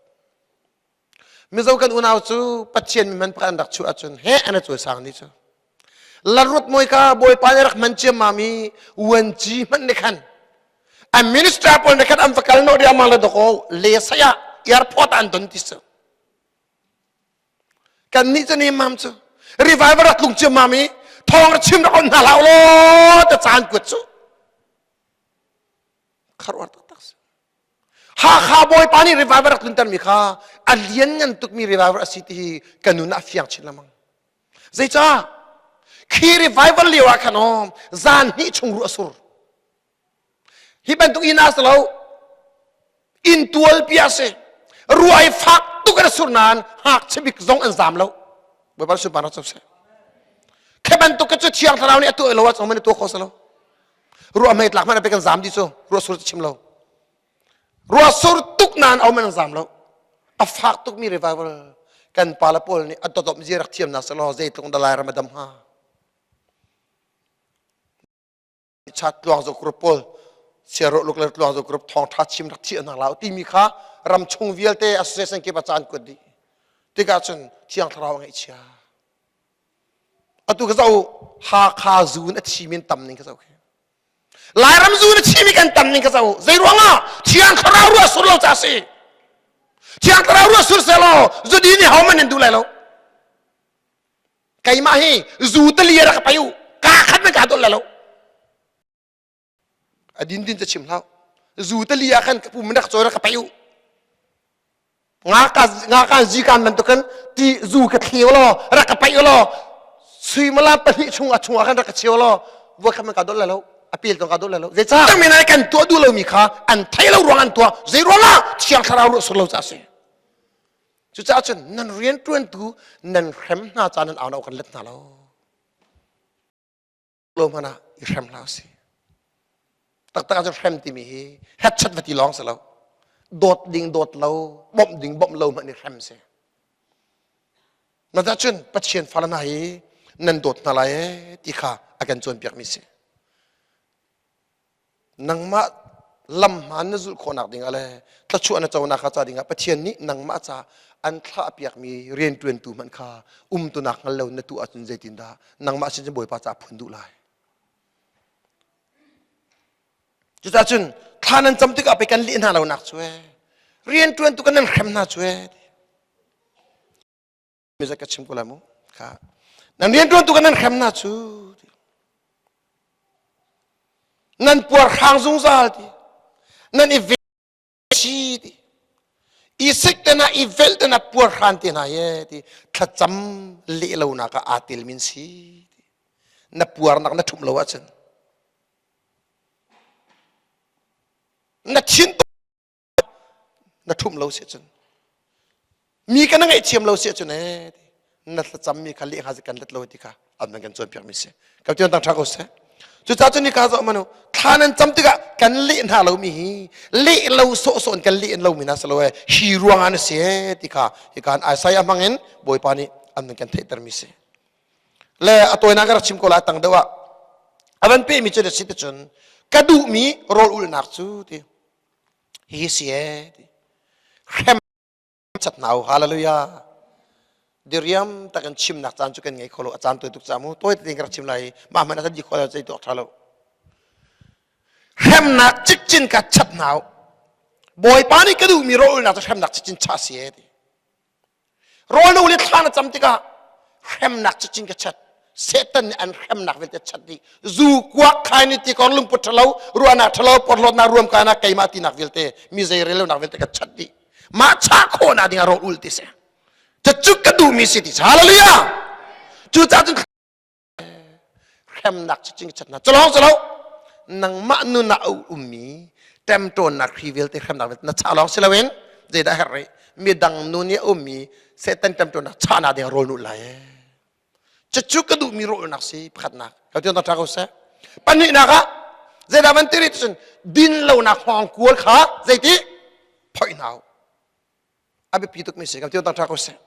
Mizo kan unau cu Pathian mi man pakhat an rak chuah ahcun he an a cawisang ni cu. Larut moi ka Bawipa nih rak hman ciammam i uanci hmanh nih khan a minister pawl nih khan an va kal nawh riangmang le dakaw le saya airport ah an don ti cu. Kan nih cu nemam cu revival rak tlung ciammam i thawng ra chim rak on hna hlah law ta caan kuat cu kharuar taktak si. Hakha Bawipa nih revival rak tluntermi kha a lianngan tukmi revival a si ti hi ka nun ah a fiang chin lengmang. Zeicah? Khi revival lio ah khan aw zan hnih chung ruah a sur. Hi bantuk inn ah si lo. Inn tualpi ah si. Ruah i fak tuk in a sur nain ngakchia bik zong an zam lo. Bawipa sunparnak co seh. Khi bantuk cu Thiang Thlarau nih a tuah lo ahcun man tuah kho si lo. Ruah hmei tlak hmanh a pe kan zam dih cu. Ruah sur cu chim lo. Ruah sur tuk nain a um an zam lo. A fak tukmi revival kan pa le pawl nih a dodom zia rak thiam nak selaw zeitluk dah Lairam a dam hnga. Chat tluang zo group pawl siarawh luk le tluang zo group thawngtha chim rak thiah hna lau timi kha ram chung vialte association kip ah caan kuat dih tikah cun thiang thlarau a ngaihchia atu ka zoh Hakha zun a chim in tam ning ka zoh khi Lairam zun a chim i kan tam ning ka zoh zei ruangah thiang thlarau ruah sur lo ca si thiang thlarau ruah sur selaw zudi nih ho man in duh lai lo Keimah hi zu tali rak ka pai u. Ka khat nan ka dol la lo. A din din ca chim hlah. Zu tali ah khan ka pum rak cawi rak ka pai u. Nga ka nga ka zi kan bantukin ti zu ka thleu law rak ka pai u law suimilam pahnih chung a chung ah khan rak ka cheu law voi khat man ka dol la lo a pel tong ka dol la lo zeicah men ai kan tuah duh lomi kha an thei lo ruang an tuah zei ruangah thiang thlarau ruah sur lo ca si Cucaah cun nan rianṭuantu nan hrem hna ca nan au kan let hna lo. Lo hmanh ah i hrem hlah usih. Taktak ah cun hrem timi hi hetchat va ti lawng si lo. Dawt ding dawt lo, bawmh ding bawmh lo hmanh i hrem si. Na cun Pathian fale hna hi nan dawt hna lai ee ti kha a kan cawnpiakmi si. Nangmah lam hmaan na zulh khawhnak dingah le thluachuah na conak ca dingah Pathian nih nangmah ca an thlahpiakmi rianṭuantu hmanh kha umtunak hngal lo na tuah ahcun zeitindah nangmah sin cun Bawipa ca phun duh lai. Cucaah cun thla nan cam tikah pei kan leh hna lonak cu ee rianṭuantu kan nan hrem hna cu ee mi ka chim ko lai mu kha nan rianṭuantu kan nan hrem hna cu nan puar hrang zungzal ti nan i si ti i sik te na i velh te na puar hran te hna ye ti thlacam leh lo nak ah aa tel min si ti na puarnak na ṭhumh lo ahcun na thin na ṭhumh lo si cun mi ka na ngaihthiam lo si cun ee na thlacam mi kha leh hnga kan let lo ti kha an nan kan cawnpiak mi si ka tian tang ṭha ko seh cucaah cun nika zoh manu thla nan cam tikah kan leh hna lo mi hi leh lo sawhsawh in kan leh lo mi na si lo ee hi ruang ah na si ee ti kha hikan Isaiah hmang in Bawipa nih an nan kan theihter mi si le a tawinak ka rak chim ko lai tang deuh ah a van pe mi cu na si ti cun ka duh mi rawl ulnak cu ti Hihi si ee ti. Hrem chat hna u. Hallelujah. Diriam tak in chimnak caan cu kan ngei kho lo. A caan tawi tuk ca mu. Tawi tein ka rak chim lai. Mah hmanh a kan di kho lo zei tuak tha lo. Hremnak cikcin ka chat hna u. Bawipa nih ka duhmi rawlnak cu hremnak cikcin cha si ee ti. Rawl na ul i thla na cam tikah hremnak cicin ka chat. Satan nih an hremnak vialte chat dih. Zu kuak khai ni ti kor lungput ṭhalo, ruahnak ṭhalo, porhlawtnak ruamkainak keimah tinak vialte, mi zei rel lonak vialte ka chat dih. Mah chah khawhnak ding ah rawl ul ti si. Cucu ka duhmi si ti. Hallelujah! Cucaah cun hremnak cu cing chatnak culong culo nangmah nun ah a ummi ṭemṭawnnak hri vialte hremnak vialte na chah lawng si loin zeidah herh rih midang nun i a ummi Satan ṭemṭawnnak chahnak ding rawl nulh lai cucu ka duhmi rawlnak si pakhatnak ka tiang ṭha ko seh pahnihnak ah zeidah van ti rih cun din lonak hngawng kual kha zeiti phoih hna u a biapi tukmi si ka tiang ṭha ko seh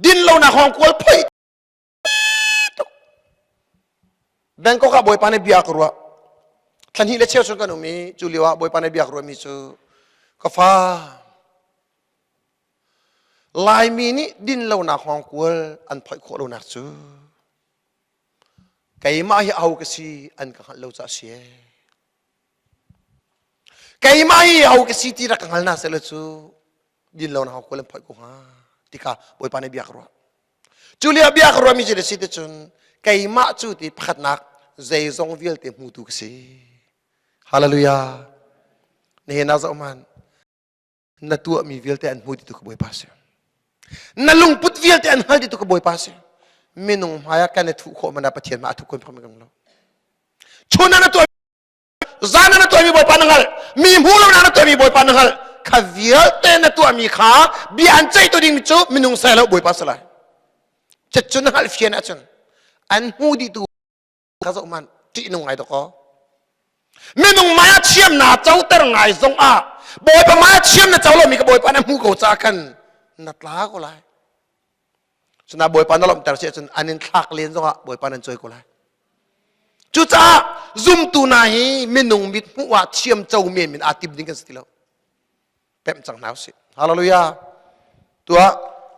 din lonak hngawng kual phoih Bangkok ah Bawipa nih bia ka ruah. Thla hnih le cheu chung kan um i cu lio ah Bawipa nih bia ka ruahmi cu ka fa Laimi nih din lonak hngawngkual an phoih khawh lonak cu keimah hi aho ka si an ka hngalh lo caah si ee. Keimah hi aho ka si ti rak ka hngal na seh cu din lonak hngawngkual an phoih ko hnga ti kha Bawipa nih bia ka ruah. Cu lio bia ka ruahmi cu na si ti cun keimah cu ti pakhatnak zeizong vialte hmutu ka si. Hallelujah. Nihin ah zoh hmanh. Na tuahmi vialte an hmu dihtu ka Bawipa si. Na lungput vialte an hngal dihtu ka Bawipa si. Minung hmai ah kan i thuh khawh mana Pathian mah a thuh khawh mi lo. Chun ah na tuah zan ah na tuahmi Bawipa na hngalh. Mi hmu lo na tuahmi Bawipa na hngalh. Kha vialte na tuahmi kha bia an ceih tu ding cu minung sai lo Bawipa si lai. Cucu na hngalh fian ahcun an hmu dihtu kha zoh hmanh ṭihnung ngai dawkaw minung maya thiam na coter ngai zong ah bawipa maya thiam na co lomi ka bawipa na hmu ko ca khan na tla ko lai cuna bawipa na lawmhter si ahcun an in thlak len zong ah bawipa nan cawi ko lai cucaah zumtu na hi minung mit hmuh ah thiam co men min aa tim ding kan si ti lo pemh cang hna usih hallelujah tuah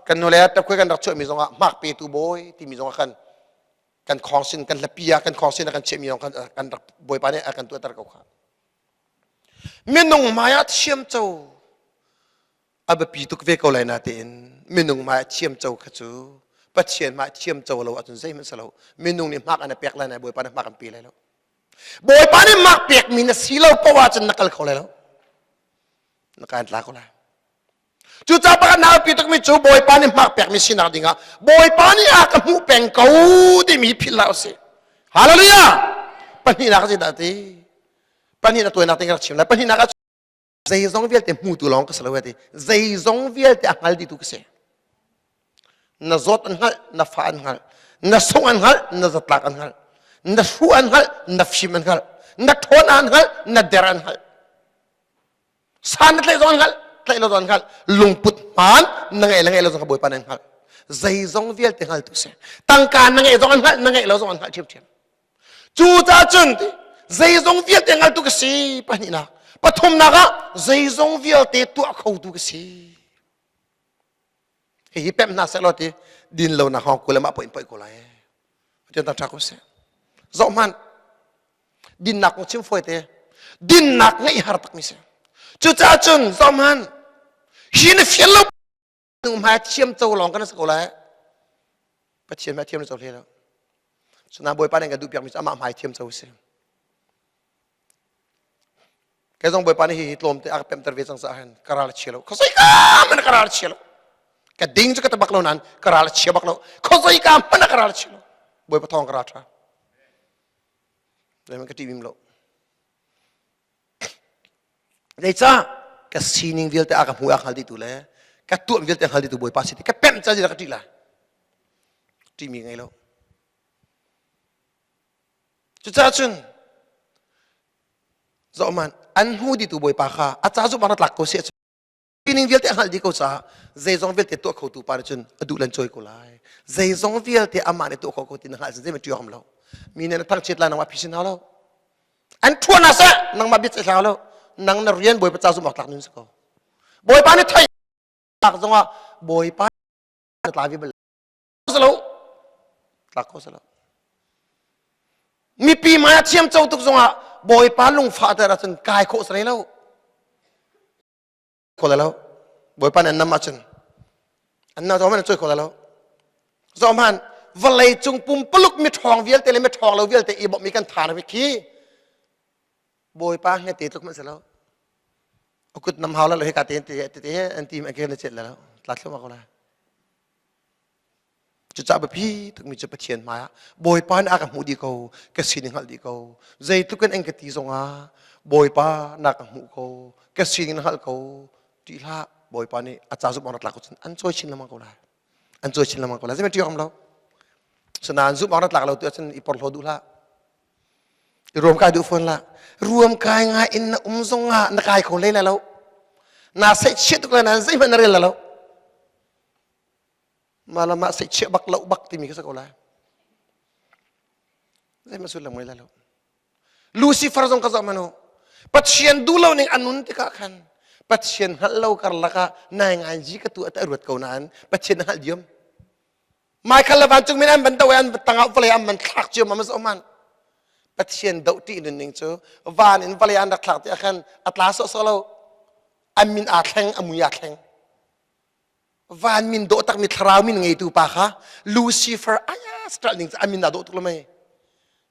kan nu le tapkhui kan rak chuahmi zong ah hmak petu bawi timi zong ah khan kan khawngsin kan hlapi ah kan khawngsin ah kan chiahmi zong kan kan rak bawipa nih a kan tuahter ko kha minung hmai ah thiam co a biapi tuk ve ko lai na tein minung hmai ah thiam co kha cu pathian hmai thiam co lo ahcun zeihmanh si lo minung nih hmak an pek lai na bawipa nih hmak an pe lai lo bawipa nih hmak pekmi na si lo poah ahcun na kal kho lai lo na kan tla ko lai Cucaah pakhat na pi tukmi cu Bawipa nih hmak pekmi sinak dingah Bawipa nih a ka hmuh peng ko timi philh hlah usih. Hallelujah! Pahnihnak a dah ti? Pahnihnak tuainak ting rak chim lai. Pahnihnak ah zeizong vialte hmutu lawng ka si lo ti. Zeizong vialte a hngal dihtu ka si. Na zawt an hngalh, na fa an hngalh, na sung an hngalh, na zatlak an hngalh, na hruh an hngalh, na fim an hngalh, na ṭhawn an hngalh, na der an hngalh. San na tlaih zong an hngalh, tlaih lo zong an hngalh. Lungput hmaan na ngeih le ngeih lo zong kha Bawipa nih an hngalh. Zeizong vialte hngaltu si. Tangka na ngeih zong an hngalh, na ngeih lo zong an hngalh ṭhiamṭhiam. Cu caah cun zeizong vialte hngaltu ka si pahnihnak. Pathumnak ah zeizong vialte tuah khotu ka si. Hihi pemh hna seh law ti din lo nak hong kul mah poin poi ko lai. Pathian tang ṭha ko seh. Zoh hmanh. Dinnak kong chim fawi te. Dinnak ngeih har takmi si. Cucaah cun zoh hmanh. Hi na fian lo nu hmai thiam co lawng kan si ko lai. Pathian hmai thiam na co hle lo. Cuna Bawipa nih kan duh piakmi cu amah hmai thiam co si. Kei zong Bawipa nih hihi tlawmte a ka pemter ve cang caah hin ka ral a chia lo. Khuazei ka hmanh ka ral a chia lo. Ka ding cu ka ta bak lo nain ka ral a chia bak lo. Khuazei ka hmanh ka ral a chia lo. Bawipa thawng ka ral ṭha. Zeihmanh ka ṭih lo. Zeicah ka sining vialte a ka hmu a hngal dihtu le ka tuah vialte a hngal dihtu Bawipa si ti ka pemh ca ka ṭih lai. Ṭihmi ngei lo. Cucaah cun zohman an hmu dihtu Bawipa kha a ca zumh na tlak ko si sining vialte a hngalh dih ko caah zeizong vialte tuah khotu pa nih cun a duh lan cawi ko lai zeizong vialte amah nih tuah kho ko ti na hngalh cun zeihmanh ṭih awk lo mi nih na thangchiat lai nangmah phisin hau lo an ṭhuan hna seh nangmah bia ceih hlau lo nang na rian Bawipa ca zumh awk tlak nun si ko Bawipa nih thei tlak zongah Bawipa na tla vi bal lo tlak ko lo mipi hmai ah thiam co tuk zongah bawipa lungfah ter ahcun kai khawh si lo kho lo bawipa nih an nam ahcun an nam zong an cawi kho lo zoh hmanh vawlei cung pumpuluk miṭhawng vialte le miṭhawng lo vialte i bawmh mi kan tha na khi bawipa hngete tluk hmanh si lo a kut nam hau la lo hika te te te an ti an ke na chet la lo tla thlum ko la Cucaah biapi tukmi cu Pathian hmaiah Bawipa nih a ka hmuh dih ko, ka sining hngalh dih ko. Zeitluk in an ka ti zongah Bawipa na ka hmuh ko, ka sining na hngalh ko. Ṭih hlah, Bawipa nih a ca zumh awk na tlak cun an cawi chin lengmang ko lai. An cawi chin lengmang ko lai. Zeihmanh ṭih awk um lo. Sinain zumh awk na tlak lo tu ahcun i porhlaw duh hlah. I ruam kai duh fawn lah. Ruam kai ngai in na um zongah na kai kho hlei lai lo. Na seihchiah tuk lai nain zeihmanh na rel lai lo. Mah le mah seihchiah bak lo bak timi kha si ko lai. Zeihmanh sullam ngei lai lo. Lucifer zong ka zoh hmanh u. Pathian duh lo ning a nun tikah khan Pathian hngalh lo karlak ah nai ngai ji ka tu a ruat ko nain Pathian na hngalh diam. Michael le vancung min an van do i an tangah vawlei an van thlak cio ma ma man. Pathian doh ṭih nun ning cu van in vawlei an rak thlak ti ah khan a tla sawhsawh lo. An min aa thleng, a mui aa thleng. Van min dawh takmi thlarau min ngeitu pa kha Lucifer aya stral ning a min aa dawh tuk lo mei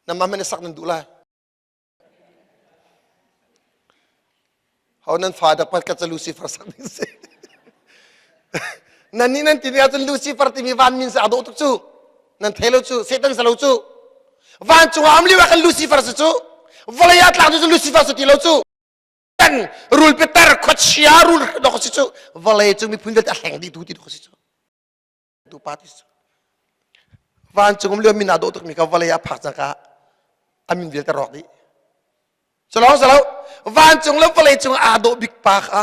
namah man sak nan duh lai. Ho nan fa dak pat ka ca Lucifer sak ding si. Nan nih nan ti ahcun Lucifer timi van min sa dawh tuk cu. Nan thei lo cu, Satan sa lo cu. Vancung ah um lio ah kan Lucifer si cu. Vawlei ah tlak cu Lucifer si ti lo cu. Tan rul peter khuachia rul dok si cu. Vawlei cu miphun vialte a hleng dih tu ti dok si cu. Tu pa ti si cu. Vancung um lio min aa dawh tukmi ka vawlei ah phak cangka a min vialte rawk dih. Salo salo vancung le vawlei cung aa dawh bik pa kha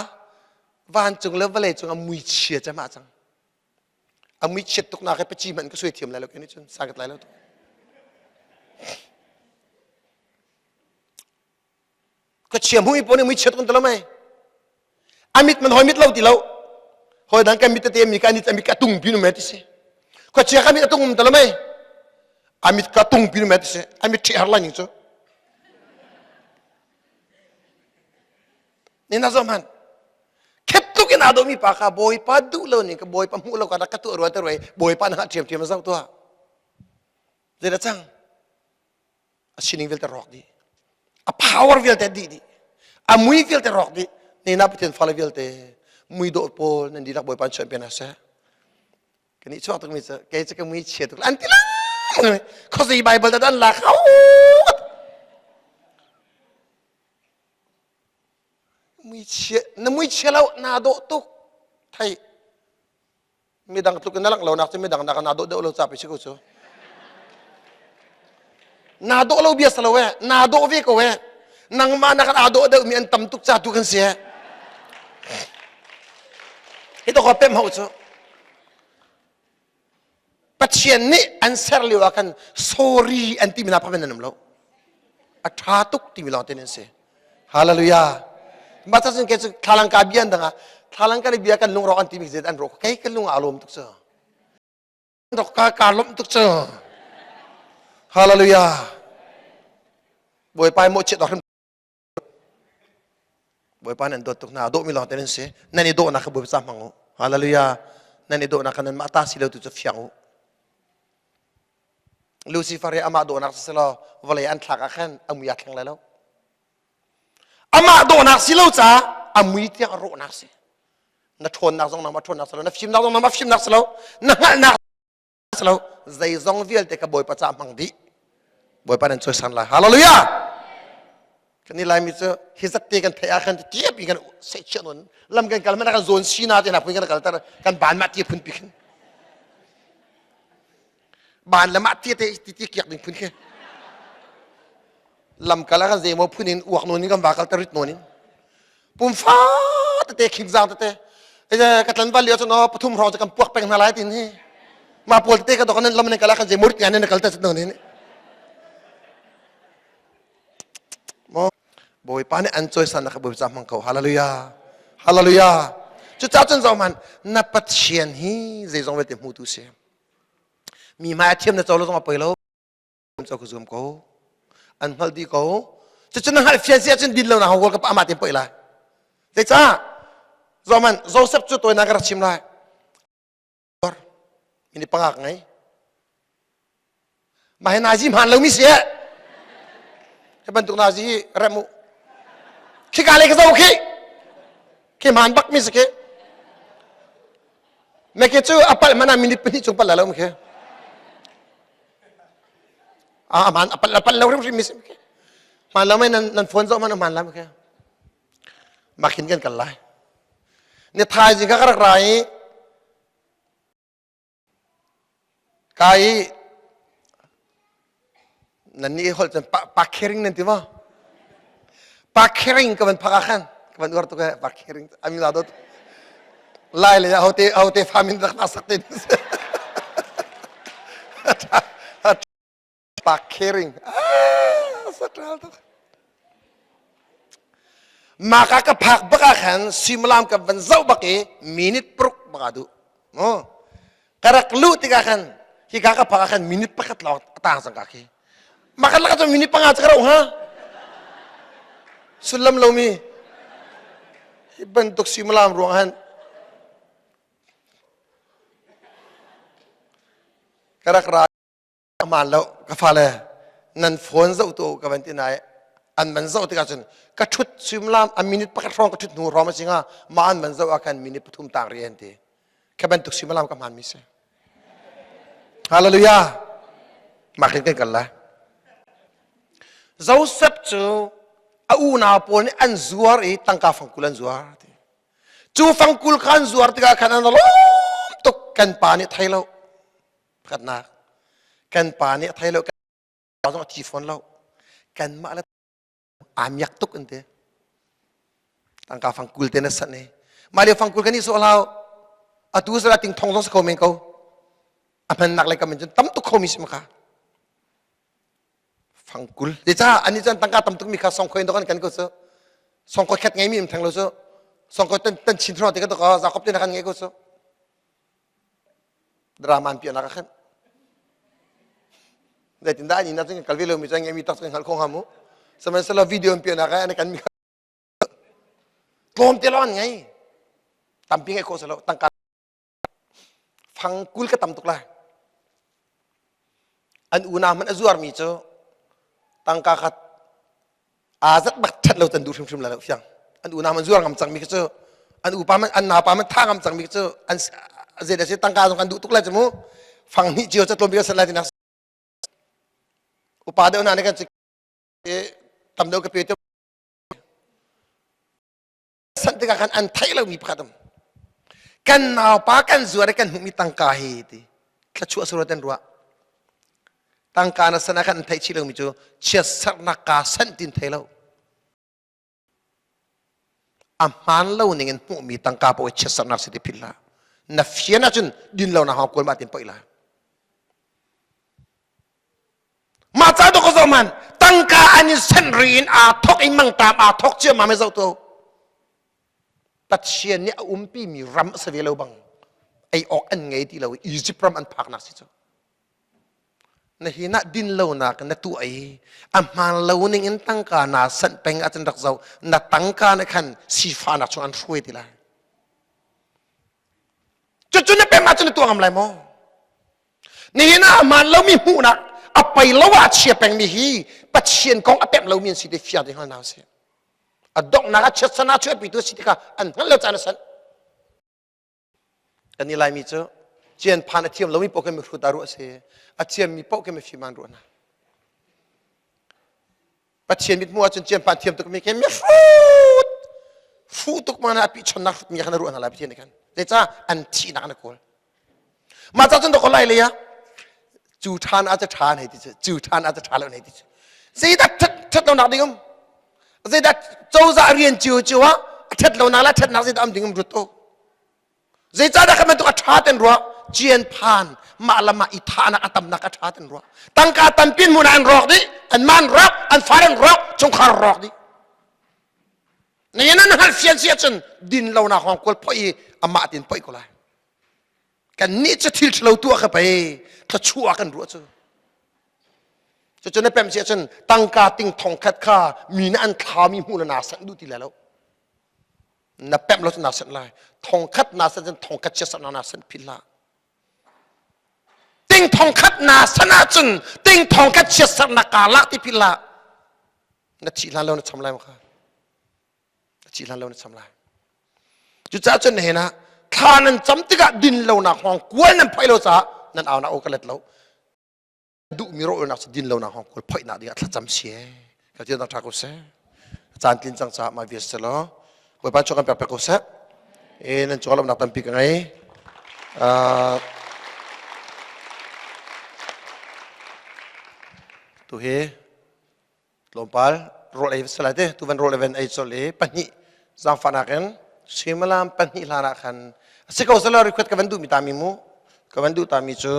vancung le vawlei cung a mui chia cem ah cang. A mui chiat tuk nak he paci hmanh ka suai thiam lai lo ke nih cun sa ka tlai lo tuk. Ka chia hmui pawl nih mui chiat kun ti lo mei. A mit man hoi mit lo ti lo. Hoi dang kan mit tete mi ka nit a mit ka tung pi nu me ti si. Ka chia ka mit a tung um ti lo mei. A mit ka tung pi nu me ti si. A mit ṭhi har lai ning cu. Ni na zom han. Khet tuk in aa dawhmi pa kha Bawipa duh lo ning ka Bawipa hmuh lo ka rak ka tuah rua te ruai Bawipa na ṭhiam ṭhiam zoh tuah. Zeidah cang? A sining vialte rawk dih. A power vialte dih dih. A mui vialte rawk dih. Ni na Pathian fale vialte mui dawh pawl nan dihlak Bawipa chuan pe hna seh. Kan i chuak tukmi cu kei cu ka mui chia tuk an ti lang khuazei Bible dah an lak mui chia na mui chia lo naa dawh tuk thei midang tluk in na langh lo nak cu midang nak naa dawh deuh lo ca pe si ko cu naa dawh lo bia sa lo eh naa dawh ve ko eh nangmah nak aa dawh deuh mi an tam tuk ca tu kan si eh hi to ko pem ho cu Pathian nih an ser lio ah khan sorry an timi hna pakhat nan um lo. A ṭha tuk timi lawng te nan si. Hallelujah. Mah cun kei cu thlalangka bia an dang ah thlalangka nih bia kan lungrawk an timi zet an rawk kei kan lung aa lawm tuk cu. Rawk ka kaa lawmh tuk cu. Hallelujah. Bawipa mawhchiat awk hrim Bawipa nan dawt tuk hna dawhmi lawng te nan si nan i dawhnak kha Bawipa ca hmang u hallelujah nan i dawhnak kha nanmah ta si lo tu cu fiang u Lucifer hi amah dawhnak si selaw vawlei an thlak ah khan a mui aa thleng lai lo amah dawhnak si lo caah a mui tiang a rawhnak si na ṭhawnnak zong nangmah ṭhawnnak si lo na fimnak zong nangmah fimnak si lo na hngalhnak si lo zeizong vialte ka bawipa ca hmang dih bawipa nan cawisan lai hallelujah kan i laimi cu hi zat te kan theih ah khan tiap in kan sehchiah nawn lam kan kal mana kan zawn sina te na phun kan kal tar kan ban ma ti phun pi khin ban le ma ti te ti ti kiak ding phun khi lam kal ah kan zeimaw phun in uak nawn in kan va kal tar rit nawn in pumfa tete khingzang tete ka tlanval lio cun aw pathum hrawng cu kan puak peng hna lai tin hi ma pawl tete ka dok nan lam nan kala kan zei murit ngan nan kal ta cun ni mo bawipa nih an cawisan na ka bawipa hmang ko hallelujah hallelujah cucaah cun zoh man na pathian hi zeizong vialte hmutu si mi hmai a thiam na co lo zong a poi lo co ka zuam ko an hngalh dih ko cucu na hngalh fian si ahcun din lo na hong ka amah te poi lai zeicah zoman Joseph cu tawinak ka rak chim lai mini panga ka ngei mah hi nazi hmaan lomi si eh hi bantuk nazi hi rem u khika le ka zo khi khi hmaan bak mi si khi Meke cu a palh hmanh ah minute pahnih chung palh lai lo khi Ah, aman apal apal lo hrimhrim mi sim hmaan lo mei nan nan phone zoh man hmaan la ke makhin kan kal lai ni thaizing ka rak ra i ka i nan nih holh cun pa kering nan ti ma pa kering ka van phak ah khan ka van uar tuk e pa kering ami la dot lai le hote hote famin rak na sak te pa kering ah satral tuk maka ka phak bak ah khan suimilam ka van zoh bak i minute paruk bak ah duh mu ka rak luh tikah khan hika ka phak ah khan minute pakhat lawng a tang cang ka khi makan laka cu minute panga cu ka rauh hnga sullam lomi hi bantuk suimilam ruang han ka rak ra aman lo ka fale nan phone zoh tu ka van ti nai. An man zoh tikah cun ka ṭhut suimilam a minute pakhat hrawng ka ṭhut hnu hrawng a si hnga mah an man zoh ah khan minute pathum tang ri an ti. Kha bantuk suimilam ka hmanmi si. Hallelujah. Mah khin kan kal lai. Joseph cu a unau pawl nih an zuar i tangka fangkul an zuar ti. Cu fangkul kha an zuar tikah khan an lawm tuk kan pa nih thei lo. Pakhatnak kan pa nih a thei lo kan pa zong a thi fawn lo. Kanmah le aa miak tuk an ti. Tangka fangkul te na sanh i mah lio fangkul kan i sawh hlau. Atu zara ting thong zong si kho men ko. A hmannak le kam in cun tam tuk khomi si ma kha. Fangkul. Zeicah ani cun tangka tam tukmi kha songkhoi in dok an kan ko cu. Songkhoi khat ngeimi um theng lo cu. Songkhoi tan tan chin thro te ka dok Jacob te na kan ngei ko cu. Drama an piahnak ah khan. Zeitindah an inn ah cun kan kal ve lomi cu ngeimi tak cu kan hngalh kho hnga mu. Sihmanhsehlaw video an piahnak ah an kan mi tlawm te lawng an ngei. Tampi ngei khawh si lo. Tangka fangkul ka tam tuk lai. An unau hmanh a zuarmi cu tangka kha aa zat bak ṭhat lo can duh hrimhrim lai lo fiang. An unau hmanh zuar ngam cangmi khi cu an upa hmanh an naupa hmanh tha ngam cangmi khi cu an zei dah si tangka zong kan duh tuk lai cu mu. Fang hnih cio cu tlawm bik an sat lai tinak upa deuh hna nih kan ci tam deuh ka pe sanh tikah khan an theih lomi pakhat um kan naupa kan zuar i kan hmuhmi tangka hi ti thluachuah surat an ruah tangka na san ah khan an theih chih lomi cu chiatserhnak kaa sanh tin thei lo a hmaan lo ning in hmuhmi tangka paoh chiatserhnak si ti philh hlah na fian ahcun din lo na hau kawl ma tin poih lai Mah ca dawk zoh man tangka an in sanh ri in aa thok i mangtam aa thok ciammam i zoh tu Pathian nih a umpi mi ram a si ve lo bang ei awk an ngei ti lo i Egypt ram an phaknak si cu na hi nah din lonak na tuah i a hmaan lo ning in tangka naa sanh peng ahcun rak zoh na tangka nih khan sifahnak chung an hruai ti lai cucu na pem ahcun na tuah ngam lai maw Nihin ah a hmaan lomi hmuhnak a pei lo ah a chia pengmi hi Pathian kong a pemh lomi an si ti fiang ti hngal hna usih. A donghnak ah chiatsan ah chuahpitu a si tikah an hngalh lo caan a san. Kan i Laimi cu cian phan a thiam lomi paoh khi mihrut ah ruah a si. A thiammi paoh khi mifim ah an ruah hna. Pathian mithmuh ahcun cian phan thiam tukmi khi mihrut fuh tuk mana a pichonnak hrutmi khan a ruah hna lai Pathian nih khan. Zeicah an thihnak an kawl. Mah ca cun dok lai lei ah cu ṭhan ah ca ṭha hei ti cu cu ṭhan ah ca ṭha lo hei ti cu zeidah ṭhat ṭhat lonak ding um zeidah cozah rian cio cio ah a ṭhat lonak le ṭhatnak zeidah um ding um rut u zeicahdah kan bantuk a ṭha ten ruah cian phan mah le mah i thahnak a tamnak a ṭha ten ruah tangka tampin hmun ah an rawk dih an man rawk an far an rawk chungkhar rawk dih Nihin an hngalh fian si ahcun din lonak hawng kawl phoih i amah tin phoih ko lai. Kan nih cu thil ṭhalo tuah kha pei thluachuah kan ruah cu. Cucu na pem si ahcun tangka ting thong khat kha mi nih an thlami hmuh na naa sanh duh ti lai lo. Na pemh lo cu naa sanh lai. Thong khat naa sanh cun thong khat chiatserh naa sanh philh hlah. Ting thong khat naa sanh ahcun ting thong khat chiatserhnak kaa lak ti philh hlah. Na thih hlan lo na cham lai ma kha na thih hlan lo na cham lai cucaah cun nihin ah thla nan cam tikah din lonak hngawng kual nan phoih lo caah nan au nak aw ka let lo duhmi rawlnak cu din lonak hngawng kual phoihnak dingah thlacam si ka ti dang tha ko seh caan tlin cang caah mai vial se law Bawipa chuak kan pek pek ko seh e nan cung lawmhnak tampi ka ngei tu hi Tlawmpal rawl ei salai te tu van rawl even ei chol i pahnih zaangfahnak in suimilam pahnih hlan ah khan a si ko sala request ka van duh mi ta mi mu ka van duh ta mi cu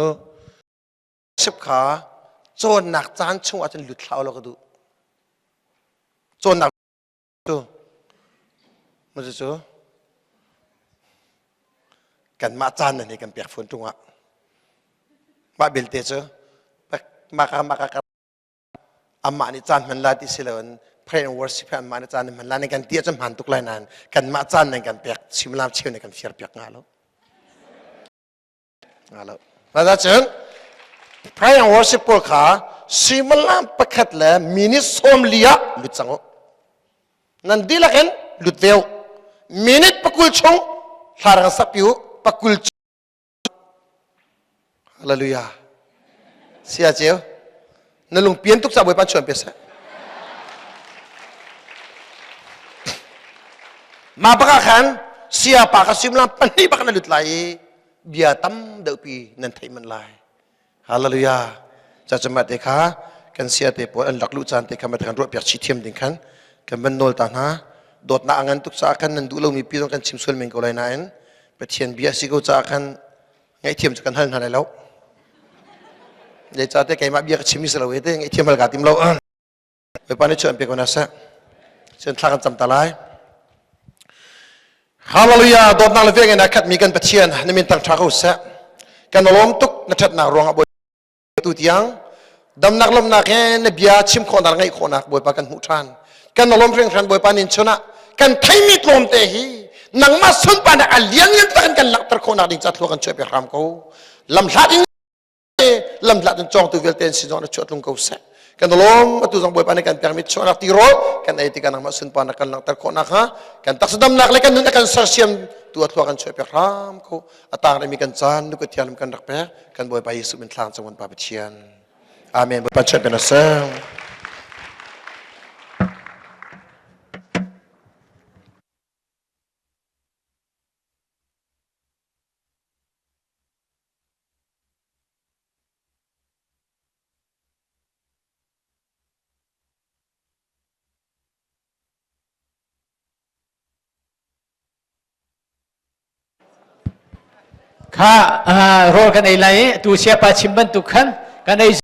sip kha cawnnak caan chung ah cun lut thlau lo ka duh cawnnak cu mu cu kanmah caan nan hi kan pek phun ṭung ah mah belte cu maka maka amah nih caan hman la ti si loin pray and worship anmah nih caan hman la nan kan ti ahcun hmaan tuk lai nain kanmah caan nan kan pek suimilam cheu nih kan fir piak nga lo nga lo Mah cun pray and worship pawl kha Suimilam pakhat le minute 40 ah lut cang u. Nan dihlak in lut ve u. Minute pakul chung hlarang sak pi u. Pakul Hallelujah. Sia ceu. Na lung pian tuk ca Bawipa chuan pe seh. Ma baka khan sia pa ka suimilam pahnih bak na lut lai i bia tam deuh pi nan theih man lai. Hallelujah. Ca cu mah te kha kan sia te pawl an rak luh caan te kha mah te kan ruah piak chih thiam ding khan kan van nawl ta hna. Dawtnak a ngan tuk caah khan nan duh lomi pi zong kan chim sual men ko lai nain Pathian bia si ko caah khan ngaihthiam cu kan hal hna lai lo. Zeicahtiah keimah bia ka chim mi si lo e te ngaihthiam hal kaa tim lo. Bawipa nih chuan pe ko na seh. Cun thla kan cam ta lai. Hallelujah dawtnak le veng in a khatmi kan Pathian na min tang ṭha ko seh. Kan lawm tuk na ṭhatnak ruangah Bawipa tu tiang damnak lawmnak he na bia chim khawhnak ngaih khawhnak Bawipa kan hmuh ṭhan. Kan lawm hringhran Bawipa nin chun ah kan theimi tlawmte hi nangmah sunparnak a lianngan tak in kan langhter khawhnak ding ca thlua kan chuah piak hram ko. Lamhlat in lamhlat in cawngtu vialte an sin zong na chuah tlung ko seh. Kan lawm atu zong Bawipa nih kan pekmi chuahnak tirawl kan ei tikah nangmah sunparnak kan langhter khawhnak hnga kan taksa damnak le kan nun a kan sersiam tu a thlua kan chuah piak hram ko. A tang rihmi kan caan nu ka thianglim kan rak pek kan Bawipa Jesuh min thlang cang Pa Pathian. Amen. Bawipa chuah piak na seh. Kha rawl kan ei lai i tu siapa chim bantuk khan kan ei.